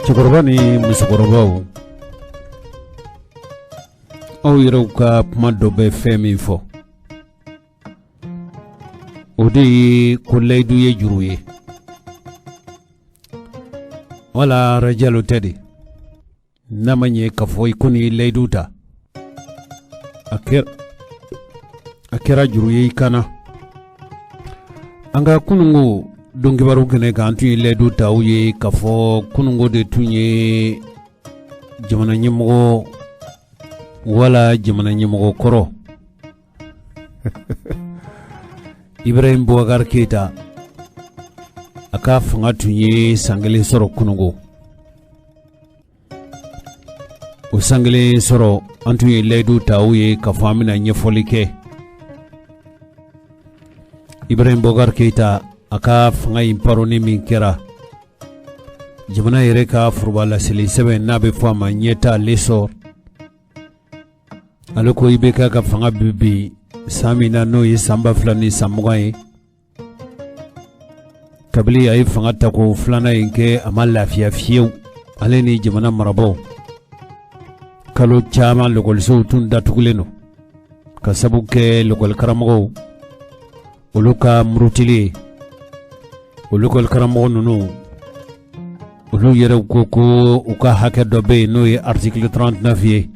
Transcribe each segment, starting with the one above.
Cɛkɔrɔba ni musokɔrɔbaw, aw yɛrɛw ka kuma dɔ bɛ fɛn min fɔ, o de ye ko layidu ye juru ye. Wala rajalo tɛ de, n'a ma ɲɛ k'a fɔ i ko n'i ye layidu ta, a kɛra juru ye i kan na. An ka kununko donkibaru kɛnɛ kan, an tun ye layidu ta aw ye k'a fɔ kununko de tun ye jamana ɲɛmɔgɔ wala jamana ɲɛmɔgɔ kɔrɔ Ibrahim Boubacar Keita, a ka fanga tun ye san kelen sɔrɔ kununko. O san kelen sɔrɔ, an tun ye layidu ta aw ye k'a fɔ an bɛna ɲɛfɔli kɛ Ibrahim Boubacar Keita a ka fanga in paroni min kɛra jamana yɛrɛ ka foroba laseli sɛbɛn n'a bɛ fɔ a ma ɲɛta l'essor. Ale ko IBK ka fanga bi bin san min na, n'o ye san 2020 ye, kabini a ye fanga tako filanan in kɛ, a ma lafiya fiyewu, ale ni jamana marabaaw. Kalo caman lɔkɔlisow tun datugulen don ka sabu kɛ lɔkɔlikaramɔgɔw olu ka murutili ye. O lɔkɔlikaramɔgɔ ninnu, olu yɛrɛ ko ko u ka hakɛ dɔ bɛ yen, n'o ye article 39 ye.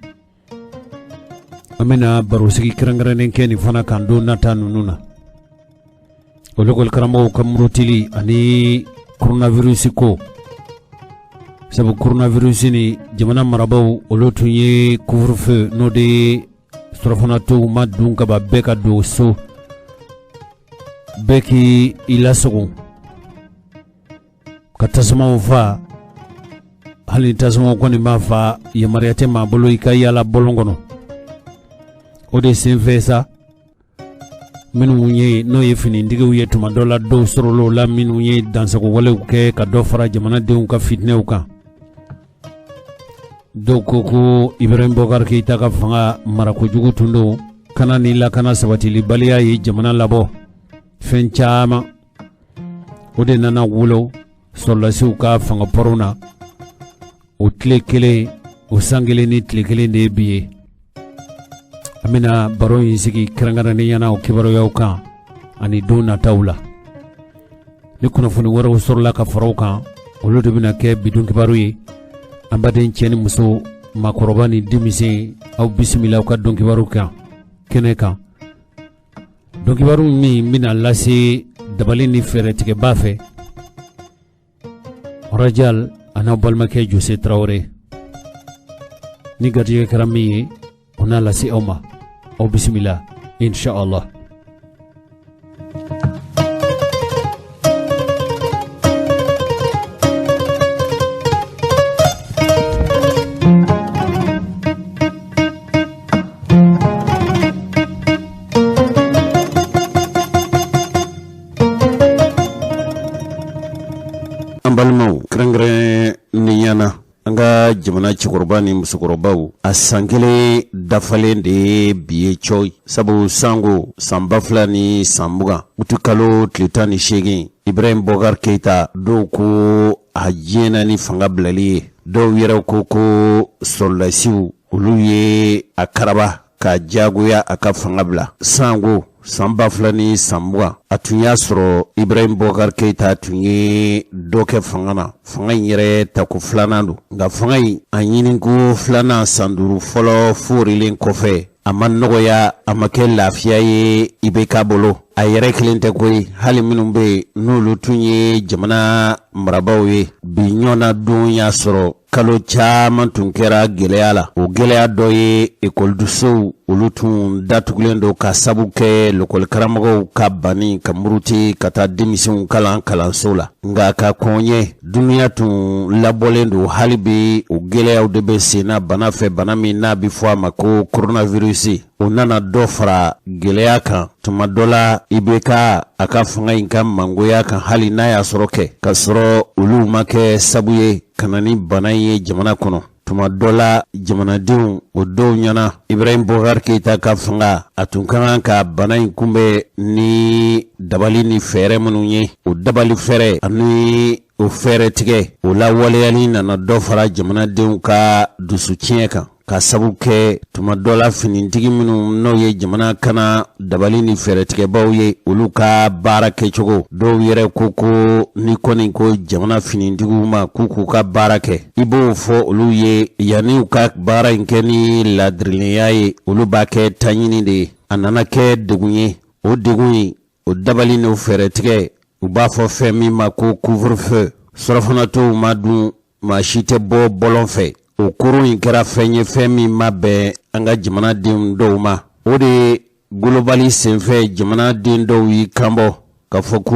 An bɛna barosigi kɛrɛnkɛrɛnnen kɛ nin fana kan don nata ninnu na. O lɔkɔlikaramɔgɔw ka murutili ani coronavirus ko, sabu coronavirus ni jamana marabaaw olu tun ye couvre-feu, n'o de ye surɔfana ma dun ka ban, bɛɛ ka don so, bɛɛ k'i i lasogo ka tasumaw fa. Hali ni tasumaw kɔni b'a fa, yamaruya tɛ maa bolo i ka yaala bɔlɔn kɔnɔ. O de senfɛ sa, minnu ye n'o ye finitigiw ye, tuma dɔ la dɔw sɔrɔla o la minnu ye dansagowalew kɛ ka dɔ fara jamanadenw ka fitinɛw kan. Dɔw ko ko Ibrahim Boubacar Keita ka fanga marakojugu tun don, kana ni lakana sabatilibaliya ye jamana labɔ fɛn caman. O de nana wolo sɔrɔdasiw ka fanga pɔrɔn na. O tile kelen, o san kelen ni tile kelen de ye bi ye. An bɛna baro in sigi kɛrɛnkɛrɛnnenya na o kibaruyaw kan ani don nataw la. Ni kunnafoni wɛrɛw sɔrɔla ka fara o kan, olu de bɛna kɛ bi don kibaru ye. An baden cɛ ni muso, maakɔrɔba ni denmisɛn, aw bisimila aw ka don kibaru kan kɛnɛ kan. Don kibaru min bɛna lase dabali ni fɛɛrɛtigɛba fɛ, Rajal an'aw balimakɛ Jose Tarawele, ni garijɛgɛ kɛra min ye, o n'a lase aw ma. Aw bisimila inshallah. An balimaw, kɛrɛnkɛrɛnnenya na an ka jamana cɛkɔrɔba ni musokɔrɔbaw, a san kelen dafalen de ye bi ye cɔyi, sabu sango san 2020 utikalo tile 18, Ibrahim Boubacar Keita, dɔw ko a diɲɛna ni fanga bilali ye, dɔw yɛrɛ ko ko sɔrɔdasiw olu ye a karaba ka jagoya a ka fanga bila. Sango san 2020, a tun y'a sɔrɔ Ibrahim Boubacar Keita tun ye dɔ kɛ fanga na. Fanga in yɛrɛ tako filanan don, nka fanga in a ɲiniko filanan, san 5 fɔlɔ foorilen kɔfɛ, a ma nɔgɔya, a ma kɛ lafiya ye IBK bolo. A yɛrɛ kelen tɛ koyi, hali minnu bɛ yen n'olu tun ye jamana marabaaw ye bi ɲɔgɔnna don y'a sɔrɔ kalo caman tun kɛra gɛlɛya la. O gɛlɛya dɔ ye ekɔlisow, olu tun datugulen don ka sabu kɛ lɔkɔlikaramɔgɔw ka banni ka muruti ka taa denmisɛnw kalan kalanso la. Nka ka kɔn ɲɛ, dunuya tun labɔlen don hali bi, o gɛlɛyaw de bɛ senna bana fɛ, bana min n'a bɛ fɔ a ma ko coronavirus. O nana dɔ fara gɛlɛya kan tuma dɔ la IBK a ka fanga in ka mangoya kan, hali n'a y'a sɔrɔ kɛ ka sɔrɔ olu ma kɛ sabu ye ka na ni bana in ye jamana kɔnɔ. Tuma dɔ la jamanadenw o dɔw ɲɛna Ibrahim Boubacar Keita ka fanga a tun ka kan ka bana in kunbɛn ni dabali ni fɛɛrɛ minnu ye, o dabali fɛɛrɛ ani o fɛɛrɛ tigɛ o lawaleyali nana dɔ fara jamanadenw ka dusu tiɲɛ kan, ka sabu kɛ tuma dɔ la finitigi minnu n'o ye jamana kana dabali ni fɛɛrɛtigɛbaw ye, olu ka baara kɛcogo. Dɔw yɛrɛ ko ko ni kɔni ko jamana finitigiw ma k'u k'u ka baara kɛ, i b'o fɔ olu ye yanni u ka baara in kɛ ni ladirilenya ye, olu b'a kɛ taɲini de ye. A nana kɛ degun ye. O degun in, o dabali n'o fɛɛrɛtigɛ, u b'a fɔ fɛn min ma ko couvre-feu, surɔfana tɔw ma dun, maa si tɛ bɔ bɔlɔn fɛ. O kurun in kɛra fɛn ye, fɛn min ma bɛn an ka jamanaden dɔw ma. O de ye golobali senfɛ jamanaden dɔw y'i kanbɔ k'a fɔ ko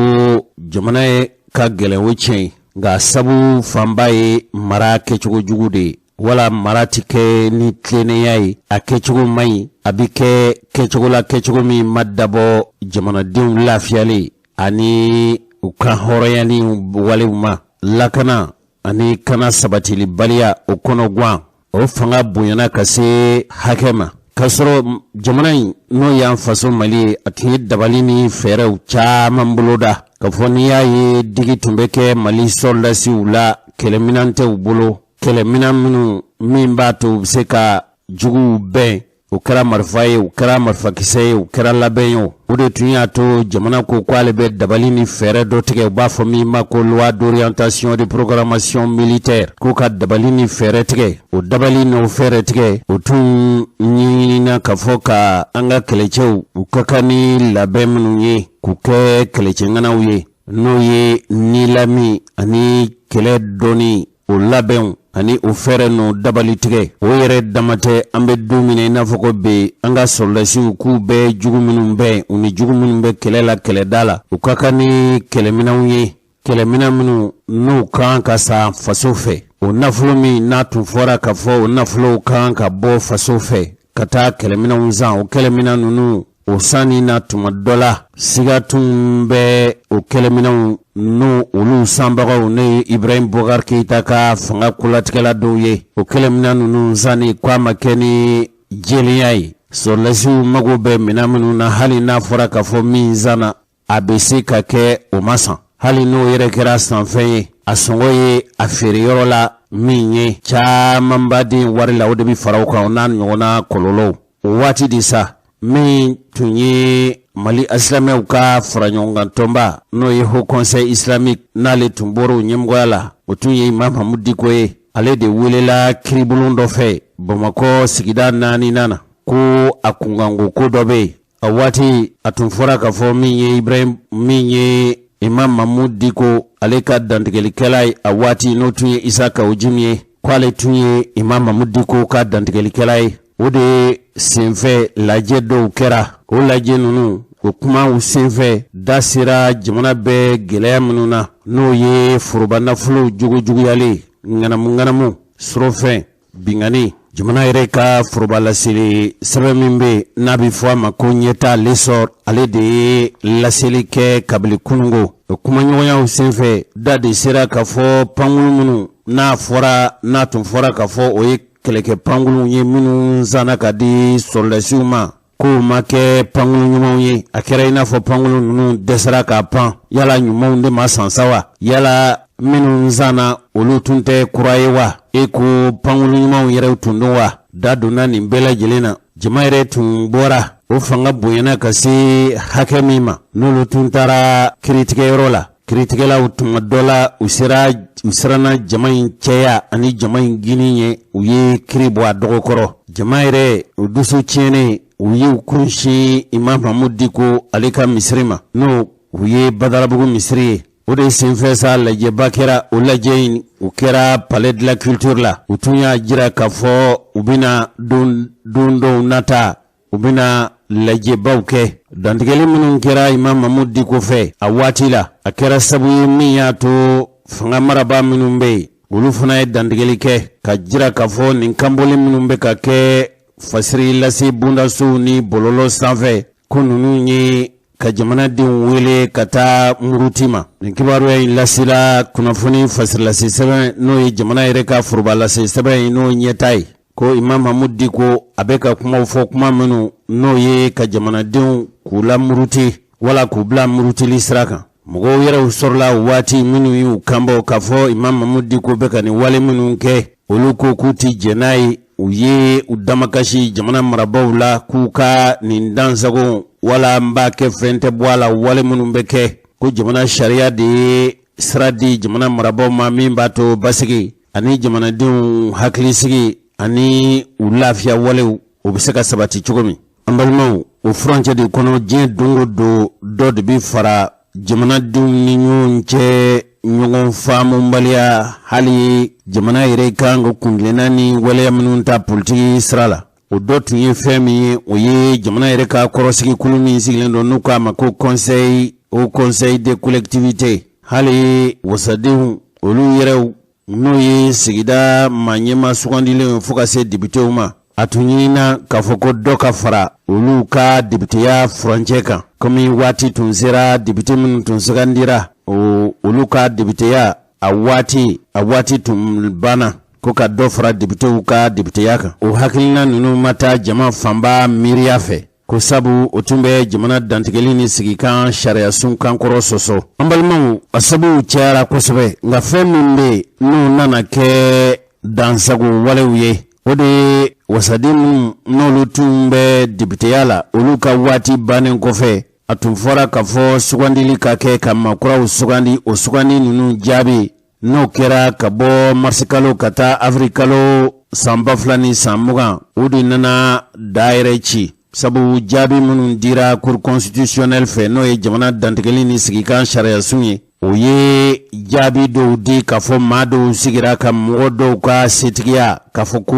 jamana ye ka gɛlɛn, o tiɲɛ ye, nka sabu fanba ye mara kɛcogo jugu de ye, wala mara tɛ kɛ ni tilennenya ye, a kɛcogo man ɲi, a bɛ kɛ kɛcogo la kɛcogo min ma dabɔ jamanadenw lafiyali ani u ka hɔrɔnyali walew ma. Lakana ani kana sabatilibaliya, o kɔnɔgwan, o fanga bonyana ka se hakɛ ma, k'a sɔrɔ jamana in, n'o y'an faso Mali ye, a tun ye dabali ni fɛɛrɛw caman boloda. K'a fɔ n'i y'a ye digi tun bɛ kɛ Mali sɔrɔdasiw la, kɛlɛminan tɛ u bolo, kɛlɛminan minnu min b'a to u bɛ se ka juguw bɛn, o kɛra marifa ye, o kɛra marifakisɛ ye, o kɛra labɛn ye, o de tun y'a to jamana ko k'ale bɛ dabali ni fɛɛrɛ dɔ tigɛ, u b'a fɔ min ma ko loi d'orientation de programmation militaire, k'u ka dabali ni fɛɛrɛ tigɛ. O dabali n'o fɛɛrɛ tigɛ, o tun ɲinina k'a fɔ ka an ka kɛlɛcɛw, u ka kan ni labɛn minnu ye k'u kɛ kɛlɛcɛŋanaw ye, n'o ye nilami ani kɛlɛ dɔnni, o labɛnw ani o fɛɛrɛ n'o dabali tigɛ. O yɛrɛ dama tɛ, an bɛ don min na i n'a fɔ ko bi, an ka sɔrɔdasiw k'u bɛ jugu minnu bɛn, u ni jugu minnu bɛ kɛlɛ la kɛlɛda la, u ka kan ni kɛlɛminɛnw ye, kɛlɛminɛn minnu n'u kan ka san faso fɛ. O nafolo min n'a tun fɔra k'a fɔ o nafolow kan ka bɔ faso fɛ ka taa kɛlɛminɛnw san, o kɛlɛminɛn ninnu, o sanni na tuma dɔ la siga tun bɛ o kɛlɛminɛnw n'o olu sanbagaw, ne ye Ibrahim Boubacar Keita ka fanga kolatigɛla dɔw ye, o kɛlɛminɛn ninnu sanni ko a ma kɛ ni jɛlenya ye. Sɔrɔdasiw mago bɛ minɛn minnu na, hali n'a fɔra k'a fɔ min sanna, a bɛ se ka kɛ o ma san, hali n'o yɛrɛ kɛra sanfɛn ye, a sɔngɔ ye a feereyɔrɔ la min ye camanba den wari la, o de bɛ fara o kan, o n'a ɲɔgɔnna kɔlɔlɔw. O waati de sa, min tun ye Mali asilamɛw ka faraɲɔgɔnkan tɔnba, n'o ye Haut Conseil islamique, n'ale tun bɔra o ɲɛmɔgɔya la, o tun ye Imam Mahmoud Dicko ye. Ale de welela kiribulon dɔ fɛ Bamakɔ sigida naaninan na, ko a kunkanko ko dɔ bɛ yen. A waati a tun fɔra k'a fɔ min ye Ibrahim, min ye Imam Mahmoud Dicko, ale ka dantigɛlikɛla ye a waati, n'o tun ye Isa Kawu Jim ye, ko ale tun ye Imam Mahmoud Dicko ka dantigɛlikɛla ye. O de senfɛ lajɛ dɔw kɛra. O lajɛ ninnu, o kumaw senfɛ, da sera jamana bɛ gɛlɛya minnu na, n'o ye foroba nafolow jogojuguyalen, ŋanamuŋanamu, surɔfɛn, binkanni. Jamana yɛrɛ ka foroba laseli sɛbɛn min bɛ n'a bɛ fɔ a ma ko Ɲɛtaa, L'Essor, ale de ye laseli kɛ kabini kunungo. O kumaɲɔgɔnyaw senfɛ, da de sera k'a fɔ pankurun minnu n'a fɔra, n'a tun fɔra k'a fɔ o ye kɛlɛkɛ pankurunw ye minnu sanna ka di sɔrɔdasiw ma, k'o ma kɛ pankurun ɲumanw ye. A kɛra i n'a fɔ pankurun ninnu dɛsɛra ka pan. Yala ɲumanw de ma san sa wa? Yala minnu sanna, olu tun tɛ kura ye wa? E ko pankurun ɲumanw yɛrɛ tun don wa? Da donna nin bɛɛ lajɛlen na. Jama yɛrɛ tun bɔra, o fanga bonyana ka se hakɛ min ma, n'olu tun taara kiritigɛyɔrɔ la, kiritigɛlaw tuma dɔ la u sera, u siranna jama in cɛya ani jama in gini ye, u ye kiri bɔ a dɔgɔkɔrɔ. Jama yɛrɛ, u dusu tiɲɛnen, u y'u kunsin Imam Mahmoud Dicko ale ka misiri ma, n'o u ye Badalabugu misiri ye. O de senfɛ sa, lajɛba kɛra. O lajɛ in, o kɛra Palais de la Culture la. U tun y'a jira k'a fɔ u bɛna don don dɔw nata, u bɛna lajɛbaw kɛ. Dantigɛli minnu kɛra Imam Mahmoud Dicko fɛ a waati la, a kɛra sabu ye min y'a to fanga marabaa minnu bɛ yen, olu fana ye dantigɛli kɛ ka jira k'a fɔ nin kanbɔli minnu bɛ ka kɛ fasiri lase bondasow ni bɔlɔlɔ sanfɛ, ko ninnu ye ka jamanadenw wele ka taa muruti ma. Nin kibaruya in lasela kunnafoni fasirilase sɛbɛn, n'o ye jamana yɛrɛ ka forobalase sɛbɛn ye, n'o ɲɛta ye ko Imam Mahmoud Dicko a bɛ ka kumaw fɔ, kuma minnu n'o ye ka jamanadenw k'u lamuruti wala k'u bila murutili sira kan. Mɔgɔw yɛrɛw sɔrɔla o waati minnu y'u kanbɔ k'a fɔ Imam Mahmoud Dicko bɛ ka nin wale minnu kɛ, olu ko k'u tɛ jɛn n'a ye. U ye u damakasi jamana marabaaw la k'u ka nin dansagon wala n b'a kɛ fɛn tɛ bɔ a la wale minnu bɛ kɛ, ko jamana sariya de ye sira di jamana marabaaw ma min b'a to basigi ani jamanadenw hakilisigi ani u lafiya walew o bɛ se ka sabati cogo min. An balimaw, o furancɛ de kɔnɔ, diɲɛ don o don dɔ de bɛ fara jamanadenw ni ɲɔgɔn cɛ ɲɔgɔn faamubaliya, hali jamana yɛrɛ kan ka kuntilenna ni waleya minnu ta politiki sira la. O dɔ tun ye fɛn min ye, o ye jamana yɛrɛ ka kɔrɔsigikulu min sigilen don, n'u k'a ma ko conseil, haut conseil des collectivités, hali wasadenw olu yɛrɛw, n'o ye sigida maa ɲɛmaa sugandilenw fo ka se depitew ma. A tun ɲinina k'a fɔ ko dɔ ka fara olu ka depiteya furancɛ kan, komi waati tun sera depite minnu tun sugandira, olu ka depiteya a waati tun banna, ko ka dɔ fara depitew ka depiteya kan. O hakilina ninnu ma taa jama fanba miiriya fɛ, ko sabu o tun bɛ jamana dantigɛli ni sigikan sariyasun kankɔrɔ sɔsɔ. An balimaw, a sabuw cayara kosɛbɛ, nka fɛn min bɛ yen n'o nana kɛ dansago walew ye, o de ye wasaden minnu n'olu tun bɛ depiteya la, olu ka waati bannen kɔfɛ, a tun fɔra k'a fɔ sugandili ka kɛ ka maakuraw sugandi. O sugandi ninnu jaabi n'o kɛra ka bɔ marisikalo ka taa awirilikalo san 2020, o de nana da yɛrɛ ci, sabu jaabi minnu dira cour constitutionnelle fɛ, n'o ye jamana dantigɛli ni sigikan sariyasun ye, o ye jaabi dɔw di k'a fɔ maa dɔw sigira ka mɔgɔ dɔw ka setigiya k'a fɔ ko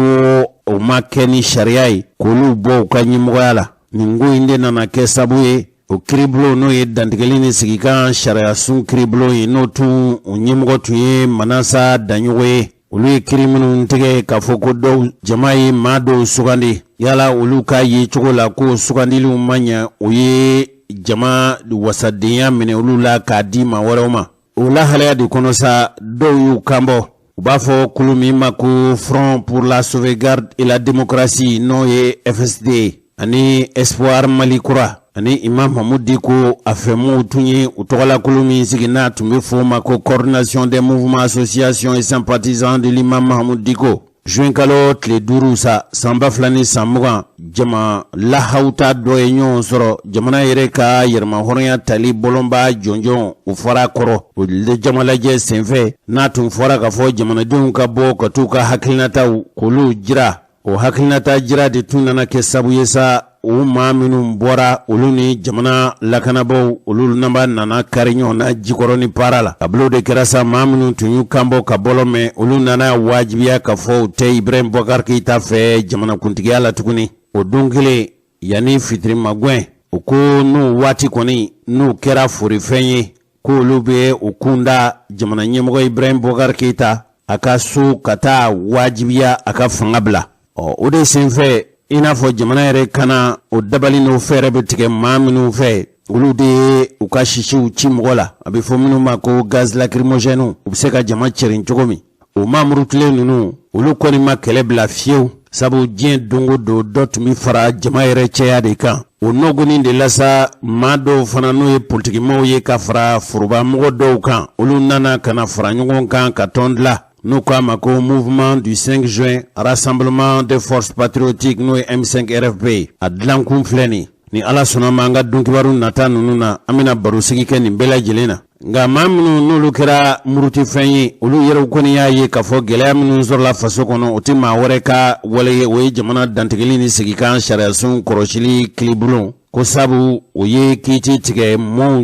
o ma kɛ ni sariya ye, k'olu bɔ u ka ɲɛmɔgɔya la. Nin ko in de nana kɛ sabu ye, o kiribulon, n'o ye dantigɛli ni sigikan sariyasun kiribulon ye, n'o tun o ɲɛmɔgɔ tun ye Manasa Daɲɔgɔ ye, olu ye kiri minnu tigɛ k'a fɔ ko dɔw jama ye maa dɔw sugandi, yala olu ka ye cogo la ko sugandiliw ma ɲɛ, o ye jama wasadenya minɛ olu la k'a di maa wɛrɛw ma. O lahalaya de kɔnɔ sa, dɔw y'u kanbɔ, u b'a fɔ kulu min ma ko Front pour la sauvegarde et la démocratie, n'o ye FSD, ani Espoir Mali kura, ani Imam Mahmoud Dicko a fɛmɔgɔw tun ye u tɔgɔlakulu min sigi, n'a tun bɛ fɔ o ma ko Coordination des mouvements, associations et sympathisants de l'imam Mahmoud Dicko. Juin kalo tile 5 sa san 2020, jama lahawuta dɔ ye ɲɔgɔn sɔrɔ jamana yɛrɛ ka yɛrɛmahɔrɔnya tali bɔlɔnba jɔnjɔn o fɔra kɔrɔ. O jama lajɛ senfɛ, n'a tun fɔra k'a fɔ jamanadenw ka bɔ ka t'u ka hakilinataw k'olu jira, o hakilinata jira de tun nana kɛ sabu ye sa, o maa minnu bɔra, olu ni jamana lakanabaaw, olu naba nana kari ɲɔgɔn na Jikɔrɔni para la. Kabilo de kɛra sa, maa minnu tun y'u kanbɔ ka bɔlɔ mɛn, olu nana wajibiya k'a fɔ u tɛ Ibrahim Boubacar Keïta fɛ jamanakuntigiya la tuguni. O don kelen, yanni fitiri magɛn, o ko n'o waati kɔni n'o kɛra forifɛn ye, ko olu bɛ u kunda jamana ɲɛmɔgɔ Ibrahim Boubacar Keïta a ka so ka taa wajibiya a ka fanga bila. Ɔ, o de senfɛ, i n'a fɔ jamana yɛrɛ kana o dabali n'o fɛɛrɛ bɛ tigɛ maa minnu fɛ, olu de ye u ka sisiw ci mɔgɔ la, a bɛ fɔ minnu ma ko gaz lacrymogène, u bɛ se ka jama cɛrin cogo min. O maamurutilen ninnu, olu kɔni ma kɛlɛ bila fiyewu, sabu diɲɛ don o don dɔ tun bɛ fara jama yɛrɛ cɛya de kan. O nɔgɔnin de la sa, maa dɔw fana, n'o ye politikimaw ye ka fara forobamɔgɔ dɔw kan, olu nana ka na fara ɲɔgɔn kan ka tɔn dilan, n'u k'a ma ko Mouvement du 5 juin, Rassemblement des forces patriotiques, n'o ye M5 RFP. A dilankun filɛ nin. Ni Ala sɔnna ma, an ka donkibaru nata ninnu na, an bɛna barosigi kɛ nin bɛɛ lajɛlen na. Nka maa minnu n'olu kɛra murutifɛn ye, olu yɛrɛw kɔni y'a ye k'a fɔ gɛlɛya minnu sɔrɔla faso kɔnɔ, o tɛ maa wɛrɛ ka wale ye, o ye jamana dantigɛli ni sigikan sariyasun kɔlɔsili kilibulon, ko sabu o ye kiiti tigɛ maaw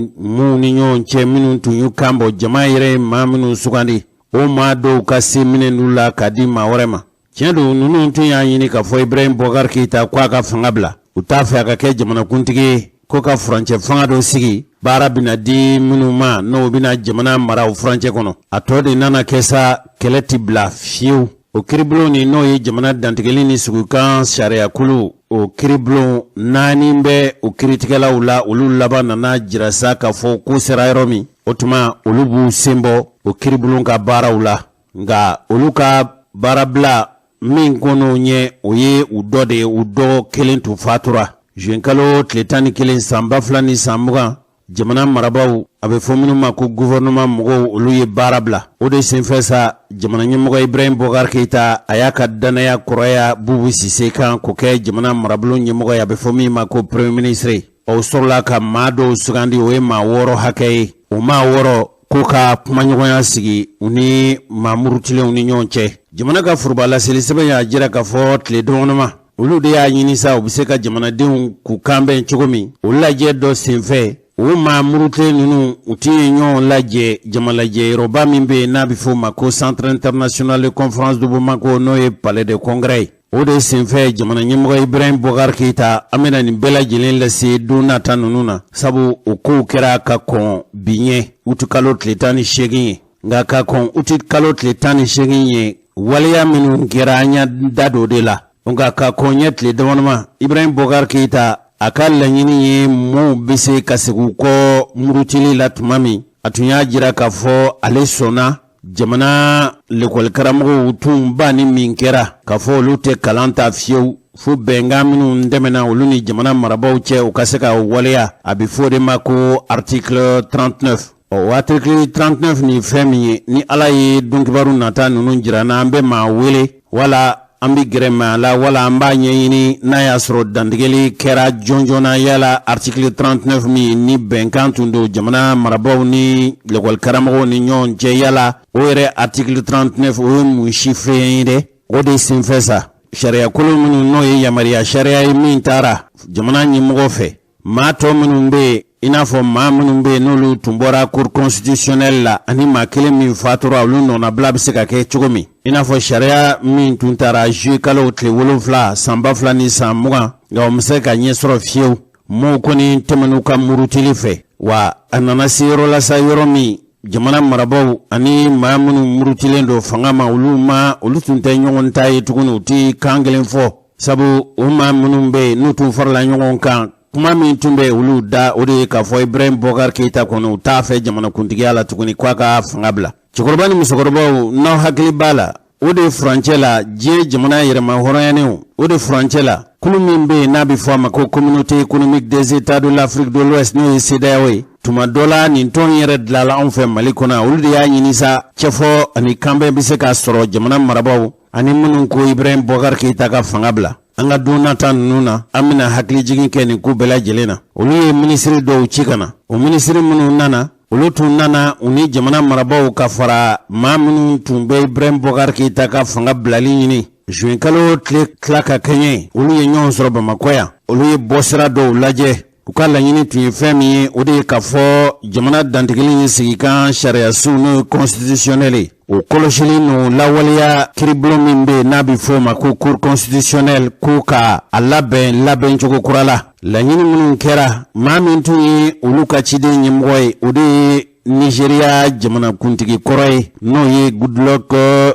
ni ɲɔgɔn cɛ minnu tun y'u kan bɔ, jama yɛrɛ ye maa minnu sugandi, o maa dɔw ka se minɛ la k'a di maa wɛrɛ ma. Tiɲɛ don, ninnu tun y'a ɲini k'a fɔ Ibrahim Boubacar Keïta ko a ka fanga bila, u t'a fɛ a ka kɛ jamanakuntigi ye, ko ka furancɛ fanga dɔ sigi, baara bɛna di minnu ma, n'o bɛna jamana mara o furancɛ kɔnɔ. A tɔ de nana kɛ sa, kɛlɛ tɛ bila fiyewu. O kiribulon nin, n'o ye jamana dantigɛli ni sugukan sariyakulu O kiribulon 4 bɛ o kiritigɛlaw la, olu laban nana jira sa k'a fɔ ko sera yɔrɔ min, o tuma olu b'u sen bɔ o kiribulon ka baaraw la. Nka olu ka baarabila min kɔnɔ ɲɛ, o ye u dɔ de ye, u dɔ kelen tun fatura juin kalo tile 11 san 2020. Jamana marabaaw, a bɛ fɔ minnu ma ko gouvernement mɔgɔw, olu ye baara bila. O de senfɛ sa, jamana ɲɛmɔgɔ Ibrahim Boubacar Keita, a y'a ka dannaya kɔrɔya Bubu Sise kan k'o kɛ jamana marabulon ɲɛmɔgɔ ye, a bɛ fɔ min ma ko premier ministre. O sɔrɔla ka maa dɔw sugandi, o ye maa 6 hakɛ ye. O maa 6 ko ka kumaɲɔgɔnya sigi u ni maa murutilenw ni ɲɔgɔn cɛ. Jamana ka foroba laseli sɛbɛn y'a jira k'a fɔ tile damadama, olu de y'a ɲini sa u bɛ se ka jamanadenw k'u kanbɛn cogo min. O lajɛ dɔ senfɛ, o maa murutilen ninnu, u tun ye ɲɔgɔn lajɛ jamalajɛyɔrɔba min bɛ yen n'a bɛ f'o ma ko Centre international de conférence de Bamako, n'o ye Palais de congrès ye. O de senfɛ, jamana ɲɛmɔgɔ Ibrahim Boubacar Keita, an bɛna nin bɛɛ lajɛlen lase don nata ninnu na, sabu o kow kɛra ka kɔn bi ɲɛ, utikalo tile 18 ye. Nka ka kɔn utikalo tile 18 ye, waleya minnu kɛra, an y'a da don o de la. Nka ka kɔn ɲɛ tile damadama, Ibrahim Boubacar Keita, a ka laɲini ye mɔɔw bɛ se ka segin u kɔ murutili la tuma min, a tun y'a jira k'a fɔ ale sɔnna jamana lekɔlikaramɔgɔw tun ba ni min kɛra k'a fɔ olu tɛ kalan ta fiyewu fo bɛnkan minnu tɛmɛna olu ni jamana marabaaw cɛ, u ka se ka waleya. A bɛ fɔ o de ma ko article 39. Ɔ, article 39 nin, fɛn min ye, ni Ala ye donkibaru nata ninnu jira n na, an bɛ maa wele wala an bɛ gɛrɛ maa la wala an b'a ɲɛɲini n'a y'a sɔrɔ dantigɛli kɛra jɔnjɔnna yala article 39 min ni bɛnkan tun don jamana marabaaw ni lekɔlikaramɔgɔw ni ɲɔgɔn cɛ, yala o yɛrɛ article 39, o ye mun si fɛn ye dɛ? O de senfɛ sa, sariyakolo minnu n'o ye yamaruya sariya ye min taara jamana ɲɛmɔgɔ fɛ, maa tɔ minnu bɛ yen, i n'a fɔ maa minnu bɛ yen n'olu tun bɔra Cour constitutionnelle la, ani maa kelen min fatura, olu nɔnabila bɛ se ka kɛ cogo min, i n'a fɔ sariya min tun taara juillet kalo tile 7 san 2020, nka o ma se ka ɲɛ sɔrɔ fiyewu. Mɔɔw kɔni tɛmɛn'u ka murutili fɛ wa, a nana se yɔrɔ la sa, yɔrɔ min jamana marabaaw ani maa minnu murutilen don fanga ma, olu ma, olu tun tɛ ɲɔgɔn ta ye tuguni, u tɛ kan kelen fɔ, sabu o maa minnu bɛ yen n'u tun farala ɲɔgɔn kan, kuma min tun bɛ olu da, o de ye k'a fɔ Ibrahim Boubacar Keita kɔni, u t'a fɛ jamanakuntigiya la tuguni, k'a ka fanga bila. Cɛkɔrɔba ni musokɔrɔbaw, n'aw hakili b'a la, o de furancɛ la, diɲɛ jamana yɛrɛma hɔrɔnyanenw, o de furancɛ la, kulu min bɛ yen n'a bɛ fɔ a ma ko Communauté économique des États de l'Afrique de l'Ouest, n'o ye CEDEAO ye, tuma dɔ la nin tɔn yɛrɛ dilanla anw fɛ Mali kɔnɔ. Olu de y'a ɲini sa, cɛfɔ ani kanbɛn bɛ se ka sɔrɔ jamana marabaaw ani minnu ko Ibrahim Boubacar Keita ka fanga bila. An ka don nata ninnu na, an bɛna hakilijigin kɛ nin ko bɛɛ lajɛlen na. Olu ye minisiri dɔw ci ka na. O minisiri minnu nana, olu tun nana u ni jamana marabaaw ka fara maa minnu tun bɛ Ibrahim Boubacar Keita ka fanga bilali ɲini. Juin kalo tile tila ka kɛɲɛ, olu ye ɲɔgɔn sɔrɔ Bamakɔ yan. Olu ye bɔsira dɔw lajɛ. U ka laɲini tun ye fɛn min ye, o de ye k'a fɔ jamana dantigɛli in sigikan sariyasun, n'o ye constitutionnel ye, o kɔlɔsili n'o lawaleya kiribulon min bɛ yen n'a bɛ fɔ o ma ko Cour constitutionnelle, ko ka a labɛn labɛncogo kura la. Laɲini minnu kɛra, maa min tun ye olu ka ciden ɲɛmɔgɔ ye, o de ye Nigeriya jamanakuntigi kɔrɔ ye, n'o ye Goodluck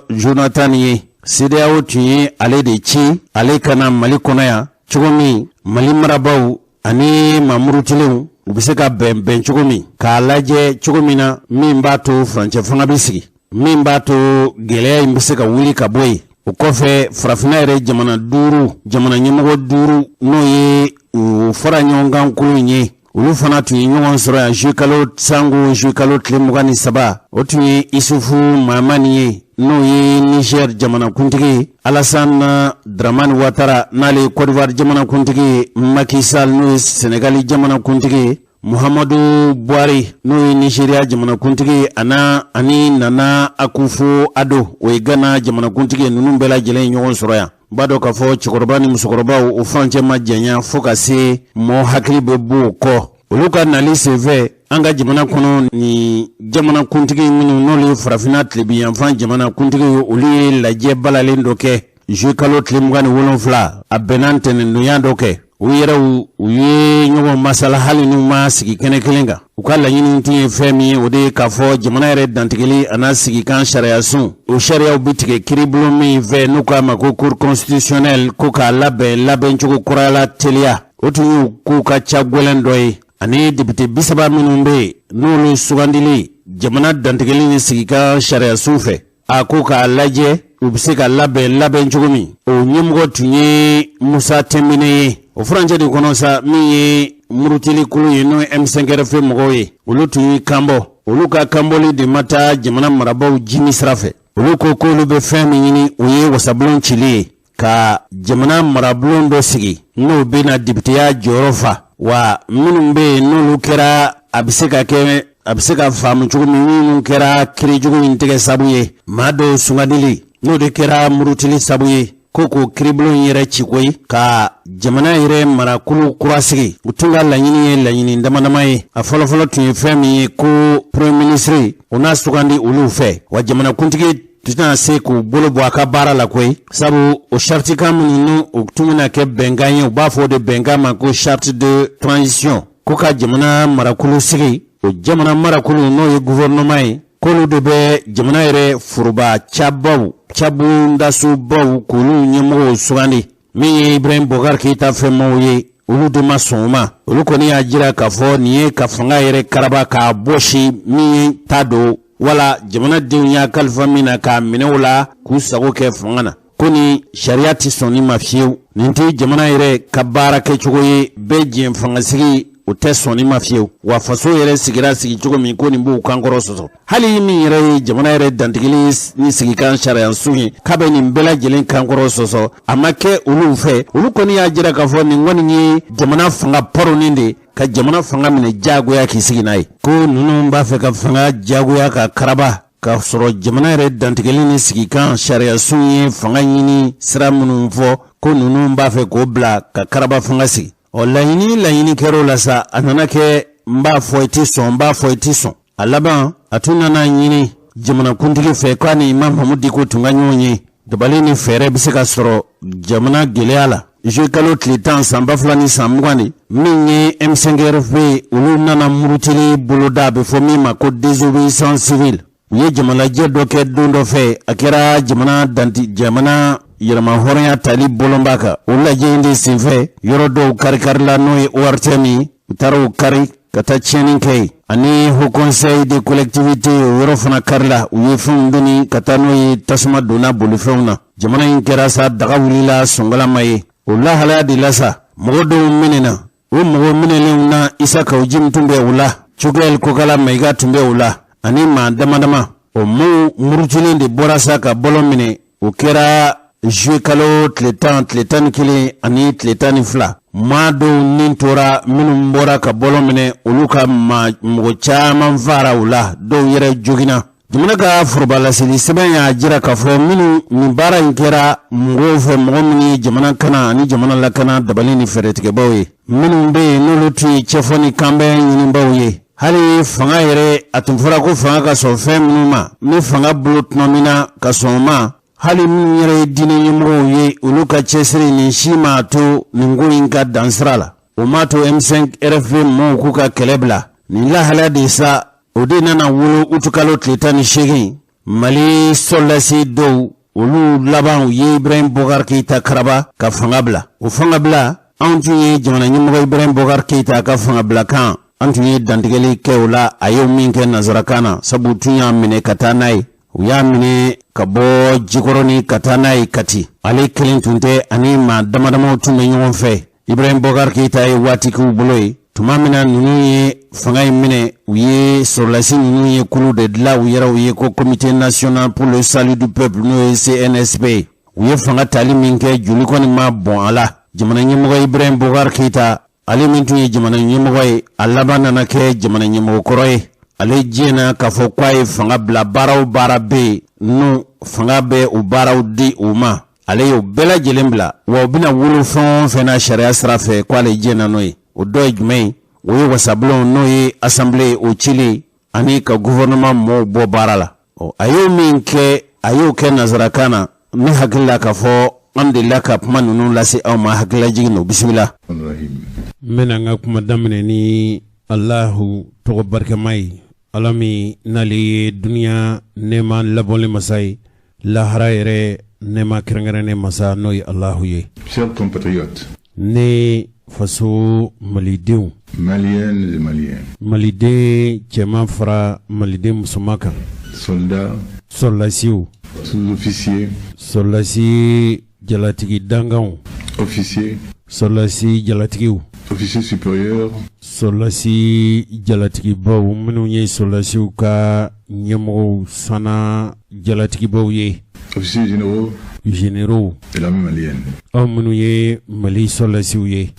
Jonathan ye. CEDEAO tun ye ale de ci ale ka na Mali kɔnɔ yan, cogo min Mali marabaaw ani maamurutilenw, u bɛ se ka bɛn bɛn cogo min, k'a lajɛ cogo min na min b'a to furancɛ fanga bɛ sigi, min b'a to gɛlɛya in bɛ se ka wuli ka bɔ yen. O kɔfɛ, farafinna yɛrɛ jamana 5, jamana ɲɛmɔgɔ 5, n'o ye o fara ɲɔgɔn kan kulu in ye, olu fana tun ye ɲɔgɔn sɔrɔ yan juillet kalo, sango juillet kalo tile 23. O tun ye Isufu Mahamani ye, n'o ye Niger jamanakuntigi ye, Alassane Dramane Ouattara, n'ale ye Côte d'Ivoire jamanakuntigi ye, Macky Sall, n'o ye Sénégal jamanakuntigi ye, Muhammadu Buhari, n'o ye Nigeria jamanakuntigi ye, ana ani Nana Akufo Addo, o ye Ghana jamanakuntigi ye. Ninnu bɛɛ lajɛlen ye ɲɔgɔn sɔrɔ yan. B'a dɔn k'a fɔ cɛkɔrɔba ni musokɔrɔbaw, o furancɛ ma janya fo ka se mɔɔ hakili bɛ bɔ o kɔ. Olu ka nali senfɛ an ka jamana kɔnɔ, ni jamanakuntigi minnu n'olu ye farafinna tilebinyanfan jamanakuntigi ye, olu ye lajɛ balalen dɔ kɛ juillet kalo tile 27, a bɛnna ntɛnɛndonya dɔ kɛ. U yɛrɛw u ye ɲɔgɔn masala hali n'u ma sigi kɛnɛ kelen kan. U ka laɲini tun ye fɛn min ye, o de ye k'a fɔ jamana yɛrɛ dantigɛli an'a sigikan sariyasun, o sariyaw bɛ tigɛ kiiribulon min fɛ n'u k'a ma ko cour constitutionnelle, ko k'a labɛn labɛncogo kura la teliya. O tun y'u k'u ka ca gɛlɛn dɔ ye. Ani depite 30 minnu bɛ yen n'olu sugandili jamana dantigɛli ni sigikan sariyasun fɛ, a ko k'a lajɛ u bɛ se ka labɛn labɛn cogo min, o ɲɛmɔgɔ tun ye Musa Tɛnbine ye. O furancɛ de kɔnɔ sa, min ye murutili kulu ye, n'o ye M5RFP mɔgɔw ye, olu tun ye kanbɔ. Olu ka kanbɔli de ma taa jamana marabaaw jimi sira fɛ. Olu ko k'olu bɛ fɛn min ɲini, o ye wasabulon cili ye ka jamana marabulon dɔ sigi n'o bɛna depiteya jɔyɔrɔ fa. Wa minnu bɛ yen n'olu kɛra, a bɛ se ka kɛ, a bɛ se ka faamu cogo min, minnu kɛra kiirijugu in tigɛ sabu ye, maa dɔw sugandili n'o de kɛra murutili sabu ye, ko k'o kiiribulon in yɛrɛ ci koyi, ka jamana yɛrɛ marakulu kura sigi. U tun ka laɲini ye laɲini damadama ye. A fɔlɔfɔlɔ tun ye fɛn min ye, ko premier ministre o n'a sugandi olu fɛ, wa jamanakuntigi tɛna se k'u bolo bɔ a ka baara la koyi, sabu o saritikan minnu n'u o tun bɛna kɛ bɛnkan ye, u b'a fɔ o de bɛnkan ma ko charte de transition, ko ka jamana marakulu sigi. O jamana marakulu, n'o ye gouvernement ye, k'olu de bɛ jamana yɛrɛ foroba cabaw, cabondasobaw, k'olu ɲɛmɔgɔw sugandi. Min ye Ibrahim Boubacar Keita fɛnmaw ye, olu de ma sɔn o ma. Olu kɔni y'a jira k'a fɔ nin ye ka fanga yɛrɛ karaba k'a bɔsi min ye ta don, wala jamanadenw y'a kalifa min na, k'a minɛ o la k'u sago kɛ fanga na, ko ni sariya tɛ sɔn nin ma fiyewu. Nin tɛ jamana yɛrɛ ka baara kɛcogo ye. Bɛɛ jɛ fangasigi, o tɛ sɔn nin ma fiyewu. Wa faso yɛrɛ sigira sigi cogo min, ko nin b'u kankɔrɔ sɔsɔ. Hali min yɛrɛ ye jamana yɛrɛ dantigɛli ni sigikan sariyasun ye, k'a bɛ nin bɛɛ lajɛlen kankɔrɔ sɔsɔ, a ma kɛ olu fɛ. Olu kɔni y'a jira k'a fɔ nin kɔni ye jamana fanga paronin de, ka jamana fanga minɛ jagoya k'i sigi n'a ye, ko ninnu b'a fɛ ka fanga jagoya ka karaba, k'a sɔrɔ jamana yɛrɛ dantigɛli ni sigikan sariyasun ye fanga ɲini sira minnu fɔ, ko ninnu b'a fɛ k'o bila ka karaba fanga sigi. Ɔ laɲini laɲini kɛr'o la sa, a nana kɛ n b'a fɔ i tɛ sɔn, n b'a fɔ i tɛ sɔn. A laban, a tun nana ɲini jamanakuntigi fɛ k'a ni Imam Mahmoud Dicko tun ka ɲɔgɔn ye, dabali ni fɛɛrɛ bɛ se ka sɔrɔ jamana gɛlɛya la. Juillet kalo tile 10 san 2020 de, min ye M5RFP, olu nana murutili boloda, a bɛ fɔ min ma ko désobéissance civile. U ye jamalajɛ dɔ kɛ don dɔ fɛ, a kɛra jamana danti jamana yɛrɛmahɔrɔnya tali bolonba kan. O lajɛ in de senfɛ, yɔrɔ dɔw kari-karila, n'o ye ORTM ye, u taara o kari ka taa tiɲɛni kɛ yen, ani haut conseil des collectivités, o yɔrɔ fana karila. U ye fɛnw doni ka taa n'o ye, tasuma donna bolifɛnw na. Jamana in kɛra sa, daga wulila sɔngala ye. O lahalaya de la sa, mɔgɔ dɔw minɛna. O mɔgɔ minɛlenw na, Issa Kaou Djim tun bɛ u la, Choguel Kokalla Maïga tun bɛ u la, ani maa dama dama. O maaw murutilen de bɔra sa ka bɔlɔn minɛ. O kɛra juillet kalo tile 10, tile 11 ani tile 12. Maa dɔw ni tora. Minnu bɔra ka bɔlɔn minɛ, olu ka maa mɔgɔ caman fara u la, dɔw yɛrɛ joginna. Jamana ka forobalaseli sɛbɛn y'a jira k'a fɔ minnu nin baara in kɛra mɔgɔw fɛ, mɔgɔ minnu ye jamana kana ani jamana lakana dabali ni fɛɛrɛtigɛbaw ye, minnu bɛ yen n'olu tun ye cɛfɔ ni kanbɛn ɲinibaw ye. Hali fanga yɛrɛ, a tun fɔra ko fanga ka sɔn fɛn minnu ma, ni fanga bolo tuma min na ka sɔn o ma. Hali minnu yɛrɛ ye diinɛ ɲɛmɔgɔw ye, olu ka cɛsiri nin si m'a to nin ko in ka dan sira la. O m'a to M5 RFP mɔɔw k'u ka kɛlɛ bila. Nin lahalaya de sa, o de nana wolo utukalo tile 18. Mali sɔrɔdasi dɔw, olu laban u ye Ibrahim Boubacar Keita karaba ka fanga bila. O fanga bila, anw tun ye jamana ɲɛmɔgɔ Ibrahim Boubacar Keita ka fanga bila kan, an tun ye dantigɛli kɛ o la. A ye min kɛ nansarakan na, sabu tun y'a minɛ ka taa n'a ye, u y'a minɛ ka bɔ Jikɔrɔni ka taa n'a ye Kati. Ale kelen tun tɛ, ani maa damadamaw tun bɛ ɲɔgɔn fɛ. Ibrahim Boubacar Keita ye waati k'u bolo ye. Tuma min na ninnu ye fanga in minɛ, u ye sɔrɔdasi ninnu ye kulu de dilan u yɛrɛw ye, ko Comité national pour le salut du peuple, n'o ye CNSP. U ye fanga tali min kɛ, joli kɔni ma bɔn a la. Jamana ɲɛmɔgɔ Ibrahim Boubacar Keita, ale min tun ye jamana ɲɛmɔgɔ ye, a laban nana kɛ jamana ɲɛmɔgɔ kɔrɔ ye. Ale diɲɛna k'a fɔ k'a ye fanga bila. Baara o baara bɛ yen n'u fanga bɛ o baaraw di u ma, ale y'o bɛɛ lajɛlen bila. Wa u bɛna wolo fɛn o fɛn na sariya sira fɛ, k'ale diɲɛna n'o ye. O dɔ ye jumɛn ye? O ye wasabulon, n'o ye assemblée, o cili ani ka gouvernement mɔɔw bɔ baara la. Ɔ, a y'o min kɛ, a y'o kɛ nansarakan na. Ne hakili la k'a fɔ An delila ka kuma ninnu lase aw ma hakililajigin don. Bisimila. N bɛna n ka kuma daminɛ ni Alahu tɔgɔ barikama ye, Ala min n'ale ye dunya nɛɛma labɔlen masa ye, lahara yɛrɛ nɛɛma kɛrɛnkɛrɛnnen masa, n'o ye Alahu ye. Chers compatriotes. Ne faso malidenw. Maliennes et Maliens. Maliden cɛman fara maliden musoman kan. Soldats. Sɔrɔdasiw. Sous-officiers. Sɔrɔdasi jalatigi dankanw. Officiers. Sɔrɔdasi jalatigiw. Officiers supérieurs. Sɔrɔdasi jalatigibaw minnu ye sɔrɔdasiw ka ɲɛmɔgɔw sanna jalatigibaw ye. Officiers généraux. Généraux. De l'armée malienne. Aw minnu ye Mali sɔrɔdasiw ye.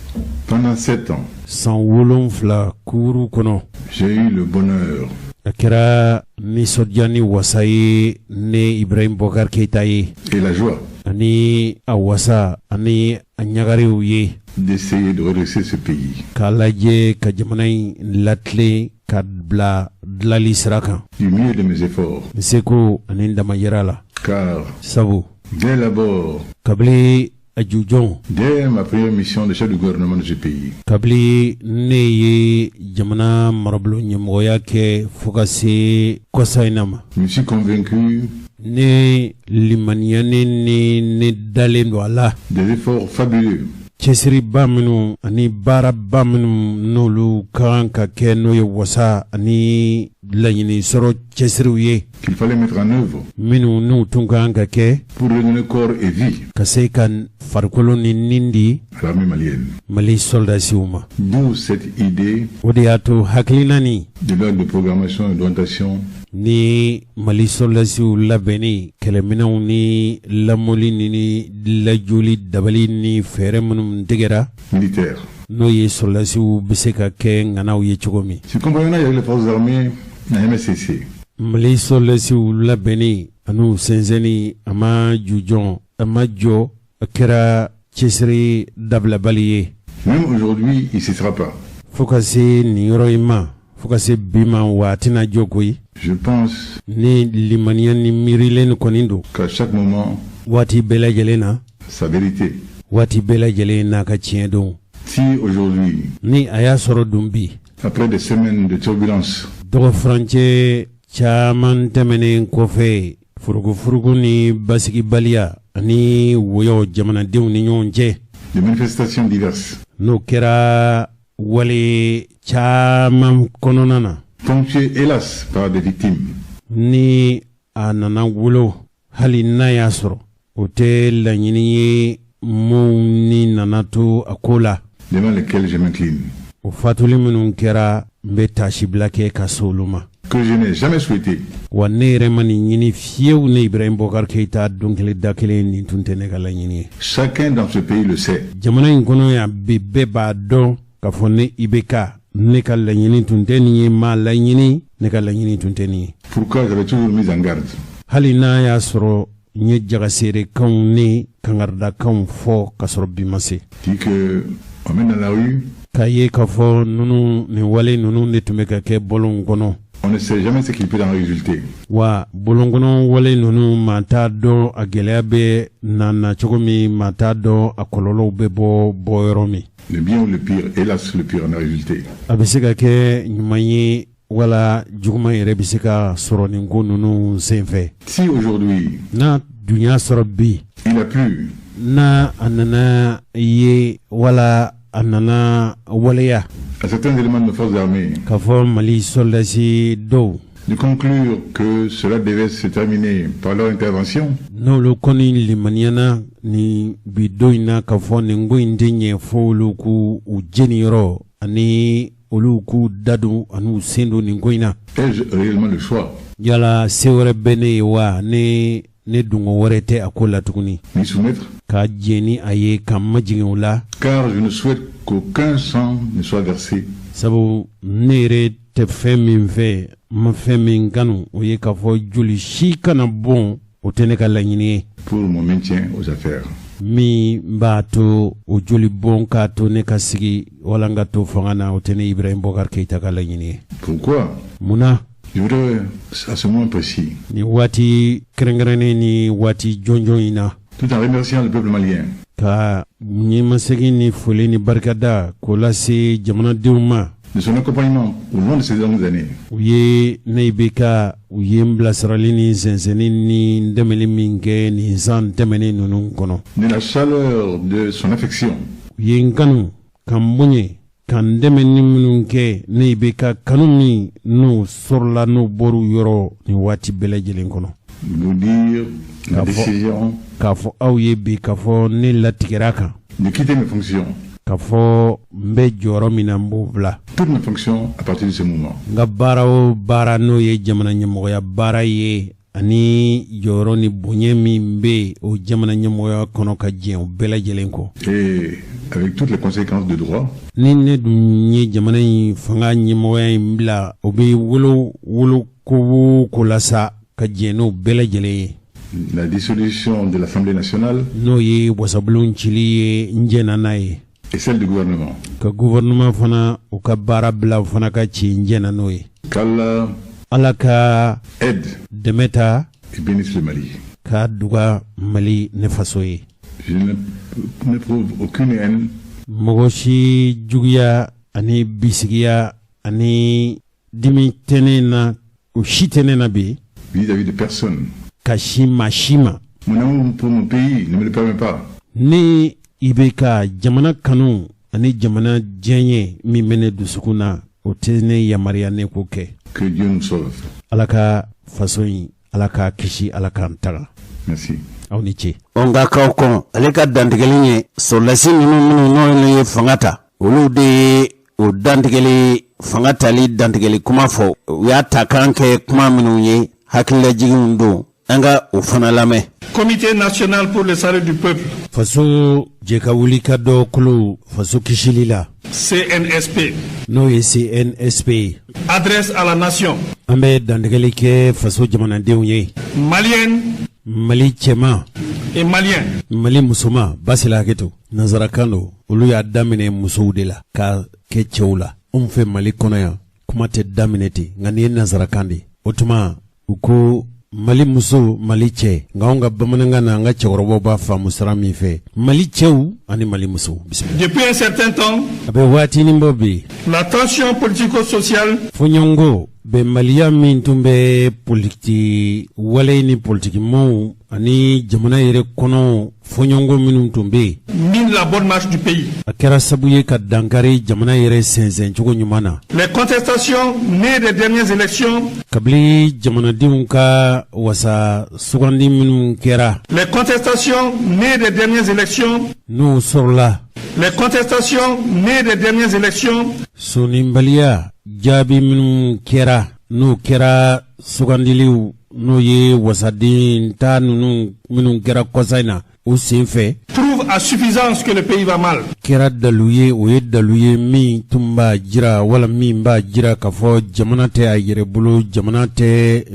Pendant 7 ans. San 7 kuuru kɔnɔ. J'ai eu le bonheur. A kɛra nisɔndiya ni wasa ye ne Ibrahim Boubacar Keïta ye. Et la joie. Ani a wasa ani a ɲagariw ye. D'essayer de redresser ce pays. K'a lajɛ ka jamana in latilen ka bila dilali sira kan. Du mieux de mes efforts. N seko ani n damayira la. Car. Sabu. Dès l'abord. Kabini a jujɔn. Dès ma première mission de chef du gouvernement de ce pays. Kabini ne ye jamana marabolo ɲɛmɔgɔya kɛ fo ka se kɔsa in na ma. Je me suis convaincu. Ne limaniyanen ni ne dalen don a la. Des efforts fabuleux. Cɛsiriba minnu ani baaraba minnu n'olu ka kan ka kɛ, n'o ye wasa ani laɲini sɔrɔ cɛsiriw ye. Qu'il fallait mettre en œuvre. Minnu n'u tun ka kan ka kɛ. Pour redonner corps et vie. Ka se ka farikolo ni nin di. À l'armée malienne. Mali sɔrɔdasiw ma. D'où cette idée. O de y'a to hakilina nin. De loi de programmation et d'orientation. Ni Mali sɔrɔdasiw labɛnni, kɛlɛminɛnw ni lamɔli ni lajɔli dabali ni fɛɛrɛ minnu tigɛra. Militaire. N'o ye sɔrɔdasiw bɛ se ka kɛ ŋanaw ye cogo min. Ce compagnonnage avec les forces armées n'a jamais cessé. Mali sɔrɔdasiw labɛnni an'u sɛnsɛnni, a ma jujɔn, a ma jɔ, a kɛra cɛsiri dabilabali ye. Même aujourd'hui, il ne cessera pas. Fo ka se nin yɔrɔ in ma, fo ka se bi ma, wa a tɛna jɔ koyi. Je pense. Ni limaniya ni miirilen kɔni don. Qu'à chaque moment. Waati bɛɛ lajɛlen na. Sa vérité. Waati bɛɛ lajɛlen n'a ka tiɲɛ don. Si aujourd'hui. Ni a y'a sɔrɔ dun bi. Après des semaines de turbulence. Dɔgɔ furancɛ caman tɛmɛnen kɔfɛ, furugufurugu ni basigibaliya ani woyɔ jamanadenw ni ɲɔgɔn cɛ. Des manifestations diverses. N'o kɛra wale caman kɔnɔna na. Ponctuées hélas par des victimes. Ni a nana wolo, hali n'a y'a sɔrɔ o tɛ laɲini ye, mun ni nana to a ko la. Devant lesquelles je m'incline. O fatuli minnu kɛra, n bɛ taasibila kɛ ka se olu ma. Que je n'ai jamais souhaité. Wa ne yɛrɛ ma nin ɲini fiyewu. Ne Ibrahim Boubacar Keïta, don kelen da kelen, nin tun tɛ ne ka laɲini ye. Chacun dans ce pays le sait. Jamana in kɔnɔ yan bi, bɛɛ b'a dɔn k'a fɔ ne IBK, ne ka laɲini tun tɛ nin ye. Maa laɲini, ne ka laɲini tun tɛ nin ye. Pourquoi j'avais toujours mis en garde. Hali n'a y'a sɔrɔ n ye jagaseerekanw ni kangaridakanw fɔ ka sɔrɔ bi ma se. Dit que on met dans la rue. K'a ye k'a fɔ ninnu, nin wale ninnu de tun bɛ ka kɛ bɔlɔnw kɔnɔ. On ne sait jamais ce qu'il peut en résulter. Wa bɔlɔnkɔnɔ wale ninnu, maa t'a dɔn a gɛlɛya bɛ na na cogo min, maa t'a dɔn a kɔlɔlɔw bɛ bɔ bɔ yɔrɔ min. Le bien ou le pire, hélas, le pire en a résulté. A bɛ se ka kɛ ɲuman ye wala juguman yɛrɛ bɛ se ka sɔrɔ nin ko ninnu senfɛ. Si aujourd'hui. N'a dun y'a sɔrɔ bi. Il a plu. N'a a nana ye wala a nana waleya. À certains éléments de nos forces armées. K'a fɔ Mali sɔrɔdasi dɔw. De conclure que cela devait se terminer par leur intervention. N'olu kɔni limaniyana nin bi don in na k'a fɔ nin ko in tɛ ɲɛ fo olu k'u u jeniyɔrɔ ani olu k'u da don ani u sen don nin ko in na. Ai-je réellement le choix? Yala se wɛrɛ bɛ ne ye wa? Ne dungo wɛrɛ tɛ a ko la tuguni. M'y soumettre? Ka jɛn ni a ye, ka majigin o la. Car je ne souhaite qu'aucun sang ne soit versé. Sabu ne yɛrɛ tɛ fɛn min fɛ, n ma fɛn min kanu, o ye k'a fɔ joli si kana bɔn, o tɛ ne ka laɲini ye. Pour mon maintien aux affaires. Min b'a to o joli bɔn k'a to ne ka sigi wala n ka to fanga na, o tɛ ne Ibrahim Boubacar Keïta ka laɲini ye. Pourquoi? Mun na? Je voudrais, à ce moment précis, nin waati kɛrɛnkɛrɛnnen ni waati jɔnjɔn in na, Tout en remerciant le peuple malien. Ka ɲɛmasegin ni foli ni barikada k'o lase jamanadenw ma. De son accompagnement au long de ces longues années. U ye ne IBK, u ye n bilasirali ni sɛnsɛnni ni dɛmɛli min kɛ nin san tɛmɛnen ninnu kɔnɔ. De la chaleur de son affection. U ye n kanu, ka n bonya, ka n dɛmɛ ni minnu kɛ, ne IBK kanu min n'o sɔrɔla, n'o bɔr'u yɔrɔ nin waati bɛɛ lajɛlen kɔnɔ. Vous dire ma décision. K'a fɔ aw ye bi k'a fɔ ne latigɛra kan. De quitter mes fonctions. K'a fɔ n bɛ jɔyɔrɔ min na, n b'o bila. Toutes mes fonctions à partir de ce moment. N ka baara o baara, n'o ye jamana ɲɛmɔgɔya baara ye, ani jɔyɔrɔ ni bonya min bɛ yen o jamana ɲɛmɔgɔya kɔnɔ, ka jɛn o bɛɛ lajɛlen kɔ. Et avec toutes les conséquences de droit. Ni ne dun ye jamana in fanga ɲɛmɔgɔya in bila, o bɛ wolo wolo ko o ko la sa, ka jɛn n'o bɛɛ lajɛlen ye. La dissolution de l'Assemblée nationale. N'o ye wasabulon cili ye, n jɛnna n'a ye. Et celle du gouvernement. Ka gouvernement fana, u ka baara bila, o fana ka ci, n jɛnna n'o ye. Qu'Allah Ala ka aide dɛmɛ ta et bénisse le Mali. Ka duga Mali ne faso ye. Je n'éprouve aucune haine. Mɔgɔ si juguya ani bisigiya ani dimi tɛ ne na, o si tɛ ne na bi. Vis-à-vis de personne. Ka si maa si ma. Mon amour pour mon pays ne me le permet pas. Ni i bɛ ka jamana kanu ani jamana diɲɛ min bɛ ne dusukun na, o tɛ ne yamaruya ne k'o kɛ. Que Dieu nous sauve. Ala ka faso in, Ala k'a kisi, Ala k'an taga. Merci. Aw ni ce. Ɔ, nka k'aw kɔn ale ka dantigɛli ye, sɔrɔdasi ninnu minnu n'olu ye fanga ta, olu de ye o dantigɛli, fanga tali dantigɛli kuma fɔ. U y'a ta kan kɛ kuma minnu ye, hakililajiginw don, an ka o fana lamɛn. Comité national pour le salut du peuple. Faso jɛ ka wuli ka dɔ kolo faso kisili la. CNSP. N'o ye CNSP ye. Adresse à la nation. An bɛ dantigɛli kɛ faso jamanadenw ye. Malienne. Mali cɛman. Et malien. Mali musoman, basila hakɛ to. Nanzarakan don, olu y'a daminɛ musow de la ka kɛ cɛw la. Anw fɛ Mali kɔnɔ yan, kuma tɛ daminɛ ten, nka nin ye nanzarakan de ye. O tuma u ko Mali muso, Mali cɛ, nka anw ka bamanankan na, an ka cɛkɔrɔbaw b'a faamu sira min fɛ, Mali cɛw ani Mali musow, bisimila. Depuis un certain temps, a bɛ waatinin bɔ bi, la tension politico-sociale fɔɲɔgɔnkɔ bɛnbaliya min tun bɛ politiki wale ni politikimɔw ani jamana yɛrɛ kɔnɔ, fɔɲɔgɔnkɔ minnu tun bɛ yen, mine la bonne marche du pays. A kɛra sabu ye ka dankari jamana yɛrɛ sɛnsɛncogo ɲuman na. Les contestations nées des dernières élections, kabini jamanadenw ka wasa sugandi minnu kɛra, les contestations nées des dernières élections, n'o sɔrɔla, les contestations nées des dernières élections, sɔnnibaliya jaabi minnu kɛra, n'o kɛra sugandiliw, n'o ye wasaden ta ninnu minnu kɛra kɔsa in na, o sen fɛ, prouvent à suffisance que le pays va mal. Kɛra dalu ye, o ye dalu ye min tun b'a jira wala min b'a jira k'a fɔ jamana tɛ a yɛrɛ bolo, jamana tɛ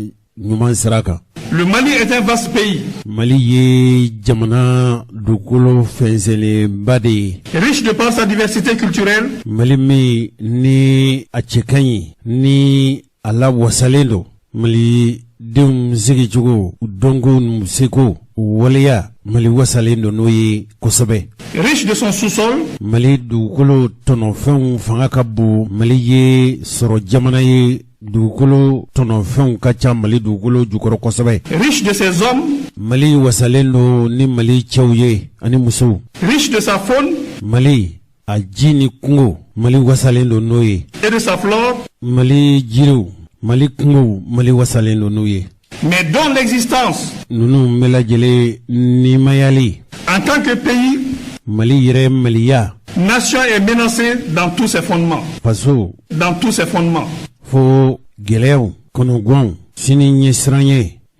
ɲuman sira kan. Le Mali est un vaste pays, Mali ye jamana dugukolo fɛnsɛnlenba de ye, riche de par sa diversité culturelle, Mali min ni a cɛ ka ɲi, ni a lawasalen don, Malidenw sigicogo, u dɔnko n'u seko, u waleya, Mali wasalen don n'o ye kosɛbɛ. Riche de son sous-sol, Mali dugukolo tɔnɔfɛnw fanga ka bon. Mali ye sɔrɔ jamana ye, dugukolo tɔnɔfɛnw ka ca Mali dugukolo jukɔrɔ kosɛbɛ. Riche de ses hommes, Mali wasalen don ni Mali cɛw ye ani musow. Riche de sa faune Mali a ji ni kungo, Mali wasalen don n'o ye. Et de sa flore, Mali jiriw, Mali kungow, Mali wasalen don n'u ye. Mais dont l'existence Ninnu bɛɛ lajɛlen nimayali, en tant que pays, Mali yɛrɛ, Maliya, nation est menacée dans tous ses fondements. Faso, Dans tous ses fondements. Fo gɛlɛyaw, kɔnɔgwanw, sini ɲɛsiran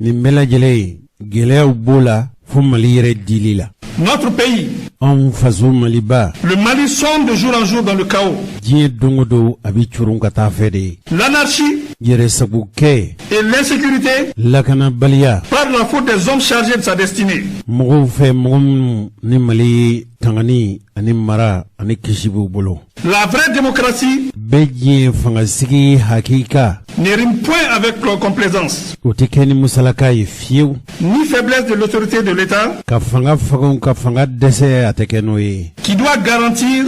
nin bɛɛ lajɛlen, gɛlɛyaw b'o la fo Mali yɛrɛ dili la. Notre pays, Anw faso Maliba, le Mali sombre de jour en jour dans le chaos. Diɲɛ don o don a bɛ curun ka taa fɛ de ye. L'anarchie Yɛrɛsagokɛ et l'insécurité lakanabaliya par pas de la faute des hommes chargés de sa destinée. Mɔgɔw fɛ, mɔgɔ minnu ni Mali tangani ani mara ani kisi b'u bolo. La vraie démocratie Bɛɛ diɲɛ fangasigi hakika ne rime point avec la complaisance, o tɛ kɛ ni musalaka ye fiyewu, ni faiblesse de l'autorité de l'État ka fanga faganw, ka fanga dɛsɛ, a tɛ kɛ n'o ye, qui doit garantir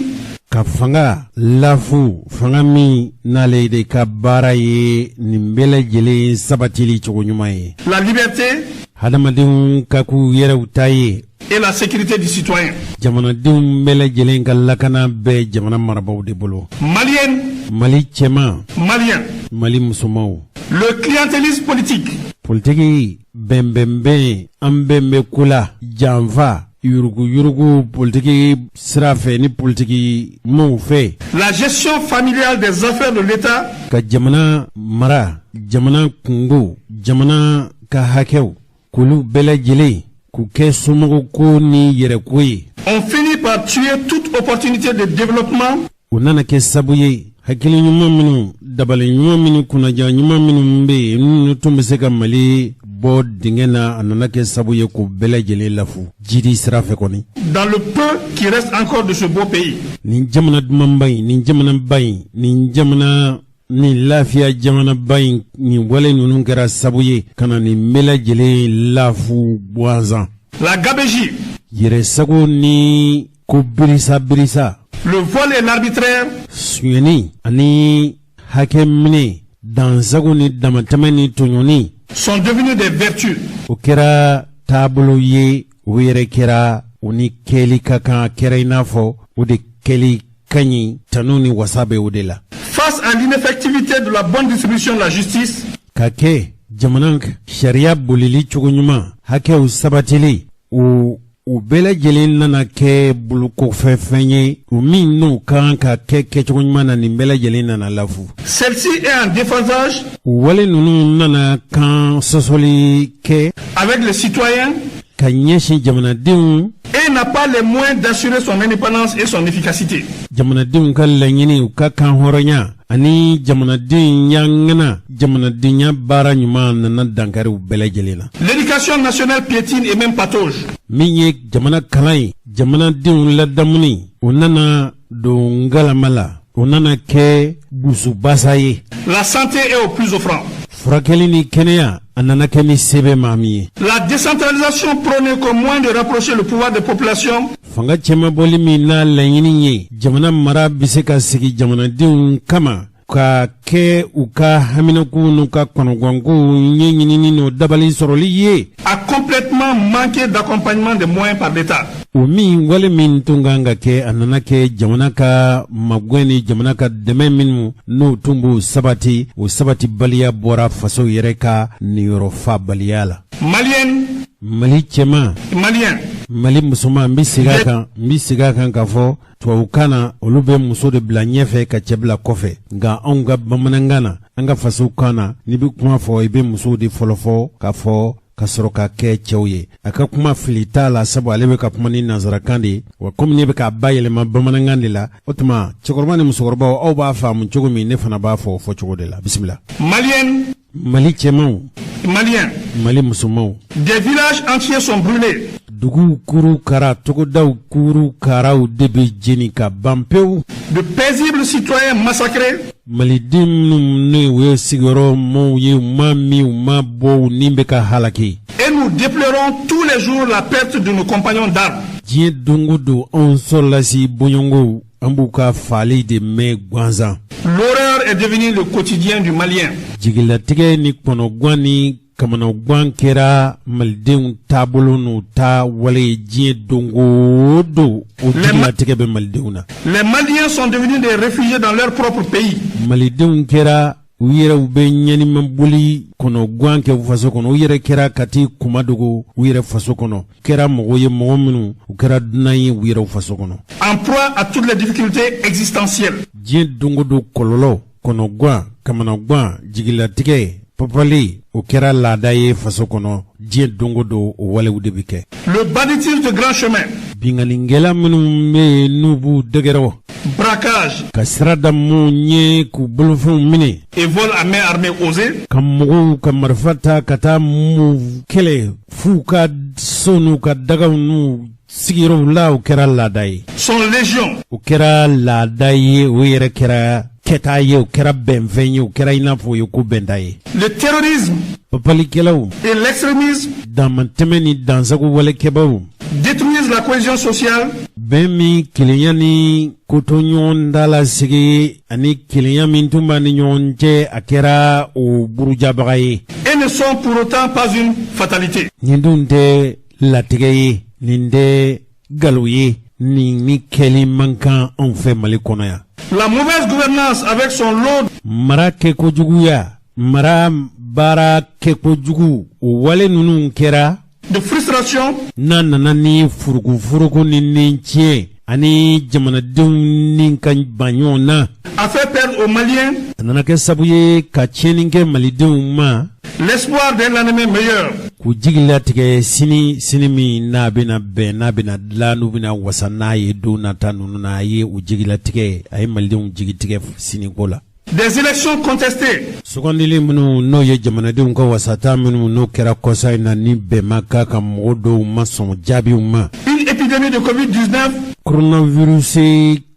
ka fanga lafu, fanga min n'ale de ka baara ye nin bɛɛ lajɛlen sabatili cogo ɲuman ye, la liberté hadamadenw ka k'u yɛrɛw ta ye et la sécurité du citoyen. Jamanadenw bɛɛ lajɛlen ka lakana bɛɛ jamana marabaaw de bolo. Malienne, Mali cɛman, Malien, Mali musomanw, le clientélisme politique politiki bɛnbɛnbɛn, an bɛn bɛ ko la, janfa, yuruguyurugu politiki sira fɛ ni politiki maaw fɛ, la gestion familiale des affaires de l'État ka jamana mara, jamana kungo, jamana ka hakɛw, k'olu bɛɛ lajɛlen k'u kɛ somɔgɔw ko ni yɛrɛko ye, ont fini par tuer toute opportunité de développement o nana kɛ sabu ye, hakili ɲuman minnu, dabali ɲuman minnu, kunnaja ɲuman minnu bɛ yen, minnu tun bɛ se ka Mali bɔ dingɛ na, a nana kɛ sabu ye k'o bɛɛ lajɛlen lafu jidi sira fɛ kɔni. dans le peu qui reste encore de ce beau pays. Nin jamana dumanba in, nin jamanaba in, nin jamana nin lafiya jamanaba in, nin wale ninnu kɛra sabu ye ka na nin bɛɛ lajɛlen lafu gansan. La gabegie, Yɛrɛsago ni ko birisa birisa, le vol et l'arbitraire sonyɛni ani hakɛ minɛ, dansago ni damatɛmɛ ni tɔɲɔni sont devenus des vertus. o kɛra taabolo ye, o yɛrɛ kɛra o ni kɛli ka kan, a kɛra i n'a fɔ o de kɛli ka ɲi, tanu ni wasa bɛ o de la. Face à l'ineffectivité de la bonne distribution de la justice, Ka kɛ jamana sariya bolili cogo ɲuman, hakɛw sabatili, o bɛɛ lajɛlen nana kɛ bolokɔfɛfɛn ye, o min n'o kan ka kɛ kɛcogo ɲuman na, nin bɛɛ lajɛlen nana lafu. Celle-ci est en déphasage O wale ninnu nana kan sɔsɔli kɛ avec les citoyens ka ɲɛsin jamanadenw et n'a pas les moyens d'assurer son indépendance et son efficacité. Jamanadenw ka laɲini, u ka kan hɔrɔnya ani jamanaden ŋana jamanadenya baara ɲuman nana dankari u bɛɛ lajɛlen na. L'éducation nationale piétine et même patauge. Min ye jamana kalan ye, jamanadenw ladamuni, o nana don ngalama la, o nana kɛ busubasa ye. La santé est au plus offrant. Furakɛli ni kɛnɛya, a nana kɛ ni se bɛ maa min ye. La décentralisation prônée comme moyen de rapprocher le pouvoir des populations Fanga cɛmabɔli min n'a laɲini ye jamana mara bɛ se ka sigi jamanadenw kama, ka kɛ u ka haminakow n'u ka kɔnɔgankow ɲɛɲinini n'o dabali sɔrɔli ye, a complètement manqué d'accompagnement des moyens par l'État. O min wale min tun kan ka kɛ, a nana kɛ jamana ka magɛn ni jamana ka dɛmɛ minnu n'o tun b'o sabati, o sabatibaliya bɔra faso yɛrɛ ka niyɔrɔ fabaliya la. Malienne, Mali cɛman, Malien, Mali musoman, n bɛ segin a kan, n bɛ segin a kan k'a fɔ tubabukan na, olu bɛ muso de bila ɲɛfɛ ka cɛ bila kɔfɛ, nka anw ka bamanankan na, an ka faso kan na, n'i bɛ kuma fɔ, i bɛ musow de fɔlɔ fɔ k'a fɔ ka sɔrɔ ka kɛ cɛw ye. A ka kuma fili t'a la, sabu ale bɛ ka kuma ni nanzarakan de ye, wa komi ne bɛ k'a ba yɛlɛma bamanankan de la, o tuma cɛkɔrɔba ni musokɔrɔbaw, aw b'a faamu cogo min, ne fana b'a fɔ o fɔ cogo de la. Bisimila. Malienne, Mali cɛmanw, Maliens, Mali musomanw, des villages entiers sont brûlés. Duguw kuru kara, togodaw kuru karaw de bɛ jeni ka ban pewu. De paisibles citoyens massacrés. Maliden minnu ne u ye sigiyɔrɔ maaw ye, u ma min, u ma bɔ, u ni bɛ ka halaki. Et nous déplorons tous les jours la perte de nos compagnons d'armes. Diɲɛ don o don, anw sɔrɔlasi bɔɲɔgɔnw, an b'u ka faali de mɛn gansan. L'horreur est devenue le quotidien du Malien. Jigilatigɛ ni kɔnɔgan ni kamanagan kɛra malidenw taabolo n'u ta wale ye. Diɲɛ don o don, o jigilatigɛ bɛ malidenw na. Les Maliens sont devenus des réfugiés dans leur propre pays. Malidenw kɛra u yɛrɛw bɛ ɲɛnimaboli kɔnɔgan kɛ u faso kɔnɔ, u yɛrɛ kɛra ka t'i kuma dogo u yɛrɛ faso kɔnɔ, kɛra mɔgɔ ye, mɔgɔ minnu u kɛra dunan ye u yɛrɛw faso kɔnɔ. En proie à toutes les difficultés existentielles. Diɲɛ don o don, kɔlɔlɔ, kɔnɔgan, kamanagan, jigilatigɛ, papali, o kɛra laada ye faso kɔnɔ. Diɲɛ don o don, o walew de bɛ kɛ. Le banditisme de grand chemin Binkannikɛla minnu bɛ yen n'u b'u dɛgɛrɛ Braquage Ka sira da maaw ɲɛ k'u bolofɛnw minɛ. Et vol à main armée osé. Ka mɔgɔw ka marifa ta ka taa maaw kɛlɛ f'u ka so n'u ka dagaw n'u sigiyɔrɔw la, o kɛra laada ye. Sont légion. O kɛra laada ye, o yɛrɛ kɛra kɛta ye, o kɛra bɛnfɛn ye, o kɛra i n'a fɔ o ye ko bɛnta ye. Le terrorisme Papalikɛlaw et l'extrémisme damatɛmɛ ni dansago walekɛbaw détruisent la cohésion sociale Bɛn min, kelenya ni kotoɲɔgɔn da la sigi ani kelenya min tun b'a ni ɲɔgɔn cɛ, a kɛra o burujabaga ye. Et ne sont pour autant pas une fatalité. Nin dun tɛ latigɛ ye, nin tɛ nkalon ye, nin ni kɛli man kan anw fɛ Mali kɔnɔ yan. La mauvaise gouvernance avec son lot Mara kɛkojuguya, mara baara kɛkojugu, o wale ninnu kɛra de frustration n'a nana ni furugufurugu ni tiɲɛ ani jamanadenw ni ka ban ɲɔgɔn na, a fait perdre aux Maliens a nana kɛ sabu ye ka tiɲɛni kɛ malidenw ma l'espoir d'un lendemain meilleur. k'u jigi latigɛ sini, sini min n'a bɛna bɛn, n'a bɛna dilan, n'u bɛna wasa n'a ye don nata ninnu na. A ye u jigi latigɛ, a ye malidenw jigi tigɛ siniko la. Des élections contestées Sugandili minnu n'o ye jamanadenw ka wasata minnu n'o kɛra kɔsa in na, ni bɛn ma k'a ka mɔgɔ dɔw ma sɔn jaabiw ma. Une épidémie de Covid-19 Coronavirus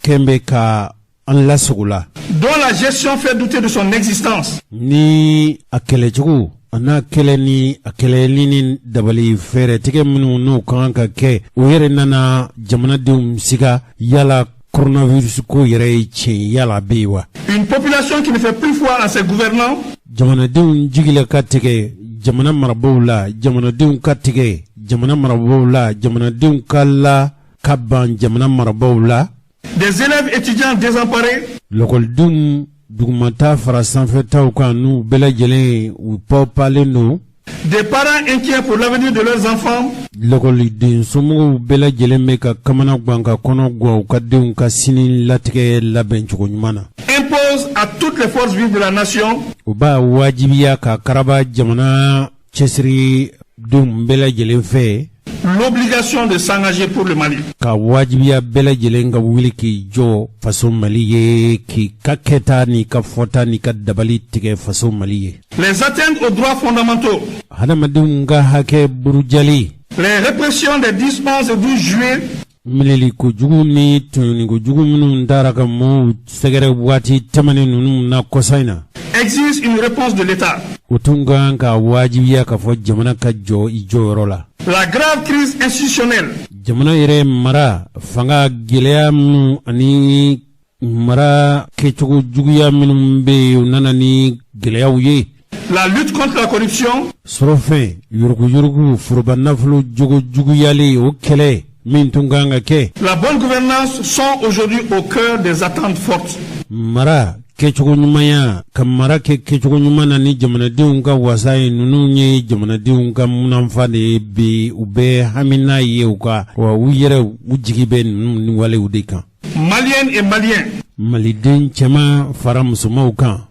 kɛn bɛ ka an lasogo la dont la gestion fait douter de son existence. Ni a kɛlɛcogo a n'a kɛlɛ ni a kɛlɛli ni dabali fɛɛrɛtigɛ minnu n'o ka kan ka kɛ, o yɛrɛ nana jamanadenw siga yala coronavirus ko yɛrɛ ye tiɲɛ, yala a bɛ yen wa? Une population qui ne fait plus foi à ses gouvernants Jamanadenw jigila ka tigɛ jamana marabaw la, jamanadenw ka tigɛ jamana marabaw la, jamanadenw ka la ka ban jamana marabaw la. Des élèves étudiants désemparés Lɔkɔlidenw dugumata fara sanfɛtaw kan, n'u bɛɛ lajɛlen u pawpalen don. Des parents inquiets pour l'avenir de leurs enfants Lɔkɔliden somɔgɔw bɛɛ lajɛlen bɛ ka kamana gan, ka kɔnɔ gan u ka denw ka sini latigɛ labɛn cogo ɲuman na. Imposent à toutes les forces vives de la nation O b'a wajibiya ka karaba jamana cɛsiri denw bɛɛ lajɛlen fɛ l'obligation de s'engager pour le Mali. ka wajibiya bɛɛ lajɛlen ka wuli k'i jɔ faso Mali ye, k'i ka kɛta n'i ka fɔta n'i ka dabali tigɛ faso Mali ye. Les atteintes aux droits fondamentaux, Hadamadenw ka hakɛ burujali, les répressions des 10, 11 et 12 juillet minɛli kojugu ni tɔɲɔni kojugu minnu taara ka maaw sɛgɛrɛ waati tɛmɛnen ninnu na kɔsa in na, exigent une réponse de l'État. o tun ka kan ka wajibiya k'a fɔ jamana ka jɔ i jɔyɔrɔ la. La grave crise institutionnelle Jamana yɛrɛ mara fanga gɛlɛya minnu ani mara kɛcogo juguya minnu bɛ yen, o nana ni gɛlɛyaw ye. La lutte contre la corruption, Sɔrɔfɛn yuruguyurugu, foroba nafolo jogo juguyali, o kɛlɛ min tun kan ka kɛ, la bonne gouvernance sont aujourd'hui au cœur des attentes fortes. Mara kɛcogo ɲumanya, ka mara kɛ kɛcogo ɲuman na ni jamanadenw ka wasa ye, ninnu ye jamanadenw ka munanfa de ye bi. U bɛ hami n'a ye u ka wa u yɛrɛ u jigi bɛ ninnu ni walew de kan. Maliennes et Maliens, Maliden cɛman fara musomanw kan,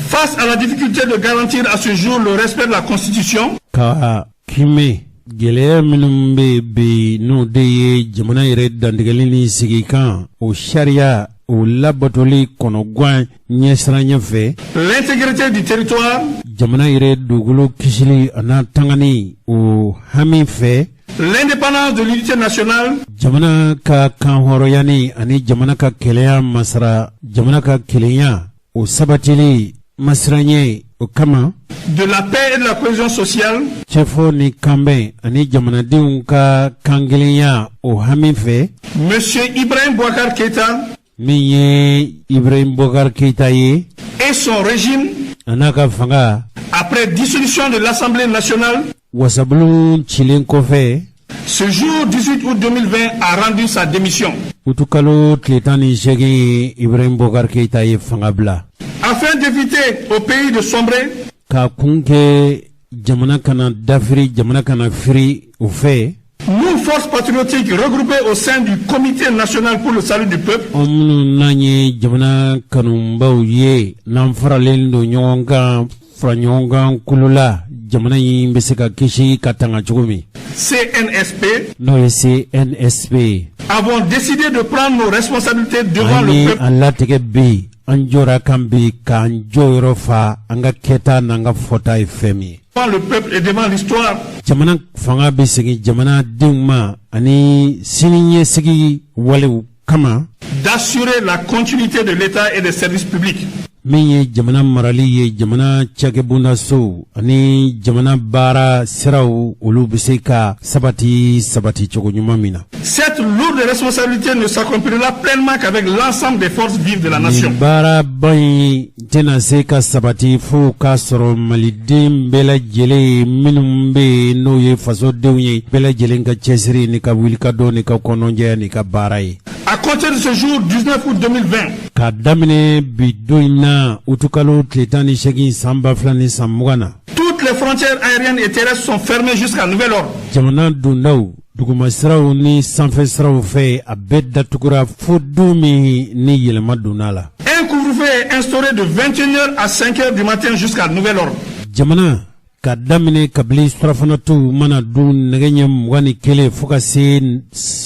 face à la difficulté de garantir à ce jour le respect de la Constitution, ka kimɛ gɛlɛya minnu bɛ bi, n'o de ye jamana yɛrɛ dantigɛli ni sigikan o sariya o labatoli kɔnɔgan ɲɛsiranɲɛ fɛ, l'intégrité du territoire, jamana yɛrɛ dugukolo kisili a n'a tangani o hami fɛ, l'indépendance de l'unité nationale, jamana ka kan hɔrɔnyani ani jamana ka kɛlɛya masara, jamana ka kelenya o sabatili masiranyɛ o kama, de la paix et de la cohésion sociale, cɛfɔ ni kanbɛn ani jamanadenw ka kankelenya o hami fɛ, Monsieur Ibrahim Boubacar Keïta min ye Ibrahim Boubacar Keïta ye et son régime, a n'a ka fanga, après dissolution de l'Assemblée nationale, wasabulon cilen kɔfɛ, ce jour 18 août 2020 a rendu sa démission. Utukalo tile 18 ye, Ibrahim Boubacar Keïta ye fanga bila. Afin d'éviter au pays de sombrer K'a kun kɛ jamana kana dafiri, jamana kana firi o fɛ, nous, forces patriotiques regroupées au sein du Comité national pour le salut du peuple, An minnu n'an ye jamana kanubaw ye, n'an faralen don ɲɔgɔn kan, fara ɲɔgɔn kan kulu la jamana in bɛ se ka kisi ka tanga cogo min. CNSP, n'o ye CNSP ye. Avons décidé de prendre nos responsabilités devant an le ye peuple an latigɛ bi, an jɔra kan bi k'an jɔyɔrɔ fa an ka kɛta n'an ka fɔta ye fɛn min ye. Devant le peuple et devant l'histoire. Jamana fanga bɛ segin jamanadenw ma ani sini ɲɛsigi walew kama. D'assurer la continuité de l'État et des services publics. Min ye jamana marali ye, jamana cakɛbondasow ani jamana baara siraw, olu bɛ se ka sabati sabati cogo ɲuman min na. Cette lourde responsabilité ne s'accomplira pleinement qu'avec l'ensemble des forces vives de la nation. Nin baaraba in tɛna se ka sabati fo k'a sɔrɔ maliden bɛɛ lajɛlen minnu bɛ yen, n'o ye fasodenw ye, bɛɛ lajɛlen ka cɛsiri ni ka wulikajɔ ni ka kɔnɔnjɛya ni ka baara ye. À compter de ce jour 19 août 2020, K'a daminɛ bi don in na, utukalo tile 18 san 2020 na, toutes les frontières aériennes et terrestres sont fermées jusqu'à nouvel ordre. Jamana dondaw, dugumasiraw ni sanfɛsiraw fɛ, a bɛɛ datugura fo don min ni yɛlɛma donna a la. Un couvre-feu est instauré de 21h à 5h du matin jusqu'à nouvel ordre. Jamana ka daminɛ kabini surafanatuw mana dun nɛgɛ ɲɛ 21 fo ka se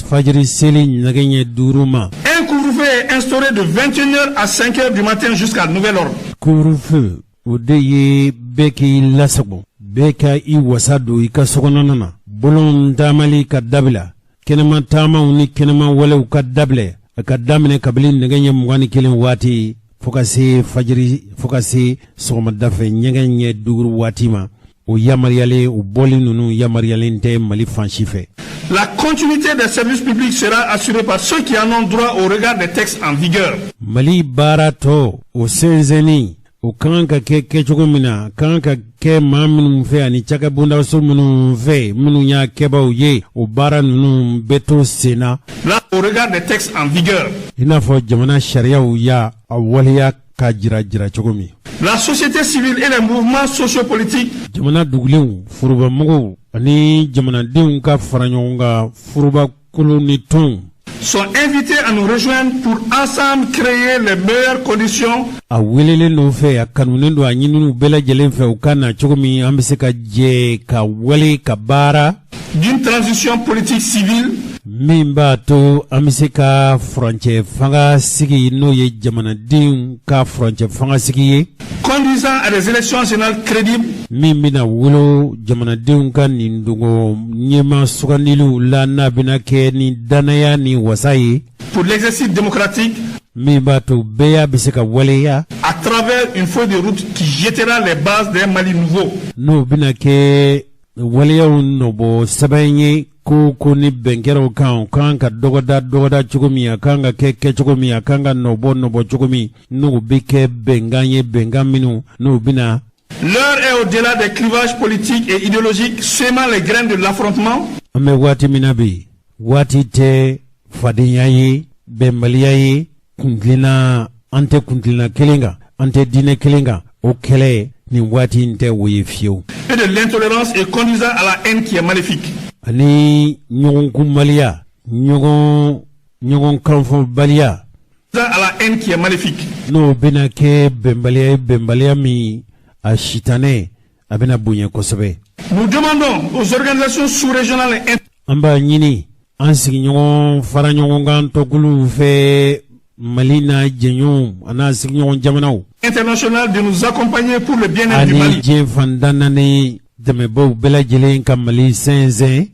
fajiri seli nɛgɛ ɲɛ 5 ma. Un couvre-feu est instauré de 21h à 5h du matin jusqu'à nouvel ordre. Couvre-feu, o de ye bɛɛ k'i lasago, bɛɛ ka i wasa don i ka sokɔnɔna na, bɔlɔn taamali ka dabila, kɛnɛma taamaw ni kɛnɛma walew ka dabila, a ka daminɛ kabini nɛgɛ ɲɛ 21 waati fo ka se fajiri, fo ka se sɔgɔmada fɛ ɲɛgɛ ɲɛ 5 waati ma. O yamaruyalen, o bɔli ninnu yamaruyalen tɛ Mali fan si fɛ. La continuité des services publics sera assurée par ceux qui en ont droit au regard des textes en vigueur. Mali baara tɔ, o sɛnsɛnni, o kan ka kɛ kɛcogo min na, kan ka kɛ maa minnu fɛ ani cakɛbondaso minnu fɛ, minnu y'a kɛbaw ye, o baara ninnu bɛ to sen na. Là, au regard des textes en vigueur. I n'a fɔ jamana sariyaw y'a a waleya ka jira jira cogo min. La société civile et les mouvements sociopolitiques Jamana dugulenw, forobamɔgɔw ani jamanadenw ka fara ɲɔgɔn kan, forobakolo ni tɔnw sont invités à nous rejoindre pour ensemble créer les meilleures conditions a welelen don fɛ, a kanunen don, a ɲininiw bɛɛ lajɛlen fɛ, u ka na cogo min an bɛ se ka jɛ ka wale ka baara d'une transition politique civile min b'a to an bɛ se ka furancɛ fanga sigi, n'o ye jamanadenw ka furancɛ fanga sigi ye, conduisant à des élections générales crédibles min bɛna wolo jamanadenw ka nin dogo ɲɛma sugandiliw la, n'a bɛna kɛ ni danaya ni wasa ye pour l'exercice démocratique min b'a to bɛɛ bɛ se ka waleya à travers une feuille de route qui jettera les bases d'un Mali nouveau. N'o bɛna kɛ waleyaw nɔbɔ sɛbɛn ye, ko ni bɛn kɛra o kan, o kan ka dɔgɔda dɔgɔda cogo min, a kan ka kɛ kɛcogo min, a kan ka nɔbɔ nɔbɔ cogo min, n'o bɛ kɛ bɛnkan ye, bɛnkan minnu n'o bɛna L'heure est au-delà des clivages politiques et idéologiques semant les graines de l'affrontement. An bɛ waati min na bi, waati tɛ fadenya ye, bɛnbaliya ye, kuntilenna, an tɛ kuntilenna kelen kan, an tɛ diinɛ kelen kan, o kɛlɛ nin waati in tɛ o ye fiyewu. Et de l'intolérance et conduisant à la haine qui est maléfique. Ani ɲɔgɔn kunbaliya, ɲɔgɔn ɲɔgɔn kanfɔbaliya À la haine qui est maléfique. n'o bɛna kɛ bɛnbaliya ye, bɛnbaliya min a sitanɛ a bɛna bonya kosɛbɛ. Nous demandons aux organisations sous-régionales et An b'a ɲini an sigiɲɔgɔn fara ɲɔgɔn kan tɔkuluw fɛ, Mali n'a jɛɲɔgɔnw a n'a sigiɲɔgɔn jamanaw internationales de nous accompagner pour le bien-être du ani Mali. diɲɛ fantan naani dɛmɛbaw bɛɛ lajɛlen ka Mali sɛnsɛn.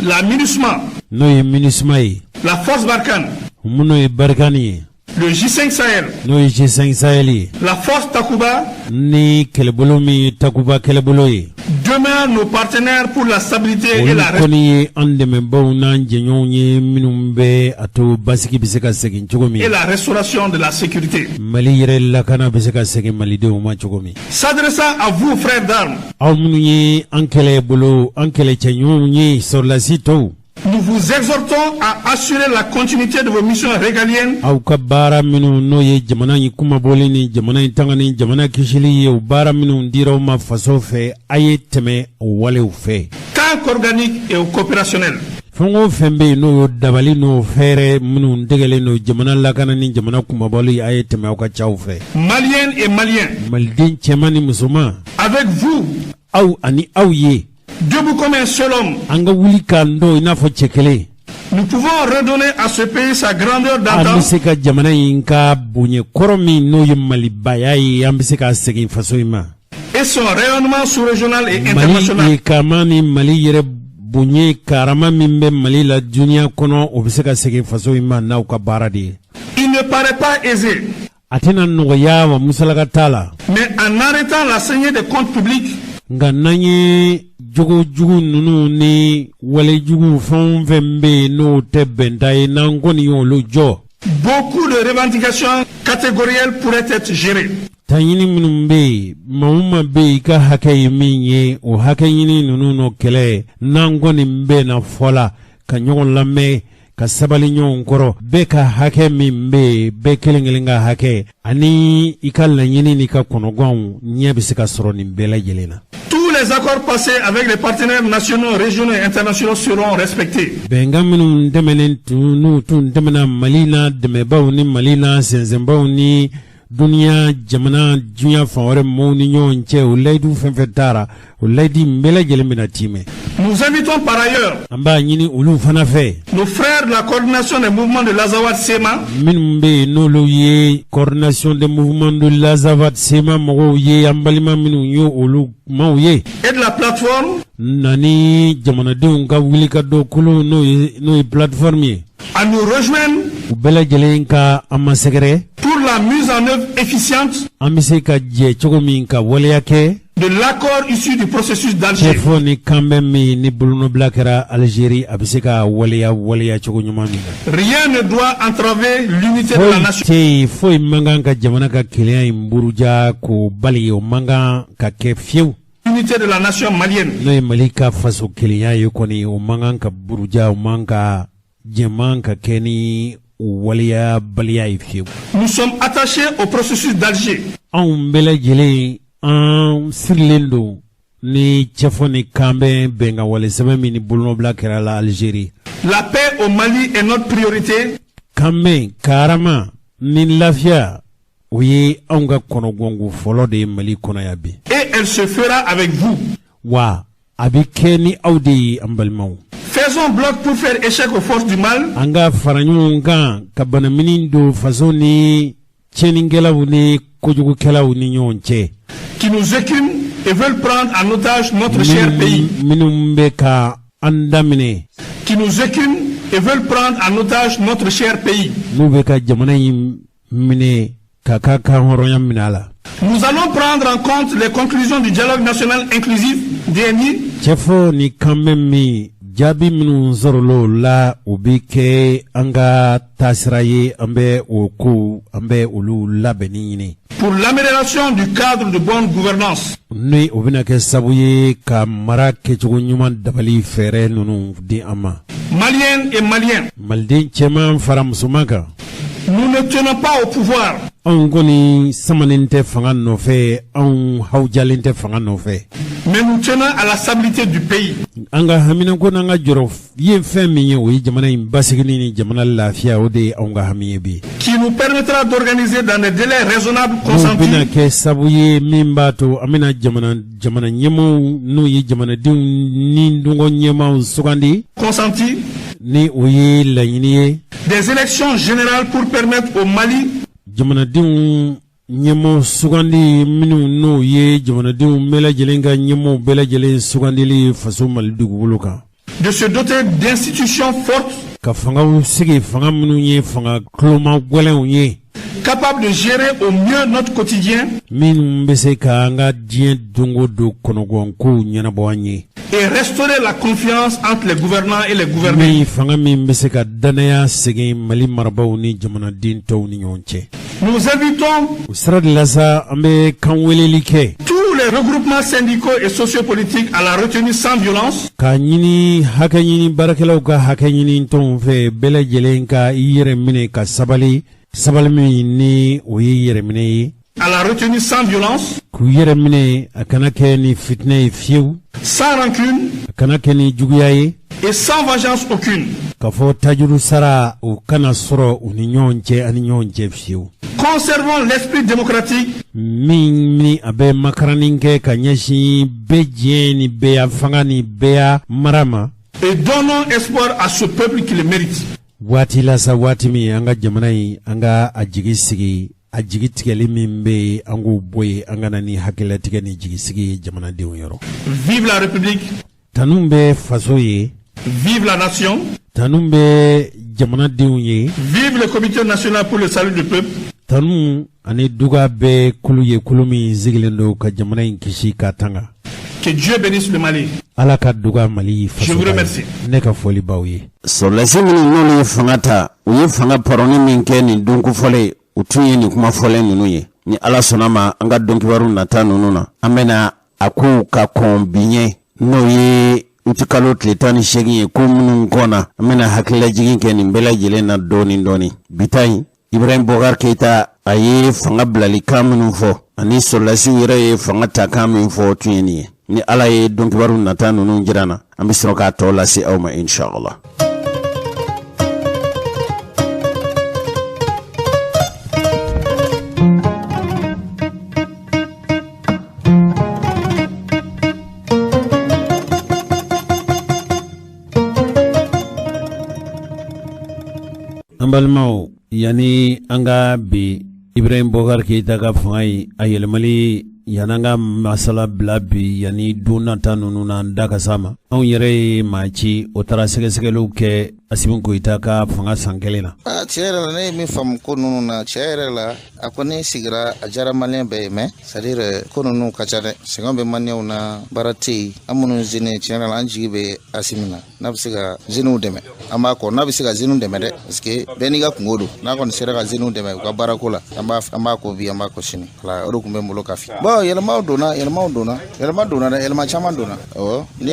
La MINUSMA, N'o ye MINUSMA ye, la Force Barkhane, minnu ye Barkhane ye, le G5 Sahel, n'o ye G5 Sahel ye, la Force Takuba ni kɛlɛbolo min ye Takuba kɛlɛbolo ye, demeurent nos partenaires pour la stabilité et olu la kɔni ye an dɛmɛbaw n'an jɛɲɔgɔnw ye, minnu bɛ a to basigi bɛ se ka segin cogo min, et la restauration de la sécurité. Mali yɛrɛ lakana bɛ se ka segin malidenw ma cogo min. S'adressant à vous, frères d'armes, Aw minnu ye an kɛlɛ bolo, an kɛlɛcɛɲɔgɔnw ye, sɔrɔlasi tɔw, nous vous exhortons à assurer la continuité de vos missions régaliennes aw ka baara minnu, n'o ye jamana in kumabɔli ni jamana in tanga ni jamana kisili ye, o baara minnu dira aw ma faso fɛ, a ye tɛmɛ o walew fɛ. Tant qu'organique et opérationnel. Fɛn o fɛn bɛ yen, n'o ye dabali n'o fɛɛrɛ minnu dɛgɛlen don jamana lakana ni jamana kumabɔli, a ye tɛmɛ aw ka caw fɛ. Maliennes et Maliens, Maliden cɛman ni musoman, avec vous, Aw ani aw ye. Debout comme un seul homme. An ka wuli k'an jɔ i n'a fɔ cɛ kelen. Nous pouvons redonner à ce pays sa grandeur d'antan. An bɛ se ka jamana in ka bonya kɔrɔ min, n'o ye Malibaya ye, an bɛ se k'a segin faso in ma. Et son rayonnement sous-régional et international. Mali kama ni Mali yɛrɛ bonya karama min bɛ Mali la dunuya kɔnɔ, o bɛ se ka segin faso in ma n'aw ka baara de ye. Il ne paraît pas aisé. A tɛna nɔgɔya wa, musalaka t'a la. Mais en arrêtant la saignée des comptes publics. Nka n'an ye jogo jugu ninnu ni wale jugu fɛn o fɛn bɛ yen, n'o tɛ bɛnta ye, n'an kɔni y'olu jɔ. Beaucoup de revendications catégorielles pourraient être gérées. Taɲini minnu bɛ yen, maa o maa bɛ yen, i ka hakɛ ye min ye, o hakɛ ɲini ninnu n'o kɛlɛ, n'an kɔni bɛnna fɔ la, ka ɲɔgɔn lamɛn, ka sabali ɲɔgɔn kɔrɔ, bɛɛ ka hakɛ min bɛ yen, bɛɛ kelen kelen ka hakɛ ani i ka laɲini n'i ka kɔnɔganw ɲɛ bɛ se ka sɔrɔ nin bɛɛ lajɛlen na. Tous les accords passés avec les partenaires nationaux, régionaux et internationaux seront respectés. Bɛnkan minnu tɛmɛnen tun, n'u tun tɛmɛna Mali n'a dɛmɛbaaw ni Mali n'a sɛnsɛnbaw ni duniya jamana, diɲɛ fan wɛrɛ mɔɔw ni ɲɔgɔn cɛ, o layidu fɛn fɛn taara, o layidu in bɛɛ lajɛlen bɛna tiimɛ. Nous invitons par ailleurs An b'a ɲini olu fana fɛ. nos frères de la coordination des mouvements de l'Azawad CMA Minnu bɛ yen, n'olu ye coordination des mouvements de l'Azawad CMA mɔgɔw ye, an balima minnu ye olu maaw ye. et de la plateforme Nani jamanadenw ka wulikajɔ kulu, n'o ye plateforme ye. à nous rejoindre U bɛɛ lajɛlen ka an masɛgɛrɛ. pour la mise en œuvre efficiente An bɛ se ka jɛ cogo min ka waleya kɛ. de l'accord issu du processus d'Alger. Cɛfɔ ni kanbɛn min ni bolonɔbila kɛra Algérie, a bɛ se ka waleya waleya cogo ɲuman min na. Rien ne doit entraver l'unité de la Foyi nation. tɛ yen, foyi man kan ka jamana ka kelenya in buruja k'o bali, o man kan ka kɛ fiyewu. Unité de la nation malienne. N'o ye Mali ka faso kelenya ye kɔni, o man kan ka buruja, o man ka jɛman ka kɛ ni o waleya baliya ye fiyewu. Nous sommes attachés au processus d'Alger. Anw bɛɛ lajɛlen, an sirilen don ni cɛfɔ ni kanbɛn bɛnkan wale sɛbɛn min ni bolonɔbila kɛra la Algérie. La paix au Mali est notre priorité. Kanbɛn karama ni lafiya, o ye anw ka kɔnɔgɔnko fɔlɔ de ye Mali kɔnɔ yan bi. Et elle se fera avec vous. Wa a bɛ kɛ ni aw de ye, an balimaw. Faisons bloc pour faire échec aux forces du mal An ka fara ɲɔgɔn kan ka banamini don faso ni tiɲɛnikɛlaw ni kojugukɛlaw ni ɲɔgɔn cɛ. qui nous écument et veulent prendre en otage notre cher pays. Minnu bɛ ka an daminɛ. Qui nous écument et veulent prendre en otage notre cher pays. N'u bɛ ka jamana in minɛ k'a ka kan hɔrɔnya minɛ a la. Nous allons prendre en compte les conclusions du dialogue national inclusif, DNI, Cɛfɔ ni kanbɛn min jaabi minnu sɔrɔla o la, o bɛ kɛ an ka taasira ye, an bɛ o kow, an bɛ olu labɛnni ɲini. pour l'amélioration du cadre de bonne gouvernance. Ni o bɛna kɛ sabu ye ka mara kɛcogo ɲuman dabali fɛɛrɛ ninnu di an ma. Maliennes et Maliens, Maliden cɛman fara musoman kan. nous ne tenons pas au pouvoir, Anw kɔni samanen tɛ fanga nɔfɛ, anw hawujalen tɛ fanga nɔfɛ. mais nous tenons à la stabilité du pays. An ka haminako n'an ka jɔrɔ ye fɛn min ye, o ye jamana in basigini ni jamana lafiya, o de ye anw ka hami ye bi. Qui nous permettra d'organiser dans des délais raisonnables N'o bɛna consentis kɛ sabu ye min b'a to an bɛna jamana ɲɛmaaw, n'o ye jamanadenw ni dungɔ ɲɛmaaw sugandi. consentis Ni o ye laɲini ye. des élections générales pour permettre au Mali Jamanadenw ɲɛmaaw sugandi minnu, n'o ye jamanadenw bɛɛ lajɛlen ka ɲɛmaaw bɛɛ lajɛlen sugandili faso Mali dugukolo kan. de se doter d'institutions fortes Ka fangaw sigi, fanga minnu ye fanga tuloma gɛlɛnw ye. capables de gérer au mieux notre quotidien Minnu bɛ se ka an ka diɲɛ don o don kɔnɔgɔnkow ɲɛnabɔ an ye. et restaurer la confiance entre les gouvernants et les gouvernés. Min fanga min bɛ se ka danaya segin Mali marabaaw ni jamanaden tɔw ni ɲɔgɔn cɛ. Nous invitons O sira de la sa, an bɛ kan weleli kɛ. tous les regroupements syndicaux et sociopolitiques à la retenue sans violence K'a ɲini hakɛ ɲini baarakɛlaw ka hakɛ ɲini tɔnw fɛ, bɛɛ lajɛlen ka i yɛrɛ minɛ ka sabali, sabali min ni o ye yɛrɛminɛ ye. à la retenue sans violence, K'u yɛrɛ minɛ, a kana kɛ ni fitinɛ ye fiyewu. sans rancune A kana kɛ ni juguya ye. et sans vengeance aucune. K'a fɔ tajuru sara, o kana sɔrɔ u ni ɲɔgɔn cɛ, ani ɲɔgɔn cɛ fiyewu. Conservons l'esprit démocratique. Min ni a bɛ makaranni kɛ ka ɲɛsin bɛɛ jɛ ni bɛɛya fanga ni bɛɛya mara ma. Et donnons espoir à ce peuple qui le mérite. Waati la sa, waati min an ka jamana in, an ka a jigi sigi, a jigi tigɛli min bɛ yen, an k'o bɔ yen, an ka na ni hakililatigɛ ni jigisigi ye jamanadenw yɔrɔ. Vive la République. Tanu bɛ faso ye. Vive la nation. Tanu bɛ jamanadenw ye. Vive le Comité national pour le salut du peuple. Tanu ani duga bɛ kulu ye, kulu min sigilen don ka jamana in kisi k'a tanga. Que Dieu bénisse le Mali. Ala ka duga Mali faso. Je vous remercie. Ne ka foli b'aw ye. Sɔrɔdasi minnu n'olu ye fanga ta, u ye fanga paroni min kɛ nin don kofɔlen, u tun ye nin kuma fɔlen ninnu ye. Ni Ala sɔnna ma, an ka donkibaru nata ninnu na, an bɛna a kow ka kɔn bi ɲɛ, n'o ye utikalo tile 18 ye. Ko minnu kɔnna, an bɛna hakililajigin kɛ nin bɛɛ lajɛlen na dɔɔni dɔɔni. Bi ta in, Ibrahim Boubacar Keita, a ye fanga bilalikan minnu fɔ ani sɔrɔdasiw yɛrɛ ye fanga takan min fɔ, o tun ye nin ye. Ni Ala ye donkibaru nata ninnu jira na, an bɛ sɔrɔ k'a tɔ lase aw ma, inshallah. An balimaw, yanni an ka bi Ibrahim Boubacar Keita ka fanga ye a yɛlɛmali, yanni an ka masala bila bi, yanni don nata ninnu na an da ka s'a ma, anw yɛrɛ ye maa ci, o taara sɛgɛsɛgɛliw kɛ Asimi Goyita ka fanga san kelen na. Aa, tiɲɛ yɛrɛ la, ne ye min faamu ko ninnu na, tiɲɛ yɛrɛ la, a kɔni sigira, a diyara maliyɛn bɛɛ ye, mais c'est à dire ko ninnu ka ca dɛ. Sɛgɛn bɛ maliyɛnw na, baara tɛ yen. An minnu jeunes, tiɲɛ yɛrɛ la, an jigi bɛ Asimi na. N'a bɛ se ka jeunes dɛmɛ, an b'a kɔ. N'a bɛ se ka jeunes dɛmɛ dɛ, parce que bɛɛ n'i ka kungo don. N'a kɔni sera ka jeunes dɛmɛ u ka baarako la, an b'a ko bi, an b'a ko sini. Wala, o de tun bɛ n bolo ka fi. Bon, yɛlɛmaw donna, yɛlɛmaw donna, yɛlɛma donna dɛ, yɛlɛma caman donna. Awɔ, n'i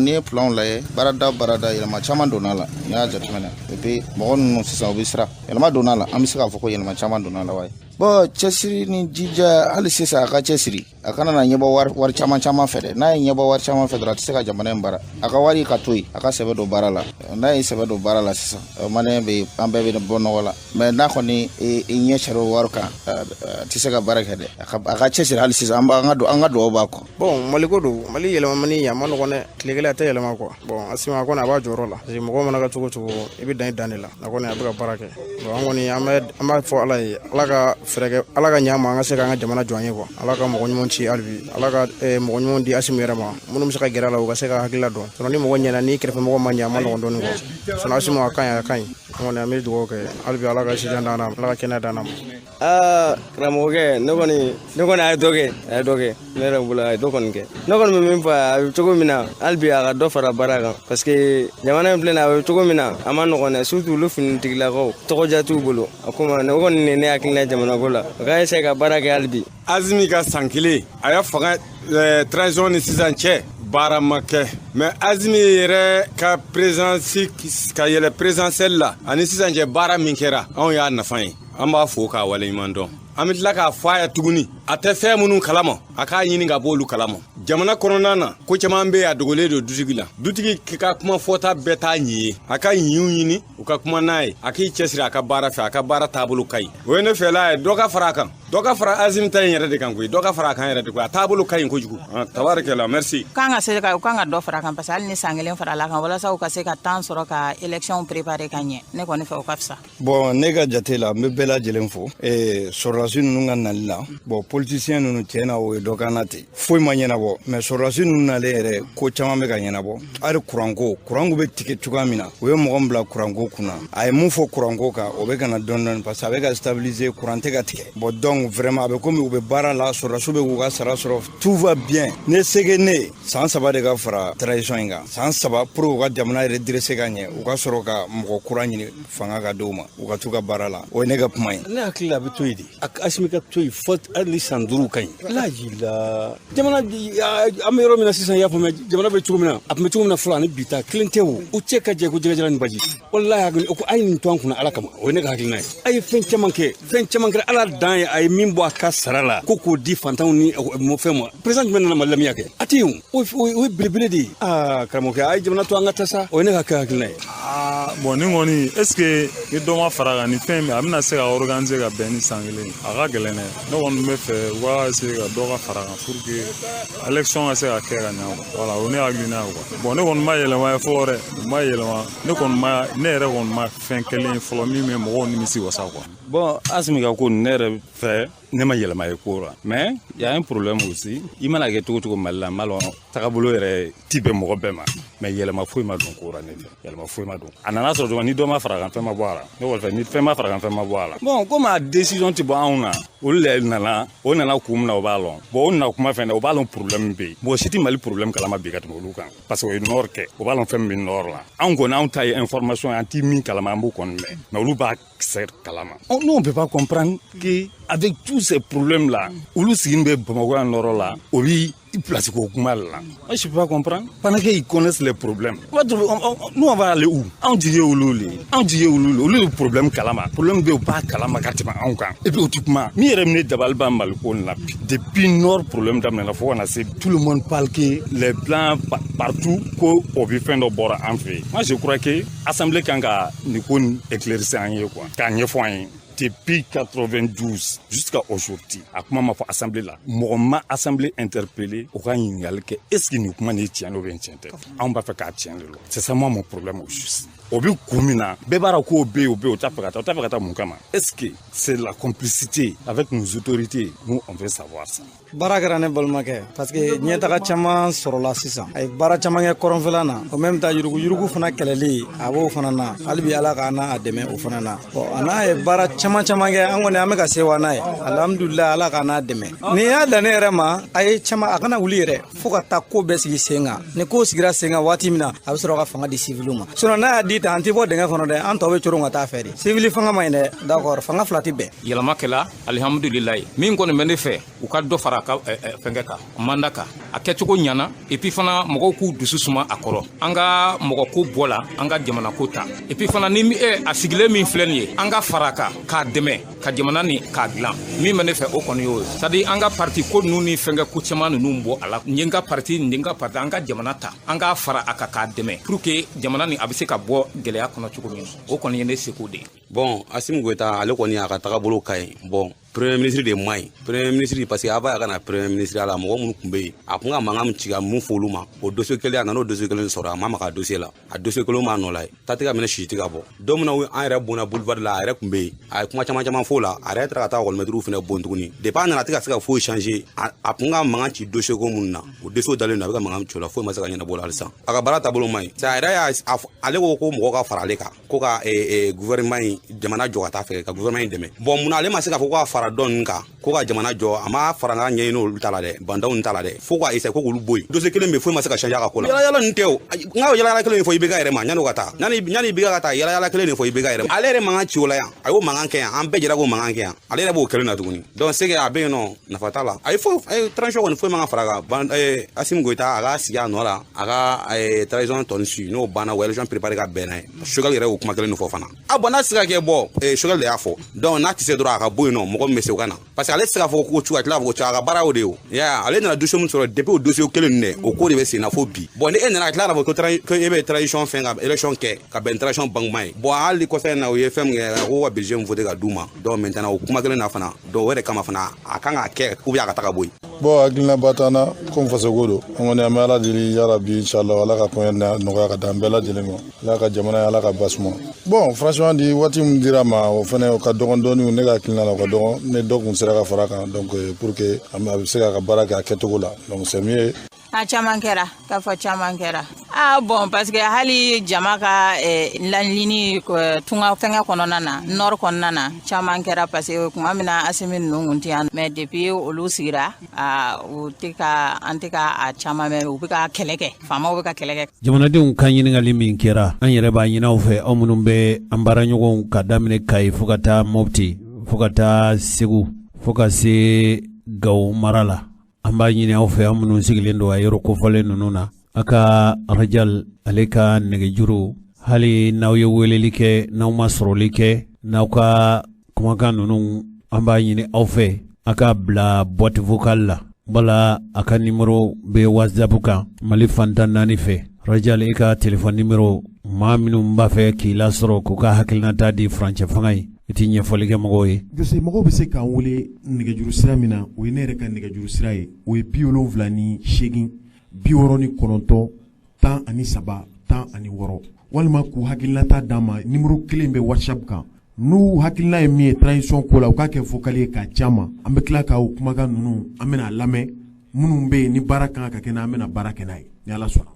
ye plan lajɛ, baarada baarada, yɛlɛma caman donna la. N'i y'a jateminɛ, et puis mɔgɔ ninnu sisan, u bɛ siran. Yɛlɛma donna la, an bɛ se k'a fɔ ko yɛlɛma caman donna la wa. Bon, cɛsiri ni jija, hali sisan a ka cɛsiri, a kana na ɲɛbɔ wari caman caman fɛ dɛ. N'a ye ɲɛbɔ wari caman fɛ dɔrɔn, a tɛ se ka jamana in baara. A ka wari ka to yen, a ka sɛbɛ don baara la. N'a ye sɛbɛ don baara la sisan, maliyɛn bɛ, an bɛɛ bɛ bɔ nɔgɔ la. Mais n'a kɔni i ɲɛ sara o wari kan, a tɛ se ka baara kɛ dɛ. A ka cɛsiri hali sisan, an ka dugawu b'a kɔ. Bon, Maliko don, Mali yɛlɛmamani a ma nɔgɔn dɛ. Tile kelen a tɛ yɛlɛma quoi. Bon, Asimi, a kɔni a b'a jɔyɔrɔ la, parce que mɔgɔ mana kɛ cogo cogo, i bɛ dan i dan de la. A kɔni a bɛ ka baara kɛ. Bon, an kɔni an b'a fɔ Ala ye, Ala ka fɛɛrɛ kɛ, Ala ka ɲa ma, an ka se k'an ka jamana jɔ an ye quoi. Ala ka mɔgɔ ɲuman ci hali bi, Ala ka mɔgɔ ɲuman di Asimi yɛrɛ ma, minnu bɛ se ka gɛrɛ a la, u ka se ka hakilila dɔn. Sinon ni mɔgɔ ɲɛna, ni kɛrɛfɛmɔgɔ ma ɲɛ, a ma nɔgɔn dɔɔni quoi. Sinon Asimi, a ka ɲi, a ka ɲi. An kɔni an bɛ dugawu kɛ hali bi, Ala ka sijan d'an ma, Ala ka kɛnɛya d'an ma. Aa, karamɔgɔkɛ, ne kɔni a ye dɔ kɛ, a ye dɔ kɛ. Ne yɛrɛ bolo, a ye dɔ kɔni kɛ. Ne kɔni bɛ min fɔ, a bɛ cogo min na, hali bi a ka dɔ fara baara kan, parce que jamana in filɛ nin ye, a bɛ cogo min na, a ma nɔgɔn dɛ. Surtout olu finitigilakaw, tɔgɔja t'u bolo. A ko ma, o kɔni ne hakilina jamana ko la, o ka essayer ka baara kɛ hali bi. Azimi ka san kelen, a ya fanga transition ni sisan cɛ, baara ma kɛ. Mais Azimi yɛrɛ ka présidence, ka yɛlɛ présidentielle la ani sisan cɛ, baara min kɛra, anw y'a nafa ye. An b'a fo k'a waleɲuman dɔn. An bɛ tila k'a fɔ a ye tuguni, a tɛ fɛn minnu kalama, a k'a ɲini ka bɔ olu kalama. Jamana kɔnɔna na, ko caman bɛ yen, a dogolen don dutigi la. Dutigi ka kuma fɔta bɛɛ t'a ɲi ye. A ka ɲiw ɲini, u ka kuma n'a ye. A k'i cɛsiri a ka baara fɛ, a ka baara taabolo ka ɲi. O ye ne fɛla ye. Dɔ ka fara a kan, dɔ ka fara Azimi ta in yɛrɛ de kan koyi. Dɔ ka fara a kan yɛrɛ de koyi, a taabolo ka ɲi kojugu. Tabarikɛla, merci. Kan ka se ka, u kan ka dɔ fara a kan, parce que hali ni san kelen farala kan, walasa u ka se ka temps sɔrɔ ka élection préparer ka ɲɛ, ne kɔni fɛ, o ka fisa. Bon, ne ka jate la, n bɛ bɛɛ lajɛlen fo sɔrɔdasi ninnu ka nali la. Bon, politicien ninnu, tiɲɛ na, o ye dɔ kan na ten, foyi ma ɲɛnabɔ. Mais sɔrɔdasi ninnu nalen yɛrɛ, ko caman bɛ ka ɲɛnabɔ. Hali kuranko, kuran bɛ tigɛ cogoya min na, u ye mɔgɔ min bila kuranko kunna, a ye mun fɔ kuranko kan, o bɛ ka na dɔɔni dɔɔni, parce que a bɛ ka stabiliser, kuran tɛ ka tigɛ. Bon, donc vraiment, a bɛ komi u bɛ baara la, sɔrɔdasiw bɛ k'u ka sara sɔrɔ, tout va bien. Ne sege ne san 3 de ka fara transition in kan, san 3, pour u ka jamana redresser ka ɲɛ, u ka sɔrɔ ka mɔgɔ kura ɲini, fanga ka d'u ma, u ka t'u ka baara la. O ye ne ka kuma ye. Ne hakili la, a bɛ to yen de. Asimi ka to yen fɔ hali ni san 5 ka ɲi laji la. Jamana, an bɛ yɔrɔ min na sisan, i y'a faamuya, jamana bɛ cogo min na, a tun bɛ cogo min na fɔlɔ ani bi ta kelen tɛ. O u cɛ ka jɛ ko jɛgɛjalan ni baji. Walahi, o ko a ye nin to an kunna Ala kama, o ye ne ka hakilina ye. A ye fɛn caman kɛ, fɛn caman kɛra. Ala dan ye, a ye min bɔ a ka sara la ko k'o di fantanw ni fɛn ma. Président jumɛn nana Mali la min y'a kɛ? A tɛ yen. O ye belebele de ye. Aa, karamɔgɔkɛ, a ye jamana to an ka taa sa. O ye ne ka hakilina ye. Aa. Bon, nin kɔni, est ce que ni dɔ ma fara kan, nin fɛn a bɛna se ka organiser ka bɛn ni san kelen? A ka gɛlɛn dɛ. Ne kɔni bɛ fɛ u ka essayer ka dɔ ka fara kan pour que élection ka se ka kɛ ka ɲɛ quoi. Voilà, o ne hakilina ye quoi. Bon, ne kɔni ma yɛlɛma ye fɔlɔ dɛ, u ma yɛlɛma. Ne yɛrɛ kɔni ma fɛn kelen fɔlɔ min bɛ mɔgɔw nimisi wasa quoi. Bon, Asimi ka ko, ne yɛrɛ fɛ, ne ma yɛlɛma ye ko la, mais y a un problème aussi. I mana kɛ cogo cogo Mali la, n b'a lɔn tagabolo yɛrɛ ti bɛn mɔgɔ bɛɛ ma, mais yɛlɛma foyi ma don ko la. Ne fɛ, yɛlɛma foyi ma don. A nana sɔrɔ dɔrɔn, ni dɔ ma fara kan, fɛn ma bɔ a la. Ne kɔni fɛ, ni fɛn ma fara kan, fɛn ma bɔ a la. Bon, komi a décision ti bɔ anw na, olu le nana, o nana kun min na, o b'a lɔn. Bon, o nana kuma fɛn na, o b'a lɔn problème bɛ yen. Mɔgɔ si ti Mali problème kalama bi ka tɛmɛ olu kan, parce que o ye nord kɛ, o b'a lɔn fɛn min bɛ nord la. Anw kɔni, anw ta ye information ye, an ti min kalama, an b'o kɔni mɛn, mais olu b'a kisɛ kalama. Nous, on peut pas comprendre que avec tous ces problèmes là, olu sigilen bɛ Bamakɔ yan nord la, o bi place ko kuma la. Moi, je peux pas comprendre. Pendant qu'ils connaissent les problèmes. On va trouver, nous, on va aller où? Anw jigi ye olu le ye. Anw jigi ye olu le. Olu ye problème kalama. Problème bɛ yen, u b'a kalama ka tɛmɛ anw kan. Et puis o ti kuma. Min yɛrɛ ne dabali ban Mali ko nin la bi. Depuis nord problème daminɛna fo ka na se, tout le monde parle que les plans partout ko o bi fɛn dɔ bɔra an fɛ yen. Moi, je crois que assemblée kan ka nin ko nin éclaircir an ye quoi. K'a ɲɛfɔ an ye. Depuis 92 jusqu'à aujourd'hui, a kuma ma fɔ assemblée la. Mɔgɔ ma assemblée interpellé o ka ɲininkali kɛ: est ce que nin kuma nin ye tiɲɛ ou bien tiɲɛ tɛ? Anw b'a fɛ k'a tiɲɛ de lɔ. C'est ça, moi, mon problème au juste. O bɛ kun min na, bɛɛ b'a dɔn k'o bɛ yen, o bɛ yen, o t'a fɛ ka taa, o t'a fɛ ka taa mun kama? Est ce que c'est la complicité avec nos autorités? Nous, on veut savoir ça. Baara kɛra, ne balimakɛ, parce que ɲɛtaga caman sɔrɔla sisan. A ye baara caman kɛ kɔrɔnfɛla na, o même temps yuruguyurugu fana kɛlɛli, a b'o fana na. Hali bi, Ala k'an n'a dɛmɛ o fana na. Bon, a n'a ye baara caman caman kɛ, an kɔni an bɛ ka sewa n'a ye, alhamdulilayi, Ala k'an n'a dɛmɛ. Nin y'a dan ne yɛrɛ ma, a ye caman, a kana wuli yɛrɛ fo ka taa ko bɛɛ sigi sen kan. Ni ko sigira sen kan waati min na, a bɛ sɔrɔ ka fanga di siviliw ma. Sinon n'a y'a di tan, an tɛ bɔ dingɛ kɔnɔ dɛ, an tɔ bɛ coron ka taa fɛ de. Sivili fanga ma ɲi dɛ, d'accord, fanga fila tɛ bɛn. Yɛlɛma kɛla, alihamudulilayi. Min kɔni bɛ ne fɛ, u ka dɔ fara a ka fɛnkɛ kan, mandat kan, a kɛcogo ɲana. Et puis fana, mɔgɔw k'u dusu suma a kɔrɔ. An ka mɔgɔ ko bɔ la, an ka jamana ko ta. Et puis fana, ni a sigilen min filɛ nin ye, an ka fara a kan k'a dɛmɛ ka jamana ni k'a dilan. Min bɛ ne fɛ, o kɔni y'o ye. C'est à dire, an ka parti ko ninnu ni fɛnkɛ ko caman ninnu bɔ a la. Nin ye n ka parti, nin ye n ka parti. An ka jamana ta, an k'a fara a kan k'a dɛmɛ pour que jamana ni a bɛ se ka bɔ gɛlɛya kɔnɔ cogo min. O kɔni ye ne seko de ye. Bon, Asimi Goïta, ale kɔni, a ka tagabolo ka ɲi. Bon, premier ministre de man ɲi, premier ministre, parce que avant a ka na premier ministre la, mɔgɔ minnu tun bɛ yen, a kun ka mankan min ci ka mun fɔ olu ma, o dossier kelen, a nana o dossier kelen sɔrɔ, a ma maga dossier la, a dossier kelen m'a nɔ la ye. Ta tɛ ka minɛ, si tɛ ka bɔ. Don min na an yɛrɛ bonna boulevard la, a yɛrɛ tun bɛ yen, a ye kuma caman caman fɔ o la. A yɛrɛ taara ka taa ekɔlimɛtiriw fana bon tuguni. Depuis a nana, a tɛ ka se ka foyi changer. A kun ka mankan ci dossier ko minnu na, o dossier dalen don, a bɛ ka mankan ci o la, foyi ma se ka ɲɛnabɔ o la halisa. A ka baara taabolo man ɲi. A yɛrɛ y'a, ale ko ko mɔgɔw ka fara ale kan, ko ka gouvernement in, jamana jɔ ka taa fɛ, ka gouvernement in dɛmɛ. Bon, munna ale ma se k'a fɔ ko ka fara dɔ ninnu kan, ko ka jamana jɔ? A ma fara n ka ɲɛɲini olu ta la dɛ, bandaw ta la dɛ, fo ka essayer ko k'olu bɔ yen. Dossier kelen bɛ, foyi ma se ka changer a ka ko la. Yala yala nin tɛ o, n ka yala yala kelen de fɔ IBK yɛrɛ ma yanni o ka taa, yanni IBK ka taa, yala yala kelen de fɔ IBK yɛrɛ ma. Ale yɛrɛ mankan ci o la yan, a y'o mankan kɛ yan, an bɛɛ jɛra k'o mankan kɛ yan. Ale yɛrɛ b'o kelen na tuguni. Donc c'est que a bɛ yen nɔ, nafa t'a la. A ye fo transition kɔni, foyi man ka fara a kan. Asimi Goïta, a ka sigi a nɔ la, a ka transition tɔ ni suit, n'o banna, o élection préparé ka bɛn n'a ye. Choguel yɛrɛ y'o kuma kelen de fɔ fana. A bon, n'a tɛ se ka kɛ, bɔ Choguel de y'a fɔ. Donc n'a tɛ se dɔrɔn, a ka bɔ yen nɔ, mɔgɔ min bɛ se o ka na, parce que ale tɛ se k'a fɔ ko cogo, a tila k'a fɔ ko cogo, a ka baara y'o de ye. O ya, ale nana dossier min sɔrɔ, depuis o dossier kelen nin dɛ, o ko de bɛ sen na fo bi. Bon, ni e nana ka tila k'a fɔ ko e bɛ transition fɛn ka élection kɛ ka bɛn transition banguma ye. Bon, hali kɔfɛ in na, u ye fɛn min kɛ, ko ka budget min voté ka d'u ma. Donc maintenant, o kuma kelen na fana, donc o yɛrɛ kama fana, a kan k'a kɛ ou bien a ka taga bɔ yen. Bon, hakilinaba t'an na komi fasoko don. An kɔni, an bɛ Ala deli, yarabi, inshallah, Ala ka kɔɲɔ nɔgɔya ka d'an bɛɛ lajɛlen ma. Ala ka jamana ye, Ala ka basuma. Bon, franchement di, waati min dira ma, o fɛnɛ o ka dɔgɔn dɔɔni. Ne ka hakilina la, o ka dɔgɔn. Ne dɔ kun sera ka fara kan, donc pour que a bɛ se k'a ka baara kɛ a kɛcogo la, donc c'est mieux. A caman kɛra, k'a fɔ caman kɛra. Ah bon, parce que hali jama ka laɲini tunga fɛngɛ kɔnɔna na, nord kɔnɔna na, caman kɛra, parce que kuma min na Asimi ninnu kun tɛ yan, mais depuis olu sigira, u tɛ ka, an tɛ ka a caman mɛn. U bɛ ka kɛlɛ kɛ, faamaw bɛ ka kɛlɛ kɛ. Jamanadenw ka ɲininkali min kɛra, an yɛrɛ b'a ɲini aw fɛ, aw minnu bɛ an baaraɲɔgɔnw, ka daminɛ Kayi fo ka taa Mopti, fo ka taa Segu, fo ka se Gawo mara la, an b'a ɲini aw fɛ, aw minnu sigilen don a yɔrɔ kofɔlen ninnu na, a ka Rajal ale ka nɛgɛjuru, hali n'aw ye weleli kɛ, n'aw ma sɔrɔli kɛ, n'aw ka kumakan ninnu, an b'a ɲini aw fɛ, a ka bila boîte vocale la, wala a ka nimero bɛ WhatsApp kan Mali fantan naani fɛ. Rajal, i ka téléphone numéro Maa minnu b'a fɛ k'i lasɔrɔ k'u ka hakilinata di furancɛ fanga ye, i tɛ ɲɛfɔli kɛ mɔgɔw ye. Jose, mɔgɔw bɛ se k'an wele nɛgɛjuru sira min na, o ye ne yɛrɛ ka nɛgɛjuru sira ye, o ye 78 69 13 16, walima k'u hakilinata d'an ma numéro kelen bɛ WhatsApp kan. N'u hakilina ye min ye transition ko la, u k'a kɛ vocal ye k'a ci an ma. An bɛ tila k'o kumakan ninnu, an bɛna a lamɛn. Minnu bɛ yen ni baara kan ka kɛ n'a, an bɛna baara kɛ n'a ye ni Ala sɔnna.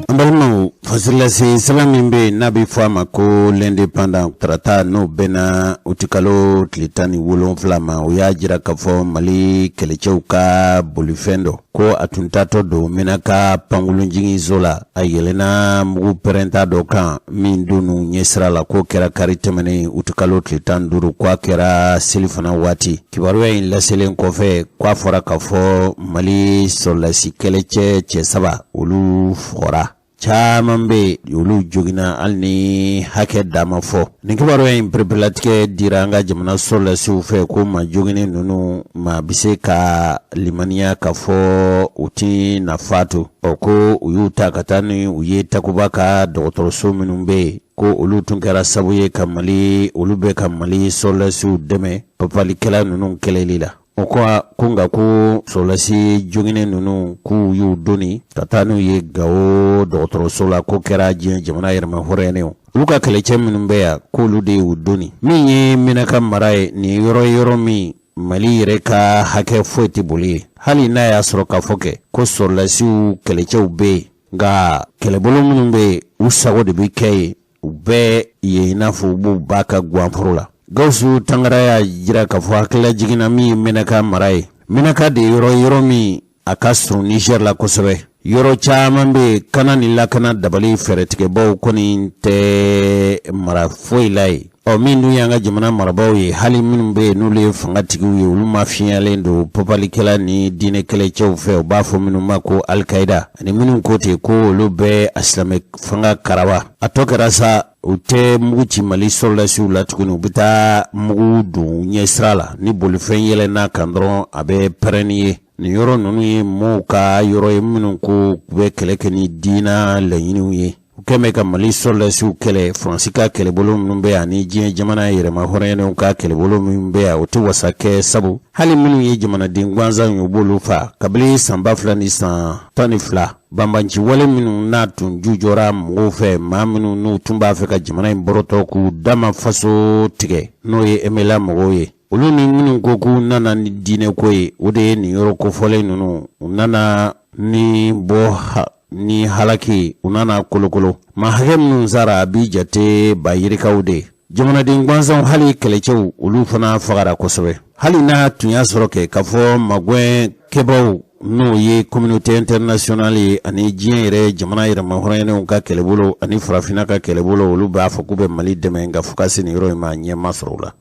An balimaw, fasilase sɛbɛn min bɛ yen n'a bɛ fɔ a ma ko l'Indépendant, tarata n'o bɛnna utikalo tile 17 ma, o y'a jira k'a fɔ Mali kɛlɛcɛw ka bolifɛn dɔ ko a tun taatɔ don Menaka pankurunjiginso la, a yɛlɛnna mugu pɛrɛnta dɔ kan min donn'u ɲɛsira la. K'o kɛra kari tɛmɛnen utikalo tile 15, ko a kɛra selifana waati. Kibaruya in laselen kɔfɛ, k'a fɔra k'a fɔ Mali sɔrɔdasi kɛlɛcɛ cɛ saba olu fagara, caman bɛ yen olu joginna, hali ni hakɛ dan ma fɔ. Nin kibaruya in pereperelatigɛ dira an ka jamana sɔrɔdasiw fɛ ko maa joginnen ninnu, maa bɛ se ka limaniya k'a fɔ u tɛna fatu. Ɔ ko u y'u ta ka taa ni u ye Takuba ka dɔgɔtɔrɔso minnu bɛ yen, ko olu tun kɛra sababu ye ka Mali, olu bɛ ka Mali sɔrɔdasiw dɛmɛ papalikɛla ninnu kɛlɛli la. O ko ko nka ko sɔrɔdasi joginnen ninnu, k'u y'u doni ka taa n'u ye Gawo dɔgɔtɔrɔso la. K'o kɛra diɲɛ jamana yɛrɛmahɔrɔnyalen olu ka kɛlɛcɛ minnu bɛ yan, k'olu de y'u doni. Min ye Menaka mara ye, nin yɔrɔ ye yɔrɔ min Mali yɛrɛ ka hakɛ foyi tɛ boli ye, hali n'a y'a sɔrɔ k'a fɔ kɛ ko sɔrɔdasiw kɛlɛcɛw bɛ yen, nka kɛlɛbolo minnu bɛ yen, u sago de bɛ kɛ yen. U bɛ yen i n'a fɔ u b'u ba ka gwanforo la. Gawusu Tangara y'a jira k'a fɔ hakililajigin na, min ye Menaka mara ye, Menaka de ye yɔrɔ yɔrɔ min a ka surun Niger la kosɛbɛ. Yɔrɔ caman bɛ yen, kana ni lakana dabali fɛɛrɛtigɛbaw kɔni tɛ mara foyi la yen. Ɔ min dun y'an ka jamana marabaaw ye, hali minnu bɛ yen n'olu ye fangatigiw ye, olu mafiyalen don papalikɛla ni diinɛ kɛlɛcɛw fɛ, u b'a fɔ minnu ma ko Alikayida, ani minnu ko ten ko olu bɛ a silamɛ fanga karawa. A tɔ kɛra sa, u tɛ mugu ci Mali sɔrɔdasiw la tuguni, u bɛ taa mugu don ɲɛsira la. Ni bolifɛn yɛlɛnna kan dɔrɔn, a bɛ pɛrɛn ni ye. Nin yɔrɔ ninnu ye mɔɔw ka yɔrɔ ye minnu ko u bɛ kɛlɛ kɛ ni diinɛ laɲiniw ye. U kɛn bɛ ka Mali sɔrɔdasiw kɛlɛ. Faransi ka kɛlɛbolo minnu bɛ yan ni diɲɛ jamana yɛrɛmahɔrɔnyalenw ka kɛlɛbolo minnu bɛ yan, o tɛ wasa kɛ, sabu hali minnu ye jamanaden gansan ye, u b'olu fa. Kabini san 2012, banbanci wale minnu n'a tun jujɔra mɔgɔw fɛ, maa minnu n'u tun b'a fɛ ka jamana in bɔrɔtɔ k'u dama faso tigɛ, n'o ye MNLA mɔgɔw ye, olu ni minnu ko k'u nana ni diinɛ ko ye, o de ye nin yɔrɔ kofɔlen ninnu. U nana ni bɔ ni halaki, u nana kolokolo. Maa hakɛ minnu sara, a bi jate ba yirikaw de. Jamanaden gansanw, hali kɛlɛcɛw, olu fana fagara kosɛbɛ. Hali n'a tun y'a sɔrɔ kɛ k'a fɔ magɛn kɛbaw, n'o ye communauté internationale ye, ani diɲɛ yɛrɛ jamana yɛrɛmahɔrɔnyalenw ka kɛlɛbolo ani farafinna ka kɛlɛbolo, olu b'a fɔ k'u bɛ Mali dɛmɛ, nka fo ka se nin yɔrɔ in ma, ɲɛ ma sɔrɔ u la.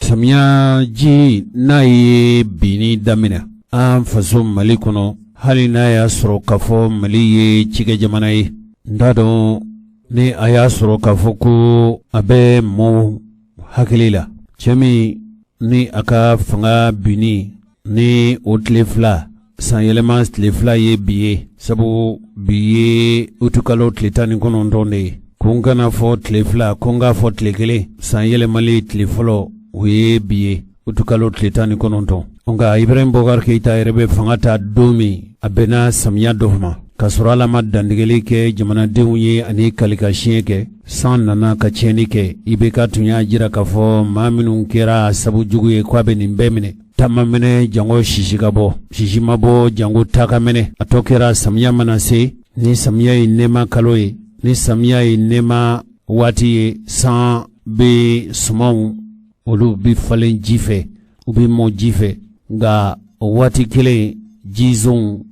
Samiya ji n'a ye binni daminɛ an faso Mali kɔnɔ, hali n'a y'a sɔrɔ k'a fɔ Mali ye cikɛ jamana ye, n t'a dɔn ni a y'a sɔrɔ k'a fɔ ko a bɛ mɔɔw hakili la, cɛ min ni a ka fanga binni ni o tile fila, sanyɛlɛma tile fila ye bi ye, sabu bi ye utukalo tile 19 de ye. Ko n kana fɔ tile fila, ko n k'a fɔ tile kelen, sanyɛlɛmali tile fɔlɔ, o ye bi ye, utukalo tile 19. Nka Ibrahim Boubacar Keita yɛrɛ bɛ fanga ta don min, a bɛnna samiya dɔ ma, k'a sɔrɔ Ala ma dantigɛli kɛ jamanadenw ye ani kalika siɲɛ kɛ. San nana ka tiɲɛni kɛ. IBK tun y'a jira k'a fɔ maa minnu kɛra sabu jugu ye, k'a bɛ nin bɛɛ minɛ. Ta ma mɛnɛ jango sisi ka bɔ, sisi ma bɔ jango ta ka mɛnɛ. A tɔ kɛra samiya mana se, ni samiya ye nɛɛma kalo ye, ni samiya ye nɛɛma waati ye, san bɛ sumanw, olu bɛ falen ji fɛ, u bɛ mɔ ji fɛ. Nka o waati kelen, jizonw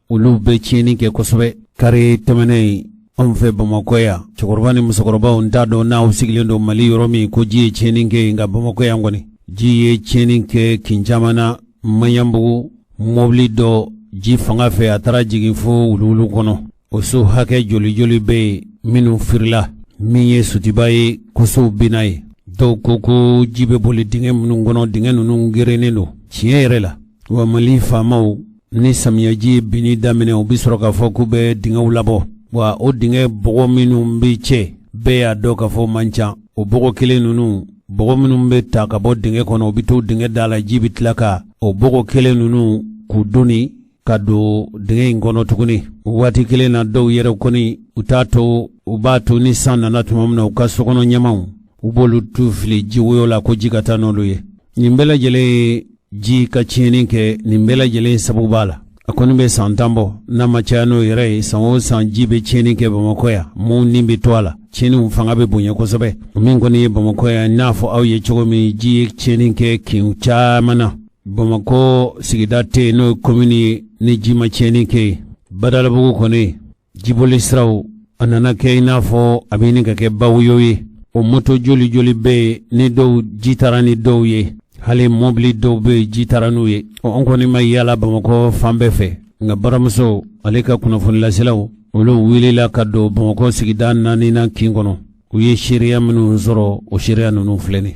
olu bɛ tiɲɛni kɛ kosɛbɛ. Kari tɛmɛnen anw fɛ Bamakɔ yan, cɛkɔrɔba ni musokɔrɔbaw, n t'a dɔn n'aw sigilen don Mali yɔrɔ min ko ji ye tiɲɛni kɛ, nka Bamakɔ yan kɔni, ji ye tiɲɛni kɛ kin caman na. Maɲanbugu, mɔbili dɔ Ji fanga fɛ a taara jigin fo wuluwulu kɔnɔ. O so hakɛ joli joli bɛ yen minnu firila, min ye sutiba ye ko sow binna yen. Dɔw ko ko ji bɛ boli dingɛ minnu kɔnɔ, dingɛ ninnu gerennen don tiɲɛ yɛrɛ la. Wa Mali faamaw ni samiyaji ye binni daminɛ, u bɛ sɔrɔ k'a fɔ k'u bɛ dingɛw labɔ. Wa o dingɛ bɔgɔ minnu bɛ cɛ, bɛɛ y'a dɔn k'a fɔ man ca. O bɔgɔ kelen ninnu, bɔgɔ minnu bɛ ta ka bɔ dingɛ kɔnɔ, u bɛ to dingɛ da la, ji bɛ tila ka o bɔgɔ kelen ninnu k'u doni ka don dingɛ in kɔnɔ tuguni. O waati kelen na, dɔw yɛrɛ kɔni u t'a to, u b'a to ni san nana tuma min na, u ka sokɔnɔ ɲamanw, u b'olu tu fili jiwoyo la ko ji ka taa n'olu ye. Nin bɛɛ lajɛlen ye ji ka tiɲɛni kɛ, nin bɛɛ lajɛlen sababu b'a la. A kɔni bɛ san 10 bɔ, n'a ma caya n'o yɛrɛ ye, san o san ji bɛ tiɲɛni kɛ Bamakɔ yan. Mun ni bɛ to a la, tiɲɛniw fanga bɛ bonya kosɛbɛ. Min kɔni ye Bamakɔ yan, n'a fɔ aw ye cogo min, ji ye tiɲɛni kɛ kin caman na. Bamakɔ sigida tɛ yen n'o ye komini ye ni ji ma tiɲɛni kɛ yen. Badalabugu kɔni jiboli siraw, a nana kɛ i n'a fɔ a bɛ ɲini ka kɛ bawuyo ye. O moto joli joli bɛ yen ni dɔw ji taara ni dɔw ye, hali mɔbili dɔw bɛ yen ji taara n'u ye. Ɔ, an kɔni ma yaala Bamakɔ fan bɛɛ fɛ, nka baramuso ale ka kunnafonilaselaw, olu wulila ka don Bamakɔ sigida naaninan kin kɔnɔ. U ye seereya minnu sɔrɔ, o seereya ninnu filɛ nin.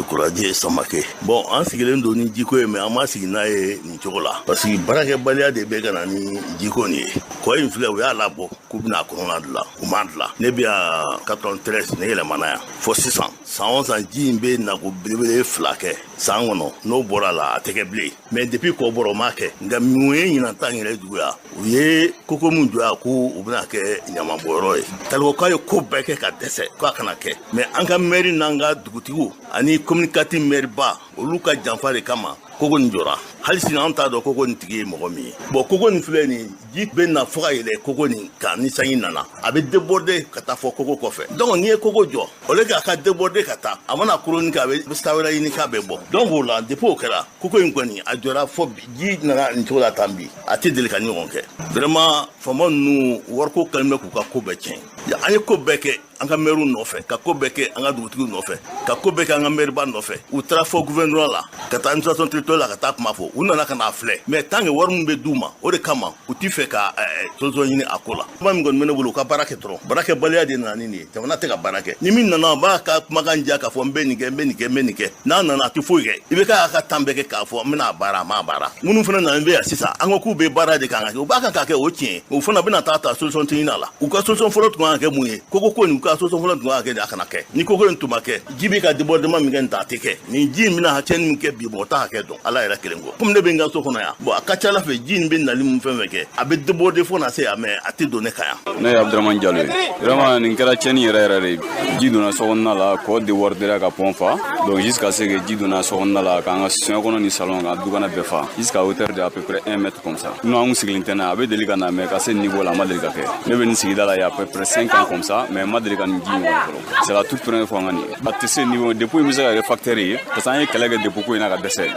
Kuraje Samakɛ. Bon, an sigilen don ni jiko ye, mais an ma sigi n'a ye nin cogo la, parce que baarakɛbaliya de bɛ ka na ni jiko nin ye. Kɔ in filɛ, u y'a labɔ k'u bɛna a kɔnɔna dilan, u m'a dilan. Ne bɛ yan 93, ne yɛlɛmana yan fo sisan. San o san ji in bɛ nako belebele fila kɛ san kɔnɔ. N'o bɔra la, a tɛ kɛ bilen. Mais depuis kɔ bɔra, o m'a kɛ. Nka mun ye ɲinan ta yɛrɛ juguya, u ye koko min jɔ yan ko u bɛna kɛ ɲamanbɔyɔrɔ ye. Talikɔkaw ye ko bɛɛ kɛ ka dɛsɛ k'a kana kɛ, mais an ka mɛri n'an ka dugutigiw ani commune 4 mɛriba, olu ka janfa de kama koko nin jɔra. Hali sini an t'a dɔn koko nin tigi ye mɔgɔ min ye. Bon, koko nin filɛ nin, ji bɛ na fo ka yɛlɛ koko nin kan. Ni sanji nana, a bɛ déborder ka taa fɔ koko kɔfɛ. Donc n'i ye koko jɔ, au lieu k'a ka déborder ka taa, a mana koroni kɛ, a bɛ sira wɛrɛ ɲini k'a bɛ bɔ. Donc o la, depuis o kɛra, koko in kɔni a jɔra fo bi. Ji nana nin cogo la tan bi, a tɛ deli ka ɲɔgɔn kɛ. Vraiment, faama ninnu wariko kɛlen bɛ k'u ka ko bɛɛ tiɲɛ. An ye ko bɛɛ kɛ an ka mɛriw nɔfɛ, ka ko bɛɛ kɛ an ka dugutigiw nɔfɛ, ka ko bɛɛ kɛ an ka mɛriba nɔfɛ. U taara fɔ gouvernement la, ka taa administration territoriale la, ka taa kuma fɔ. U nana ka n'a filɛ, mais tant que wari min bɛ d'u ma, o de kama u ti fɛ ka solution ɲini a ko la. Kuma min kɔni bɛ ne bolo, u ka baara kɛ dɔrɔn. Baarakɛbaliya de nana ni nin ye. Jamana tɛ ka baara kɛ. Ni min nana, a b'a ka kumakan diya k'a fɔ n bɛ nin kɛ, n bɛ nin kɛ, n bɛ nin kɛ. N'a nana, a tɛ foyi kɛ. I bɛ k'a ka temps bɛɛ kɛ k'a fɔ n bɛna a baara, a m'a baara. Minnu fana nana bɛ yan sisan, an ko k'u bɛ baara de kan ka kɛ, u b'a kan k'a kɛ, o tiɲɛ. O fana bɛna taa ta solution tɛ ɲini a la. U ka solution fɔlɔ tun kan ka kɛ mun ye? Koko ko nin, u ka solution fɔlɔ tun kan ka kɛ de a kana kɛ. Ni koko in tun ma kɛ, ji bɛ ka débordement min kɛ nin ta, a tɛ kɛ. Nin ji in bɛna tiɲɛni min kɛ bi, mɔgɔ t'a hakɛ dɔn, Ala yɛrɛ kelen kɔ. Komi ne bɛ n ka so kɔnɔ yan, bon, a ka ca Ala fɛ, ji in bɛ nali min fɛn fɛn kɛ, a bɛ déborder fo na se yan, mais a tɛ don ne kan yan. Ne ye Abdramane Diallo ye. Vraiment, nin kɛra tiɲɛni yɛrɛ yɛrɛ de ye. Ji donna sokɔnɔna la, kɔ débordera ka pont fa, donc jusqu'à ce que ji donna sokɔnɔna la k'an ka soɲɛ kɔnɔ ni salon ka dukɔnɔ bɛɛ fa jusqu'à hauteur de à peu près 1 mètre comme ça. Non, an kun sigilen tɛ n'a ye. A bɛ deli ka na, mais ka se niveau la, a ma deli ka kɛ. Ne bɛ nin sigida la il y a à peu près 5 ans comme ça, mais ma deli ka nin ji ɲɔgɔn fɔlɔ. C'est la toute première fois n ka nin ye. A tɛ se niveau depuis in bɛ se ka kɛ facteur ye, parce que an ye kɛlɛ kɛ depuis ko in na ka dɛsɛ.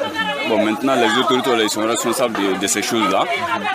Bon, maintenant les autorités là, ils sont responsables de ces choses là.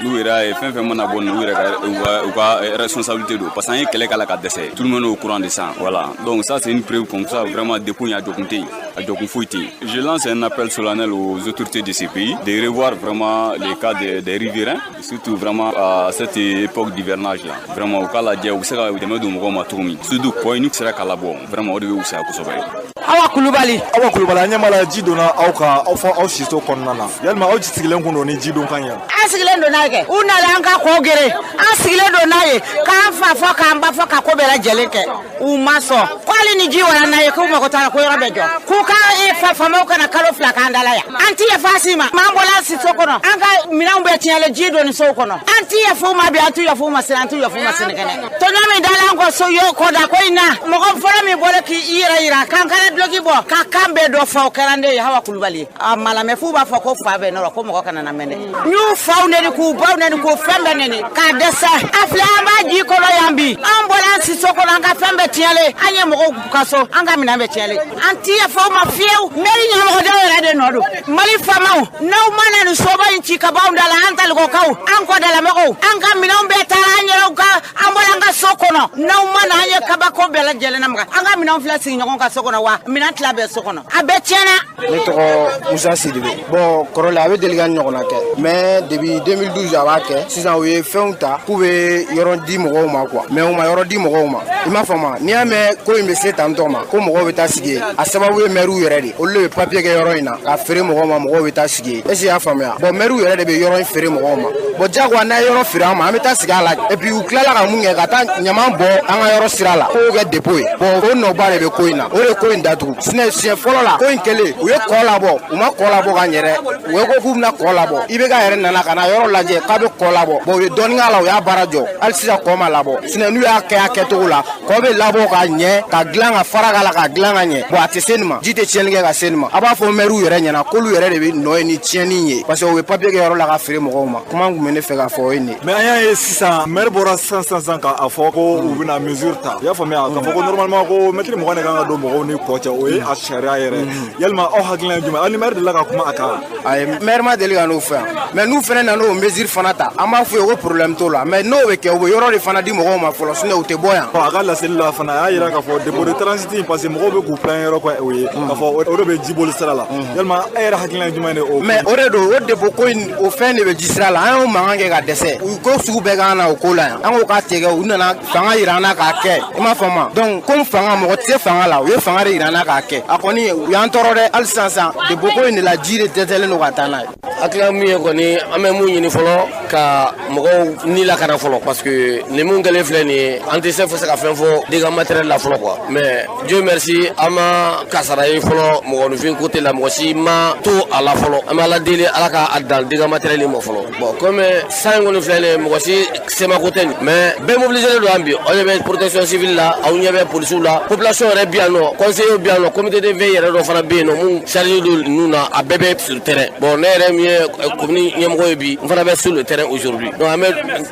N'u yɛrɛ y'a ye fɛn fɛn mana bɔ nin, u yɛrɛ ka u ka responsabilité don, parce que an ye kɛlɛ k'a la ka dɛsɛ. Tout le monde est au courant de ça, voilà. Donc ça, c'est une preuve comme ça, vraiment, depuis a jɔkun tɛ yen, a jɔkun foyi tɛ yen. Je lance un appel solennel aux autorités de ces pays de revoir vraiment les cas des riverains, surtout vraiment à cette époque d'hivernage là. Vraiment, u k'a lajɛ u bɛ se ka dɛmɛ don mɔgɔw ma cogo min, surtout kɔ in n'u sera k'a labɔ, vraiment, o de bɛ wusaya kosɛbɛ. Awa Kulubali. Awa Kulubali, an ɲɛ b'a la ji donna aw kan aw fɔ aw siso kɔnɔna na. Yalima aw sigilen kun don ni ji don kan ye? An sigilen don n'a ye kɛ. U nana an ka kɔ gere, an sigilen don n'a ye k'an fa fɔ, k'an ba fɔ, ka ko bɛɛ lajɛlen kɛ, u ma sɔn. Ko hali ni ji wara n'a ye, k'u mago t'a la, ko yɔrɔ bɛ jɔ, k'u ka faamaw kana kalo 2 k'an da la yan. An ti yafa si ma. An bɔla siso kɔnɔ, an ka minɛnw bɛɛ tiɲɛlen, ji donni sow kɔnɔ. An ti yafa u ma bi, an ti yafa u ma sini, an ti yafa u ma sinikɛnɛ. Tɔɲɔ min dala an kɔ so yo kɔda ko in na, mɔgɔ fɔlɔ min bɔra k'i yɛrɛ yira k'an kana duloki bɔ ka kan bɛɛ dɔ fɔ, o kɛra ne ye, Hawa Kulubali ye. A malamɛ f'u b'a fɔ ko fa bɛ nɔrɔ ko mɔgɔ kana na mɛn dɛ. N y'u faw neni, k'u baw neni, k'u fɛn bɛɛ neni k'a dɛsɛ. A filɛ, an b'a ji kɔnɔ yan bi. An bɔra an siso kɔnɔ, an ka fɛn bɛɛ tiɲɛlen, an ye mɔgɔw ka so, an ka minɛn bɛɛ tiɲɛlen. An ti yafa u ma fiyewu. Mɛri ɲɛmɔgɔdenw yɛrɛ de nɔ don. Mali faamaw, n'aw ma na nin soba in ci ka bɔ anw da la, an Talikɔkaw, an kɔdalamɔgɔw, an ka minɛnw bɛɛ taara, an yɛrɛw ka an bɔra an ka so kɔnɔ. N'aw ma na, an ye kabako bɛɛ lajɛlen na maga. An ka minɛnw filɛ sigiɲɔgɔn ka so kɔnɔ wa. Minɛn tila bɛɛ so kɔnɔ, a bɛɛ tiɲɛna. Ne tɔgɔ Musa Sidibe. Bon, kɔrɔlen a bɛ deli ka ɲɔgɔnna kɛ, mais depuis 2012 a b'a kɛ. Sisan u ye fɛnw ta k'u bɛ yɔrɔ di mɔgɔw ma quoi, mais u ma yɔrɔ di mɔgɔw ma. I m'a faamu? N'i y'a mɛn ko in bɛ se tantɔ ma ko mɔgɔw bɛ taa sigi yen, a sababu ye mɛriw yɛrɛ de. Olu de bɛ papier kɛ yɔrɔ in na k'a feere mɔgɔw ma, mɔgɔw bɛ taa sigi yen. Est ce que i y'a faamuya? Bon, mɛriw yɛrɛ de bɛ yɔrɔ in feere mɔgɔw ma. Bon, diyagoya n'a ye yɔrɔ feere an ma, an bɛ taa sigi a la. Et puis u tilala ka mun kɛ? Ka taa ɲaman bɔ an ka yɔrɔ sira la k'o kɛ dépôt ye. Bon, o nɔba de bɛ ko in na, o de ko in datugu. Sinon siɲɛ fɔlɔ la ko in kɛlen, u ye kɔ labɔ, u ma kɔ labɔ ka ɲɛ dɛ. U ye ko k'u bɛna kɔ labɔ. IBK yɛrɛ nana ka na yɔrɔ lajɛ k'a bɛ kɔ labɔ. Bon, u ye dɔɔnin k'a la, u y'a baara jɔ. Hali sisan kɔ ma labɔ. Sinon n'u y'a kɛ a kɛcogo la, kɔ bɛ labɔ ka ɲɛ, ka dilan, ka fara k'a la, ka dilan ka ɲɛ. Bon, a tɛ se nin ma, ji tɛ tiɲɛni kɛ ka se nin ma. A b'a fɔ mɛriw yɛrɛ ɲɛna k'olu yɛrɛ de bɛ nɔ ye ni tiɲɛni ye, parce que u bɛ papier kɛ yɔrɔ la ka feere mɔgɔw ma. Kuma kun bɛ ne fɛ k'a fɔ, o ye nin ye. Mais an y'a ye sisan, maire bɔra sisan sisan k'a fɔ ko u bɛna mesure ta. I y'a faamuya, k'a fɔ ko normalement ko mètre 20 de kan ka don mɔgɔw ni kɔ cɛ, o ye a sariya yɛrɛ. Yalima aw hakilina ye jumɛn? Aw ni maire delila ka kuma a kan? Ayi, maire ma deli ka n'o fɔ yan. Mais n'u fana nana o mesure fana ta, an b'a f'u ye ko problème t'o la. Mais n'o bɛ kɛ, u bɛ yɔrɔ de fana di mɔgɔw ma fɔlɔ, sinon u tɛ bɔ yan. A ka laseli la fana, a y'a yira k'a fɔ dépôt de transit, parce que mɔgɔw bɛ k'u plaindre yɔrɔ kɔ, o ye k'a fɔ o de bɛ ji boli sira la. Yalima e yɛrɛ hakilina ye jumɛn de o? Mais o de don, o dépôt ko in, o fɛn de bɛ ji sira la. An y'o mankan kɛ ka dɛsɛ. U ko sugu bɛɛ k'an na o ko la yan. An ko k'a tigɛ, u nana fanga yira an na k'a kɛ. I m'a faamu? Donc comme fanga, mɔgɔ tɛ se fanga la, u ye fanga de yira an na k'a kɛ. A kɔni u y'an tɔɔrɔ dɛ. Hali sisan sisan, dépôt ko in de la, ji de dɛsɛlen don ka taa n'a ye. Hakilina min ye kɔni, an bɛ mun ɲini fɔlɔ, ka mɔgɔw ni lakana fɔlɔ, parce que nin mun kɛlen filɛ nin ye, an tɛ se fo se ka fɛn fɔ dégâts matériel la fɔlɔ quoi. Mais Dieu merci, an ma kasara ye fɔlɔ mɔgɔninfin côté la, mɔgɔ si ma to a la fɔlɔ. An bɛ Ala deli, Ala ka a dan dégâts matériel ma fɔlɔ. Bon, comme san in kɔni filɛ nin ye, mɔgɔ si semako tɛ nin, mais bɛɛ mobilisé don an bi. Aw ɲɛ bɛ protection civile la, aw ɲɛ bɛ polisiw la, population yɛrɛ bi yan nɔ, conseiller bi yan nɔ, comité de veille yɛrɛ dɔ fana bɛ yen nɔ mun chargé don ninnu na, a bɛɛ bɛ sur terrain. Bon, ne yɛrɛ min ye commune ɲɛmɔgɔ ye bi, n fana bɛ sur le terrain aujourd'hui. Donc an bɛ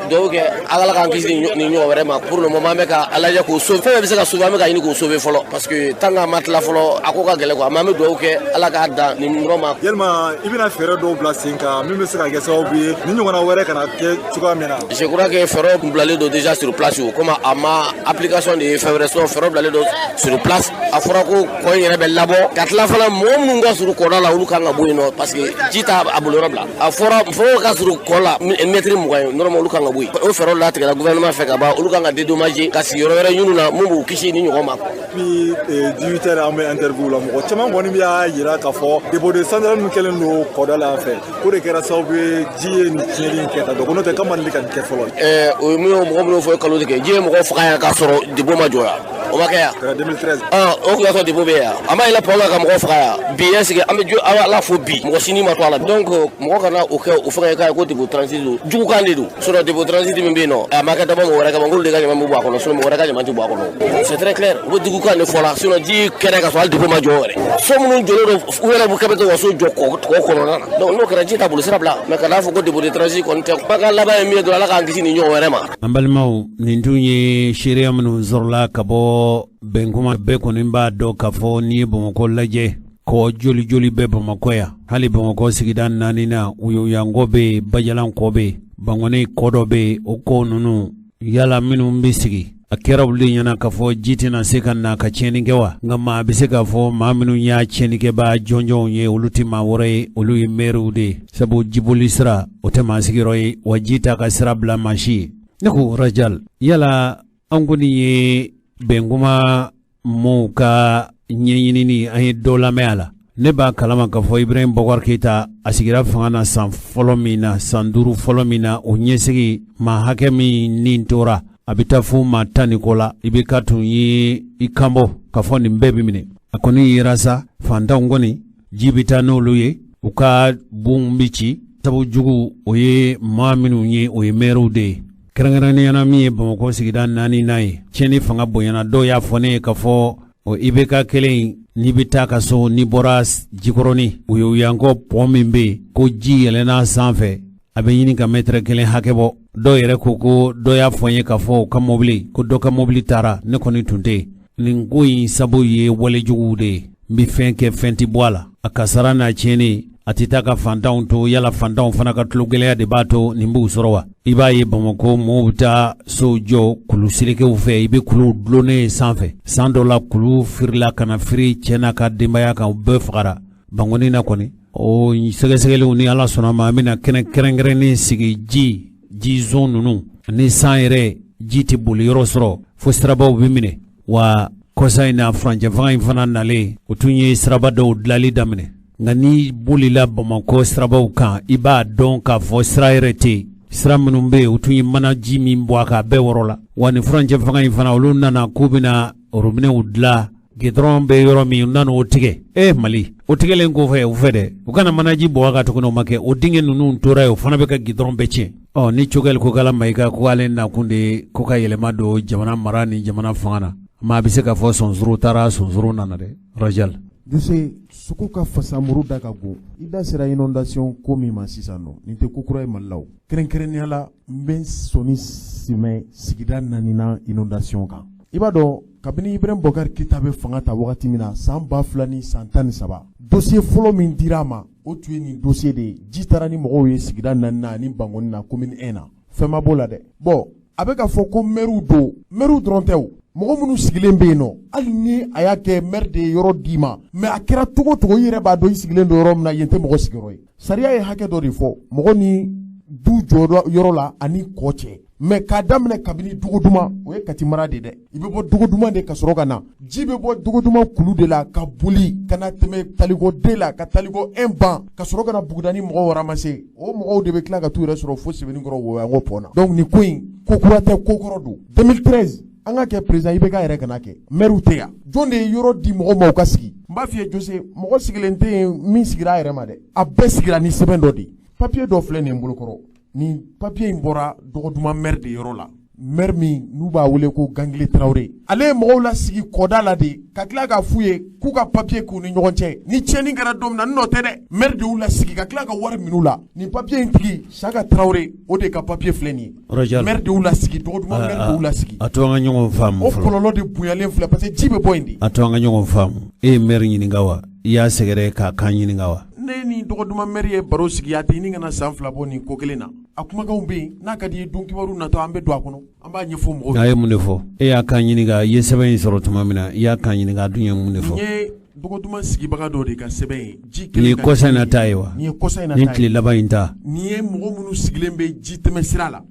dugawu kɛ Ala k'an kisi nin ɲɔgɔn wɛrɛ ma. Pour le moment, an bɛ ka a lajɛ k'o sauver. Fɛn bɛɛ bɛ se ka sauver, an bɛ ka ɲini k'o sauver fɔlɔ, parce que tant que a ma tila fɔlɔ, a ko ka gɛlɛn quoi. Mais an bɛ dugawu kɛ, Ala k'a dan nin yɔrɔ ma. Yalima i bɛna fɛɛrɛ dɔw bila sen kan min bɛ se ka kɛ sababu ye ni ɲɔgɔnna wɛrɛ kana kɛ cogoya min na? Je crois que fɛɛrɛw bilalen don déjà sur place. O comme a ma application de ye fɛn wɛrɛ, sinon fɛɛrɛw bilalen don sur place. A fɔra ko kɔ in yɛrɛ bɛ labɔ ka tila fana, mɔgɔ minnu ka surun kɔda la, olu kan ka bɔ yen nɔ, parce que ji t'a a bolo yɔrɔ bila. A fɔra fo ka surun kɔ la mètre 20 ye, normalement olu kan ka bɔ yen. O fɛɛrɛw latigɛra gouvernement fɛ ka ban. Olu kan ka dédommager, ka sigi yɔrɔ wɛrɛ ɲini na mun b'u kisi ni ɲɔgɔn ma. Depuis 18 heures an bɛ interview la, mɔgɔ caman kɔni b'a yira k'a fɔ dépôt de centrale min kɛlen don kɔda la yan fɛ, k'o de kɛra sababu ye ji ye nin tiɲɛni in kɛ tan. Donc n'o tɛ, k'a ma deli ka nin kɛ fɔlɔ. O ye mun ye? Mɔgɔ minnu fɔ kalo tigɛ, ji ye mɔgɔ faga yan k'a sɔrɔ dépôt ma jɔ yan, o ma kɛ yan? Kɛra 2013. O tun y'a sɔrɔ dépôt bɛ yan, a ma yɛlɛ pont kan ka mɔgɔ faga yan. Bi est ce que an bɛ Ala fo bi, mɔgɔ si ni ma to a la. Donc mɔgɔ kana o kɛ o fɛngɛ k'a ye ko dépôt transit don, jugukan de don. Sinon dépôt transit min bɛ yen nɔ, a ma kɛ dabɔ mɔgɔ wɛrɛ kama, k'olu de ka ɲama bɛ bɔ a kɔnɔ, sinon mɔgɔ wɛrɛ ka ɲama tɛ bɔ a kɔnɔ. C'est très clair, u bɛ jugukan de fɔ la. Sinon ji kɛra ka sɔrɔ hali dépôt ma jɔ yɛrɛ. So minnu jɔlen don, u yɛrɛ bɛ kɛ bɛ to ka so jɔ kɔ kɔnɔna na. Donc n'o kɛra, ji t'a bolo sira bila. Mais kana fɔ ko dépôt de transit kɔni tɛ. Kumakan laban ye min ye dɔrɔn, Ala k'an kisi nin ɲɔgɔn wɛrɛ ma. An balimaw, nin tun ye seereya minnu sɔrɔla ka bɔ bɛnkuma. Bɛɛ kɔni b'a dɔn k'a fɔ n'i ye Bamakɔ lajɛ, kɔ joli joli bɛ Bamakɔ yan. Hali Bamakɔ sigida naani na, Woyowayankɔ bɛ yen, Bajalan kɔ bɛ yen, Bankɔni kɔ dɔ bɛ yen. O kɔ ninnu, yala minnu bɛ sigi, a kɛra olu de ɲɛna k'a fɔ ji tɛna se ka na ka tiɲɛni kɛ wa? Nka maa bɛ se k'a fɔ maa minnu y'a tiɲɛnikɛbaa jɔnjɔnw ye, olu tɛ maa wɛrɛ ye, olu ye mɛriw de ye. Sabu jiboli sira, o tɛ maa sigiyɔrɔ ye wa, ji t'a ka sira bila maa si ye. Ne ko Rajal, yala an kɔni ye bɛnkuma mɔɔw ka ɲɛɲinini, an ye dɔ lamɛn a la. Ne b'a kalama k'a fɔ Ibrahim Boubacar Keita, a sigira fanga na san fɔlɔ min na, san 5 fɔlɔ min na, o ɲɛsigi maa hakɛ min nin tora, a bɛ taa fo maa 10 ni kɔ la. IBK tun ye i kanbɔ k'a fɔ nin bɛɛ bɛ minɛ. A kɔni yera sa, fantanw kɔni, ji bɛ taa n'olu ye, u ka bonw bɛ ci. Sabu jugu, o ye maa minnu ye, o ye mɛriw de ye, kɛrɛnkɛrɛnnenya la min ye Bamakɔ sigida naani n'a ye. Tiɲɛni fanga bonyana. Dɔw y'a fɔ ne ye k'a fɔ o IBK kelen, n'i bɛ taa ka so, n'i bɔra Jikɔrɔni Woyowayankɔ pont min bɛ yen, ko ji yɛlɛnna sanfɛ, a bɛ ɲini ka mɛtɛrɛ kelen hakɛ bɔ. Dɔw yɛrɛ ko dɔ y'a fɔ n ye k'a fɔ u ka mobili, ko dɔ ka mobili taara. Ne kɔni tun tɛ yen. Nin ko in sabu ye walejuguw de ye. N bɛ fɛn kɛ, fɛn tɛ bɔ a la, a kasara n'a tiɲɛni. A tɛ taa ka fantanw to, yala fantanw fana ka tulogɛlɛya de b'a to nin b'u sɔrɔ wa? I b'a ye Bamakɔ mɔgɔw bɛ taa sow jɔ kulu selekew fɛ, i bɛ kuluw dulonnen ye sanfɛ. San dɔ la kulu firila ka na firi cɛ n'a ka denbaya kan, u bɛɛ fagara. Bankoni na kɔni, o sɛgɛsɛgɛliw ni Ala sɔnna ma, an bɛna kɛnɛ kɛrɛnkɛrɛnnen sigi ji jizon ninnu ni san yɛrɛ ji tɛ boli yɔrɔ sɔrɔ fo sirabaw bɛ minɛ. Wa kɔsa in na furancɛ fanga in fana nalen, o tun ye siraba dɔw dilali daminɛ. Nka n'i bolila Bamakɔ sirabaw kan, i b'a dɔn k'a fɔ sira yɛrɛ tɛ yen. Sira minnu bɛ yen, u tun ye manaji min bɔ a kan, a bɛɛ wɔrɔla. Wa ni furancɛ fanga in fana, olu nana k'u bɛna robinew dilan gidɔrɔn bɛ yɔrɔ min, u nana o tigɛ. E Mali, o tigɛlen kɔfɛ u fɛ dɛ, u kana manaji bɔ a kan tuguni, o ma kɛ. O dingɛ ninnu tora yen, o fana bɛ ka gidɔrɔn bɛɛ tiɲɛ. Ɔ ni Choguel Kokala Mayiga ko ale nakun de ye ko ka yɛlɛma don jamana mara ni jamana fanga na, maa bɛ se k'a fɔ sonsoro taara sonsoro nana dɛ. Rajal. Jose, sogo ka fasa muru da ka go. I da sera inondation ko min ma sisan nɔ, nin tɛ ko kura ye Mali la o. Kɛrɛnkɛrɛnnenya la, n bɛ sɔnni sɛmɛ sigida naaninan inondation kan. I b'a dɔn kabini Ibrahim Boubacar Keita bɛ fanga ta wagati min na san 2013, dossier fɔlɔ min dira a ma, o tun ye nin dossier de ye. Ji taara ni mɔgɔw ye sigida naaninan ani Bankoni na commune 1 na. Fɛn ma b'o la dɛ. Bon, a bɛ ka fɔ ko maires don, maires dɔrɔn tɛ o. Mɔgɔ minnu sigilen bɛ yen nɔ, hali ni a y'a kɛ maire de ye yɔrɔ d'i ma, mais a kɛra cogo o cogo, i yɛrɛ b'a dɔn i sigilen don yɔrɔ min na, yen tɛ mɔgɔ sigiyɔrɔ ye. Sariya ye hakɛ dɔ de fɔ mɔgɔ ni du jɔ yɔrɔ la ani kɔ cɛ. Mais k'a daminɛ kabini Dogoduma, o ye Kati mara de dɛ. I bɛ bɔ Dogoduma de ka sɔrɔ ka na. Ji bɛ bɔ Dogoduma kulu de la ka boli ka na tɛmɛ Taliko 2 la ka Taliko 1 ban ka sɔrɔ ka na Bugudani mɔgɔw ramasser. O mɔgɔw de bɛ tila ka t'u yɛrɛ sɔrɔ fo Sebenikɔrɔ Woyanko pont na. Donc nin ko in, ko kura tɛ, ko kɔrɔ don. 2013 an ka kɛ président IBK yɛrɛ kana kɛ. Maire tɛ yan. Jɔn de ye yɔrɔ di mɔgɔw ma u ka sigi? N b'a f'i ye Jose, mɔgɔ sigilen tɛ yen min sigira a yɛrɛ ma dɛ. A bɛɛ sigira ni sɛbɛn dɔ de ye. Papier dɔ filɛ nin ye n bolokɔrɔ. Nin papier in bɔra Dɔgɔduma maire de yɔrɔ la. Maire min n'u b'a wele ko Gangile Tarawele. Ale ye mɔgɔw lasigi kɔda la de ka tila k'a f'u ye k'u ka papier k'u ni ɲɔgɔn cɛ. Ni tiɲɛni kɛra don min na, n nɔ tɛ dɛ. Maire de y'u lasigi ka tila ka wari minɛ u la. Nin papier in tigi Saka Tarawele, o de ka papier filɛ nin ye. Maire de y'u lasigi, Dɔgɔduma maire de y'u lasigi. A to an ka ɲɔgɔn faamu O kɔlɔlɔ de bonyalen filɛ parce que ji bɛ bɔ yen de. A to an ka ɲɔgɔn faamu. E ye maire ɲininka wa? I y'a sɛgɛrɛ k'a kan ɲininka wa? Ne ni Dɔgɔduma maire ye baro sigi, a tɛ ɲini ka na san 2 bɔ nin ko kelen na. A kumakanw bɛ yen, n'a ka di i ye don kibaru natɔ an bɛ don a kɔnɔ, an b'a ɲɛfɔ mɔgɔw ye. A ye mun de fɔ? E y'a kan ɲininka, i ye sɛbɛn in sɔrɔ tuma min na, i y'a kan ɲininka, a dun ye mun de fɔ? Nin ye Dɔgɔduma sigibaga dɔ de ka sɛbɛn ye. Ji Nin ye kɔsa in na ta ye wa? Nin ye kɔsa in na ta ye. Nin tile laban in ta. Nin ye mɔgɔ minnu sigilen bɛ ji tɛmɛ sira la.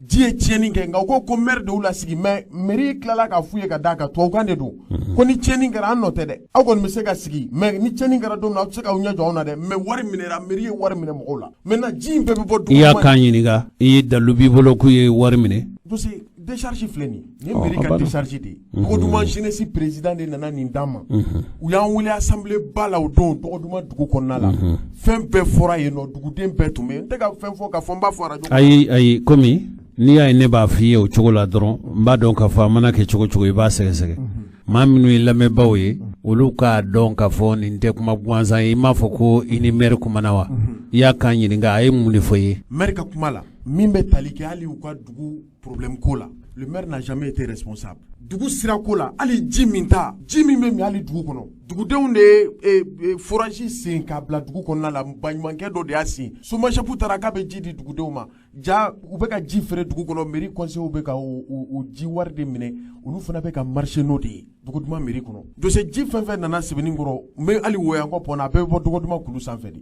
Ji ye tiɲɛni kɛ, nka u ko ko maire de y'u lasigi, mais mairie tilala k'a f'u ye ka d'a kan tubabukan de don, ko ni tiɲɛni kɛra an nɔ tɛ dɛ, aw kɔni bɛ se ka sigi, mais ni tiɲɛni kɛra don min na, aw tɛ se k'aw ɲɛ jɔ anw na dɛ, mais wari minɛra, mairie ye wari minɛ mɔgɔw la. Maintenant ji in bɛɛ bɛ bɔ dugu. I y'a kan ɲininka, i ye dalu b'i bolo k'u ye wari minɛ. Dossier décharge filɛ nin ye, nin ye mairie ka décharge de ye. Dɔgɔduma jeunesse président de nana nin d'an ma. U y'an wele assemblée ba la o don Dɔgɔduma dugu kɔnɔna la. Fɛn bɛɛ fɔra yen nɔ, duguden bɛɛ tun bɛ yen. N tɛ ka fɛn fɔ k'a fɔ n b'a fɔ radio. Ayi ayi, komi n'i y'a ye ne b'a f'i ye o cogo la dɔrɔn, n b'a dɔn k'a fɔ a mana kɛ cogo cogo i b'a sɛgɛsɛgɛ. Maa minnu ye lamɛnbaaw ye, olu k'a dɔn k'a fɔ nin tɛ kuma gansan ye. I m'a fɔ ko i ni maire kumana wa? I y'a kan ɲininka, a ye mun de fɔ i ye? Maire ka kuma la, min bɛ tali kɛ hali u ka dugu problème ko la, le maire n'a jamais été responsable. Dugu sira ko la, hali ji min ta, ji min bɛ min hali dugu kɔnɔ, dugudenw de ye forage sen k'a bila dugu kɔnɔna la. Baɲumankɛ dɔ de y'a sen. SOMAGEP taara k'a bɛ ji di dugudenw ma, ja u bɛ ka ji feere dugu kɔnɔ. Mairie conseillers bɛ ka o ji wari de minɛ, olu fana bɛ ka marché n'o de ye Dɔgɔduma mairie kɔnɔ. Dossier ji fɛn fɛn nana Sebenikɔrɔ, n bɛ hali Woyankɔ pont na, a bɛɛ bɛ bɔ Dɔgɔduma kulu sanfɛ de.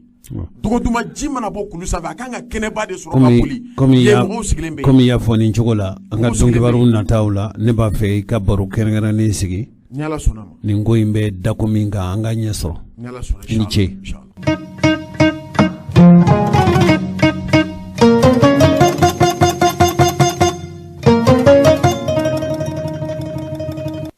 Dɔgɔduma ji mana bɔ kulu sanfɛ, a kan ka kɛnɛba de sɔrɔ ka boli. Yen mɔgɔw sigilen bɛ. Komi i y'a fɔ nin cogo la, an ka donkibaru nataw la, ne b'a fɛ i ka baro kɛrɛnkɛrɛnnen sigi. Ni Ala sɔnna ma. Nin ko in bɛ dako min kan, an ka ɲɛ sɔrɔ. Ni Ala sɔnna. I ni ce.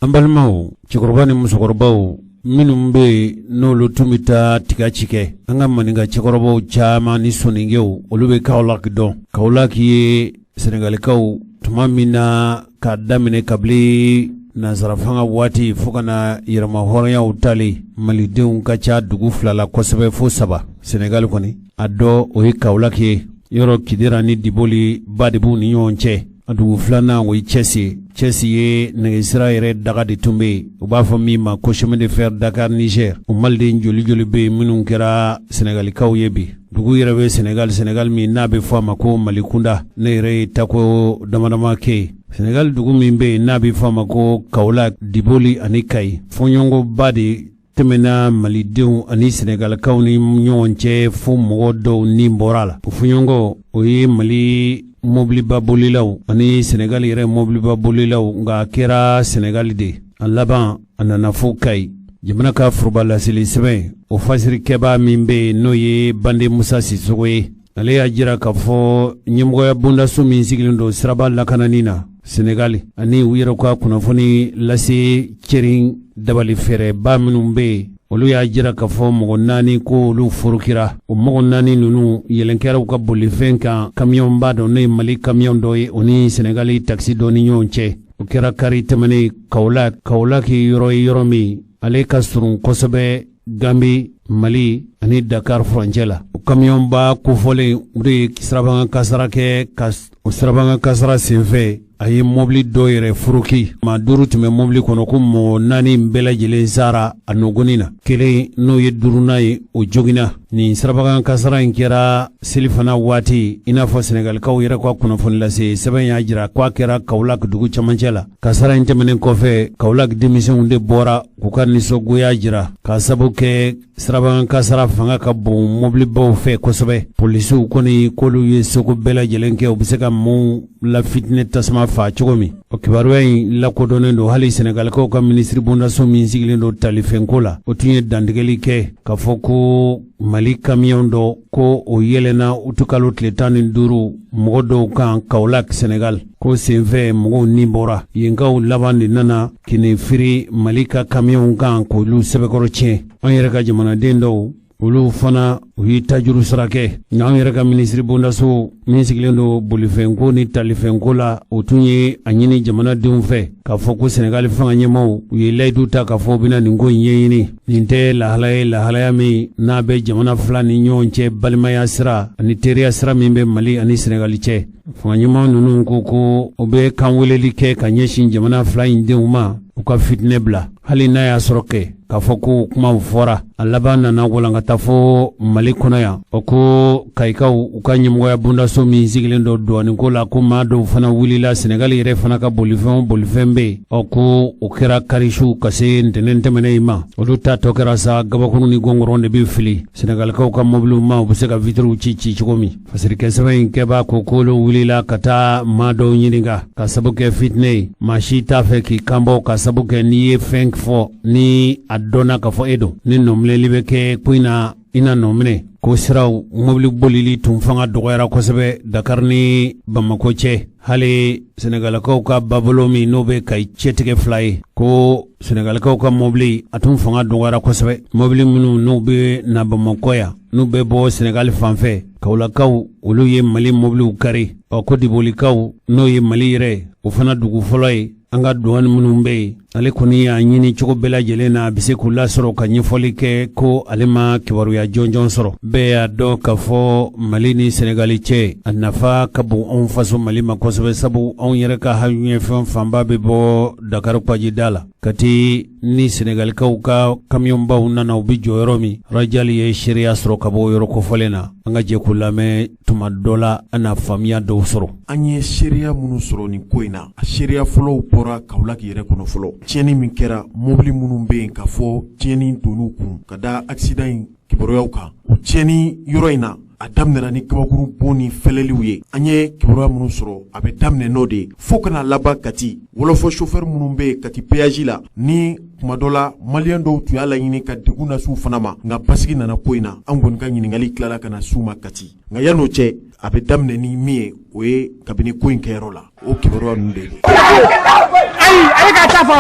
An balimaw, cɛkɔrɔba ni musokɔrɔbaw minnu bɛ yen n'olu tun bɛ taa tiga ci kɛ, an ka maninka cɛkɔrɔbaw caman ni soninkew, olu bɛ Kaolack dɔn. Kaolack ye Senegalikaw tuma min na k'a daminɛ kabini nansara fanga waati fo ka na yɛrɛma hɔrɔnyaw tali, malidenw ka ca dugu fila la kosɛbɛ fo saba Senegali kɔni. A dɔ o ye Kaolack ye, yɔrɔ Kidira ni Diboli ba de b'u ni ɲɔgɔn cɛ. A dugu filanan o ye Cɛsi ye. Cɛsi ye nɛgɛsira yɛrɛ daga de tun bɛ yen, u b'a fɔ min ma ko chemin de fer Dakar Niger. O maliden joli joli bɛ yen minnu kɛra Sɛnɛgalikaw ye bi. Dugu yɛrɛ bɛ Sɛnɛgali, Sɛnɛgali min n'a bɛ fɔ a ma ko Malikunda. Ne yɛrɛ ye tako damadama kɛ yen. Sɛnɛgali dugu min bɛ yen n'a bɛ fɔ a ma ko Kawolak, Diboli ani Kayi, fɔɲɔgɔnkɔba de tɛmɛna malidenw ani sɛnɛgalikaw ni ɲɔgɔn cɛ fo mɔgɔ dɔw ni bɔra a la. O fɔɲɔgɔnkɔ o ye Mali mobiliba bolilaw ani Sɛnɛgali yɛrɛ mobiliba bolilaw, nka a kɛra Sɛnɛgali de. A laban a nana fo Kayi. Jamana ka foroba laseli sɛbɛn o fasirikɛbaa min bɛ yen n'o ye Bande Musa Sisoko ye, ale y'a jira k'a fɔ ɲɛmɔgɔya bondaso min sigilen don siraba lakanani na Senegali ani u yɛrɛ ka kunnafoni lase cɛrin dabali fɛɛrɛba minnu bɛ yen, olu y'a jira k'a fɔ mɔgɔ 4 ko olu forokira. O mɔgɔ 4 ninnu yɛlɛn kɛra u ka bolifɛn kan kamiyɔnba dɔ, n'o ye Mali kamiyɔn dɔ ye, o ni Senegali takisi dɔ ni ɲɔgɔn cɛ. O kɛra kari tɛmɛnen Kawolak. Kawolak yɔrɔ ye yɔrɔ min ale ka surun kosɛbɛ Gambi, Mali ani Dakar furancɛ la. O kamiyɔnba kofɔlen o de ye sirabakan kasara kɛ, ka o sirabakan kasara senfɛ a ye mɔbili dɔ yɛrɛ foroki. Maa 5 tun bɛ mɔbili kɔnɔ, ko mɔgɔ 4 bɛɛ lajɛlen sara a nɔgɔnin na. Kelen n'o ye 5nan ye, o joginna. Nin sirabakan kasara in kɛra selifana waati, i n'a fɔ Sɛnɛgalikaw yɛrɛ ka kunnafoni lase sɛbɛn y'a jira k'a kɛra Kawolak dugu camancɛ la. Kasara in tɛmɛnen kɔfɛ, Kawolak denmisɛnw de bɔra k'u ka nisɔngoya jira k'a sabu kɛ sirabakan kasara fanga ka bon mɔbilibaw fɛ kosɛbɛ. Polisiw kɔni k'olu ye seko bɛɛ lajɛlen kɛ u bɛ se ka maaw lafitinɛ tasuma faa cogo min. O kibaruya in lakodɔnnen don hali Sɛnɛgalikaw ka minisiri bondaso min sigilen don talifɛnko la, o tun ye dantigɛli kɛ k'a fɔ ko Mali kamiyɔn dɔ ko o yɛlɛnna utukalo tile 15 mɔgɔ dɔw kan Kawolak Sɛnɛgali, ko senfɛ mɔgɔw ni bɔra. Yenkaw laban de nana kini firi Mali ka kamiyɔnw kan k'olu sɛbɛkɔrɔ tiɲɛ. An yɛrɛ ka jamanaden dɔw olu fana u ye tajuru sara kɛ. Nka an yɛrɛ ka minisiri bondaso min sigilen don bolifɛnko ni talifɛnko la, o tun ye a ɲini jamanadenw fɛ k'a fɔ ko Sɛnɛgali fanga ɲɛmaaw u ye layidu ta k'a fɔ u bɛna nin ko in ɲɛɲini. Nin tɛ lahala ye, lahalaya min n'a bɛ jamana fila ni ɲɔgɔn cɛ balimaya sira ani teriya sira min bɛ Mali ani Sɛnɛgali cɛ. Fanga ɲɛmaa ninnu ko ko u bɛ kan weleli kɛ ka ɲɛsin jamana fila in denw ma u ka fitinɛ bila, hali n'a y'a sɔrɔ kɛ k'a fɔ ko kumaw fɔra. A laban nana walankata fo Mali kɔnɔ yan. O ko Kayikaw u ka ɲɛmɔgɔya bondaso min sigilen don douane la, ko maa dɔw fana wulila Sɛnɛgali yɛrɛ fana ka bolifɛn bolifɛn bɛ yen. Ɔ ko o kɛra karisiw ka se ntɛnɛn tɛmɛnen in ma. Olu ta tɔ kɛra sa gabakuru ni gɔngɔrɔn de bɛ fili Sɛnɛgalikaw ka mobiliw ma, u bɛ se ka vitiriw ci ci cogo min. Fasirikɛ sɛbɛn in kɛbaa ko k'olu wulila ka taa maa dɔw ɲininka ka sabu kɛ fitinɛ ye. Maa si t'a fɛ k'i kanbɔ ka sabu kɛ n'i ye fɛn fɔ ni a dɔnna k'a fɔ e don, ni nɔminɛli bɛ kɛ ko in na i na nɔminɛ. Ko siraw mobili bolili tun fanga dɔgɔyara kosɛbɛ Dakar ni Bamakɔ cɛ. Hali Sɛnɛgalikaw ka babolo min n'o bɛ Kayi cɛtigɛ fila ye, ko Sɛnɛgalikaw ka mobili a tun fanga dɔgɔyara kosɛbɛ. Mobili minnu n'u bɛ na Bamakɔ yan, n'u bɛ bɔ Sɛnɛgali fan fɛ, Kawolakaw olu ye Mali mobiliw kari. Ɔ ko Dibolikaw n'o ye Mali yɛrɛ o fana dugu fɔlɔ ye, an ka douane minnu bɛ yen, ale kɔni y'a ɲini cogo bɛɛ lajɛlen na a bɛ se k'u lasɔrɔ ka ɲɛfɔli kɛ, ko ale ma kibaruya jɔnjɔn sɔrɔ. Bɛɛ y'a dɔn k'a fɔ Mali ni Sɛnɛgali cɛ a nafa ka bon anw faso Mali ma kosɛbɛ, sabu anw yɛrɛ ka hajɲɛfɛn fanba bɛ bɔ Dakar kɔgɔjida la. Kati ni Sɛnɛgalikaw ka kamiyɔnbaw nana u bɛ jɔ yɔrɔ min, Rajali ye seereya sɔrɔ ka bɔ o yɔrɔ kofɔlen na. An ka jɛ k'u lamɛn, tuma dɔ la an na faamuya dɔw sɔrɔ. An ye seereya minnu sɔrɔ nin ko in na, a seereya fɔlɔw bɔra Kawolak yɛrɛ kɔnɔ fɔlɔ. Tiɲɛni min kɛra, mobili minnu bɛ yen k'a fɔ tiɲɛni donn'u kun ka da accident in kibaruyaw kan, o tiɲɛni yɔrɔ in na, a daminɛra ni kabakuru bon ni fɛlɛliw ye. An ye kibaruya minnu sɔrɔ, a bɛ daminɛ n'o de ye fo ka na laban Kati. Wɔlɔfɔ chauffeur minnu bɛ yen Kati péage la, ni tuma dɔ la maliyɛn dɔw tun y'a laɲini ka degun lase u fana ma, nka basigi nana ko in na. An kɔni ka ɲininkali tilala ka na s'u ma Kati. Nka yan'o cɛ, a bɛ daminɛ ni min ye, o ye kabini ko in kɛyɔrɔ la, o kibaruya ninnu de ye. Ayi, ale ka taa fɔ.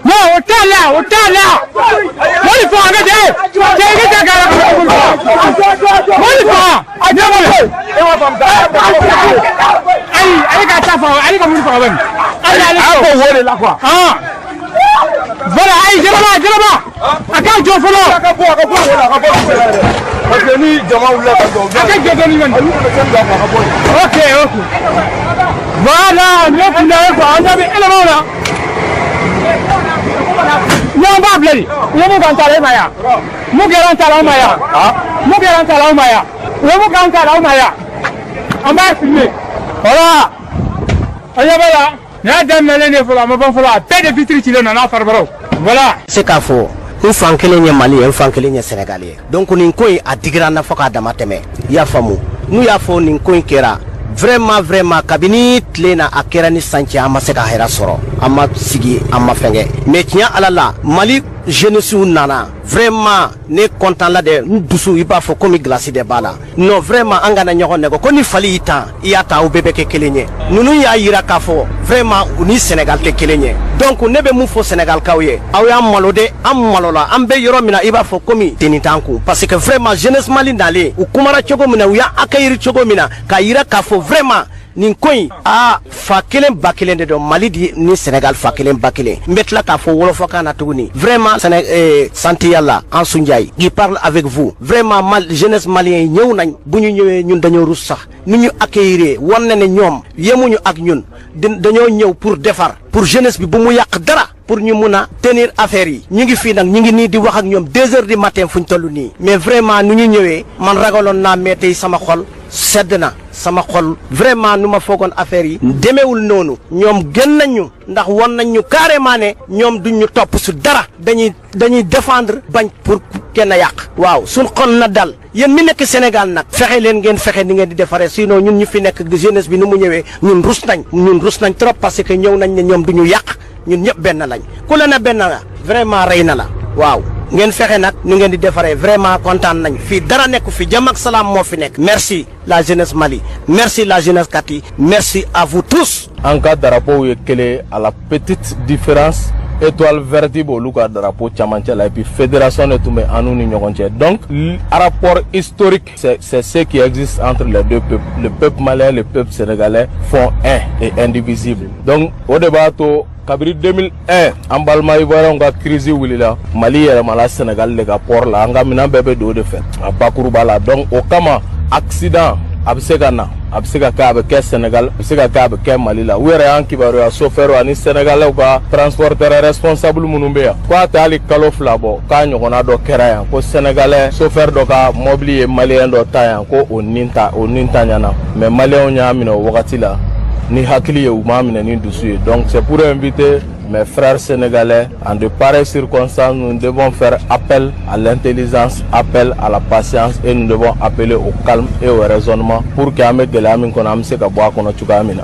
Non, o t'a la, o t'a la. Mɔli faga ne tɛ. Cɛ i tɛ ka mɔli faga. A tɛ mɔli. Ayi, ale ka taa faga, ale ka mɔli faga bani. Ale ale. A ko wo de la quoi. Ah. Voilà, ayi Jɛnɛba, Jɛnɛba, a ka jɔ fɔlɔ. A ka bɔ, a ka bɔ a ka bɔ, parce que ni jama wulila ka jɔ. A ka jɔ dɔɔni kɔni. Ok, ok. Voilà, nin ye kunda ye quoi, an ɲɛ bɛ élément la. Ɲɔgɔn b'a bila de. U ye mun k'an ta la, e ma ye wa? Mun kɛra an ta la, anw ma ye wa? Mun kɛra an ta la, anw ma ye wa? U ye mun k'an ta la, anw ma ye wa? An b'a filmer. Voilà. An ɲɛ b'a la. Nin y'a daminɛlen de ye fɔlɔ, a ma ban fɔlɔ, a bɛɛ de vitre cilen don n'a faribaraw. Voilà. Se k'a fɔ n fan kelen ye Mali ye, n fan kelen ye Senegal ye. Donc nin ko in a digira n na fo k'a dama tɛmɛ, i y'a faamu. N'u y'a fɔ nin ko in kɛra vraiment, vraiment, kabini tile na a kɛra ni san cɛ, an ma se ka hɛrɛ sɔrɔ, an ma sigi, an ma fɛn kɛ. Mais tiɲɛ Ala la, Mali jeunesse nana, vraiment ne content la dɛ. N dusu, i b'a fɔ komi glace de b'a la. Non, vraiment, an kana ɲɔgɔn nɛgɛ ko ni fali y'i tan, i y'a ta, aw bɛɛ bɛ kɛ kelen ye. Ninnu y'a yira k'a fɔ vraiment u ni Sénégal tɛ kelen ye. Donc ne bɛ mun fɔ Sénégalkaw ye? Aw y'an malo dɛ, an malola. An bɛ yɔrɔ min na, i b'a fɔ komi tenue t'an kun, parce que vraiment jeunesse Mali nalen, u kumara cogo min na, u y'an accueillir cogo min na, k'a yira k'a fɔ vraiment nin ko in, aa, fa kelen ba kelen de don, Mali di ni Sénégal, fa kelen ba kelen. N bɛ tila k'a fɔ wolofɔkan na tuguni, vraiment sant Yàlla. Ansou Ndiaye qui parle avec vous. Vraiment mal jeunesse malien yi ñëw nañ. Bu ñu ñëwee, ñun dañoo rus sax ni ñu accueillir. Wan na ne ñoom yemuñu ak ñun, dañoo ñëw pour defar, pour jeunesse bi bu mu yàq dara, pour ñu mun a tenir affaire yi. Ñu ngi fii nag, ñu ngi nii di wax ak ñoom 2 heures du matin fu ñu toll nii. Mais vraiment nu ñu ñëwee, man ragaloon naa, mais tey sama xol sedd na, sama xol vraiment. Nu ma foogoon affaire yi demeewul noonu. Ñoom gën nañ ñu, ndax won nañ ñu carrément ne ñoom duñ ñu topp su dara, dañuy défendre, bañ pour kenn yàq. Waaw, suñ xol na dal. Yéen mi nekk Sénégal nag, fexe leen, ngeen fexe ni ngeen di defaree. Sinon ñun ñu fi nekk, jeunesse bi, nu mu ñëwee, ñun rus nañ, ñun rus nañ trop, parce que ñëw nañ ne ñoom du ñu yàq. Ñun ñëpp benn lañ. Ku la na benn la, vraiment rey na la. Waaw, ngeen fexe nag ni ngeen di defaree. Vraiment kontaan nañ. Fii dara nekku fi, jàmm ak salaam moo fi nekk. Merci la jeunesse Mali, merci la jeunesse Kati, merci à vous tous. An ka drapeau ye kelen, à la petite différence, étoile verte b'olu ka drapeau camancɛ la, et puis fédération de tun bɛ an n'u ni ɲɔgɔn cɛ. Donc rapport historique, c'est ce qui existe entre les deux peuples. Le peuple malien et le peuple sénégalais font un et indivisible. Donc o de b'a to kabiri 2001, an balima ivoiriyɛnw ka crise wulila, Mali yɛlɛmala Sénégal de ka port la. An ka minɛn bɛɛ bɛ don o de fɛ a bakuruba la. Donc o kama, accident a bɛ se ka na, a bɛ se ka kɛ, a bɛ kɛ Sénégal, a bɛ se ka kɛ, a bɛ kɛ Mali la. U yɛrɛ y'an kibaruya, chauffeur ani sénégalais ka transporteur responsable minnu bɛ yan, ko a tɛ hali kalo 2 bɔ k'a ɲɔgɔnna dɔ kɛra yan, ko sénégalais chauffeur dɔ ka mɔbili ye malien dɔ ta yan, ko o nin ta, o nin ta ɲana. Mais maliyɛnw y'a minɛ o wagati la ni hakili ye, u m'a minɛ ni dusu ye. Donc c'est pour inviter mes frères sénégalais, en de pareilles circonstances, nous devons faire appel à l'intelligence, appel à la patience, et nous devons appeler au calme et au raisonnement pour que an bɛ gɛlɛya min kɔnɔ, an bɛ se ka bɔ a kɔnɔ cogoya min na.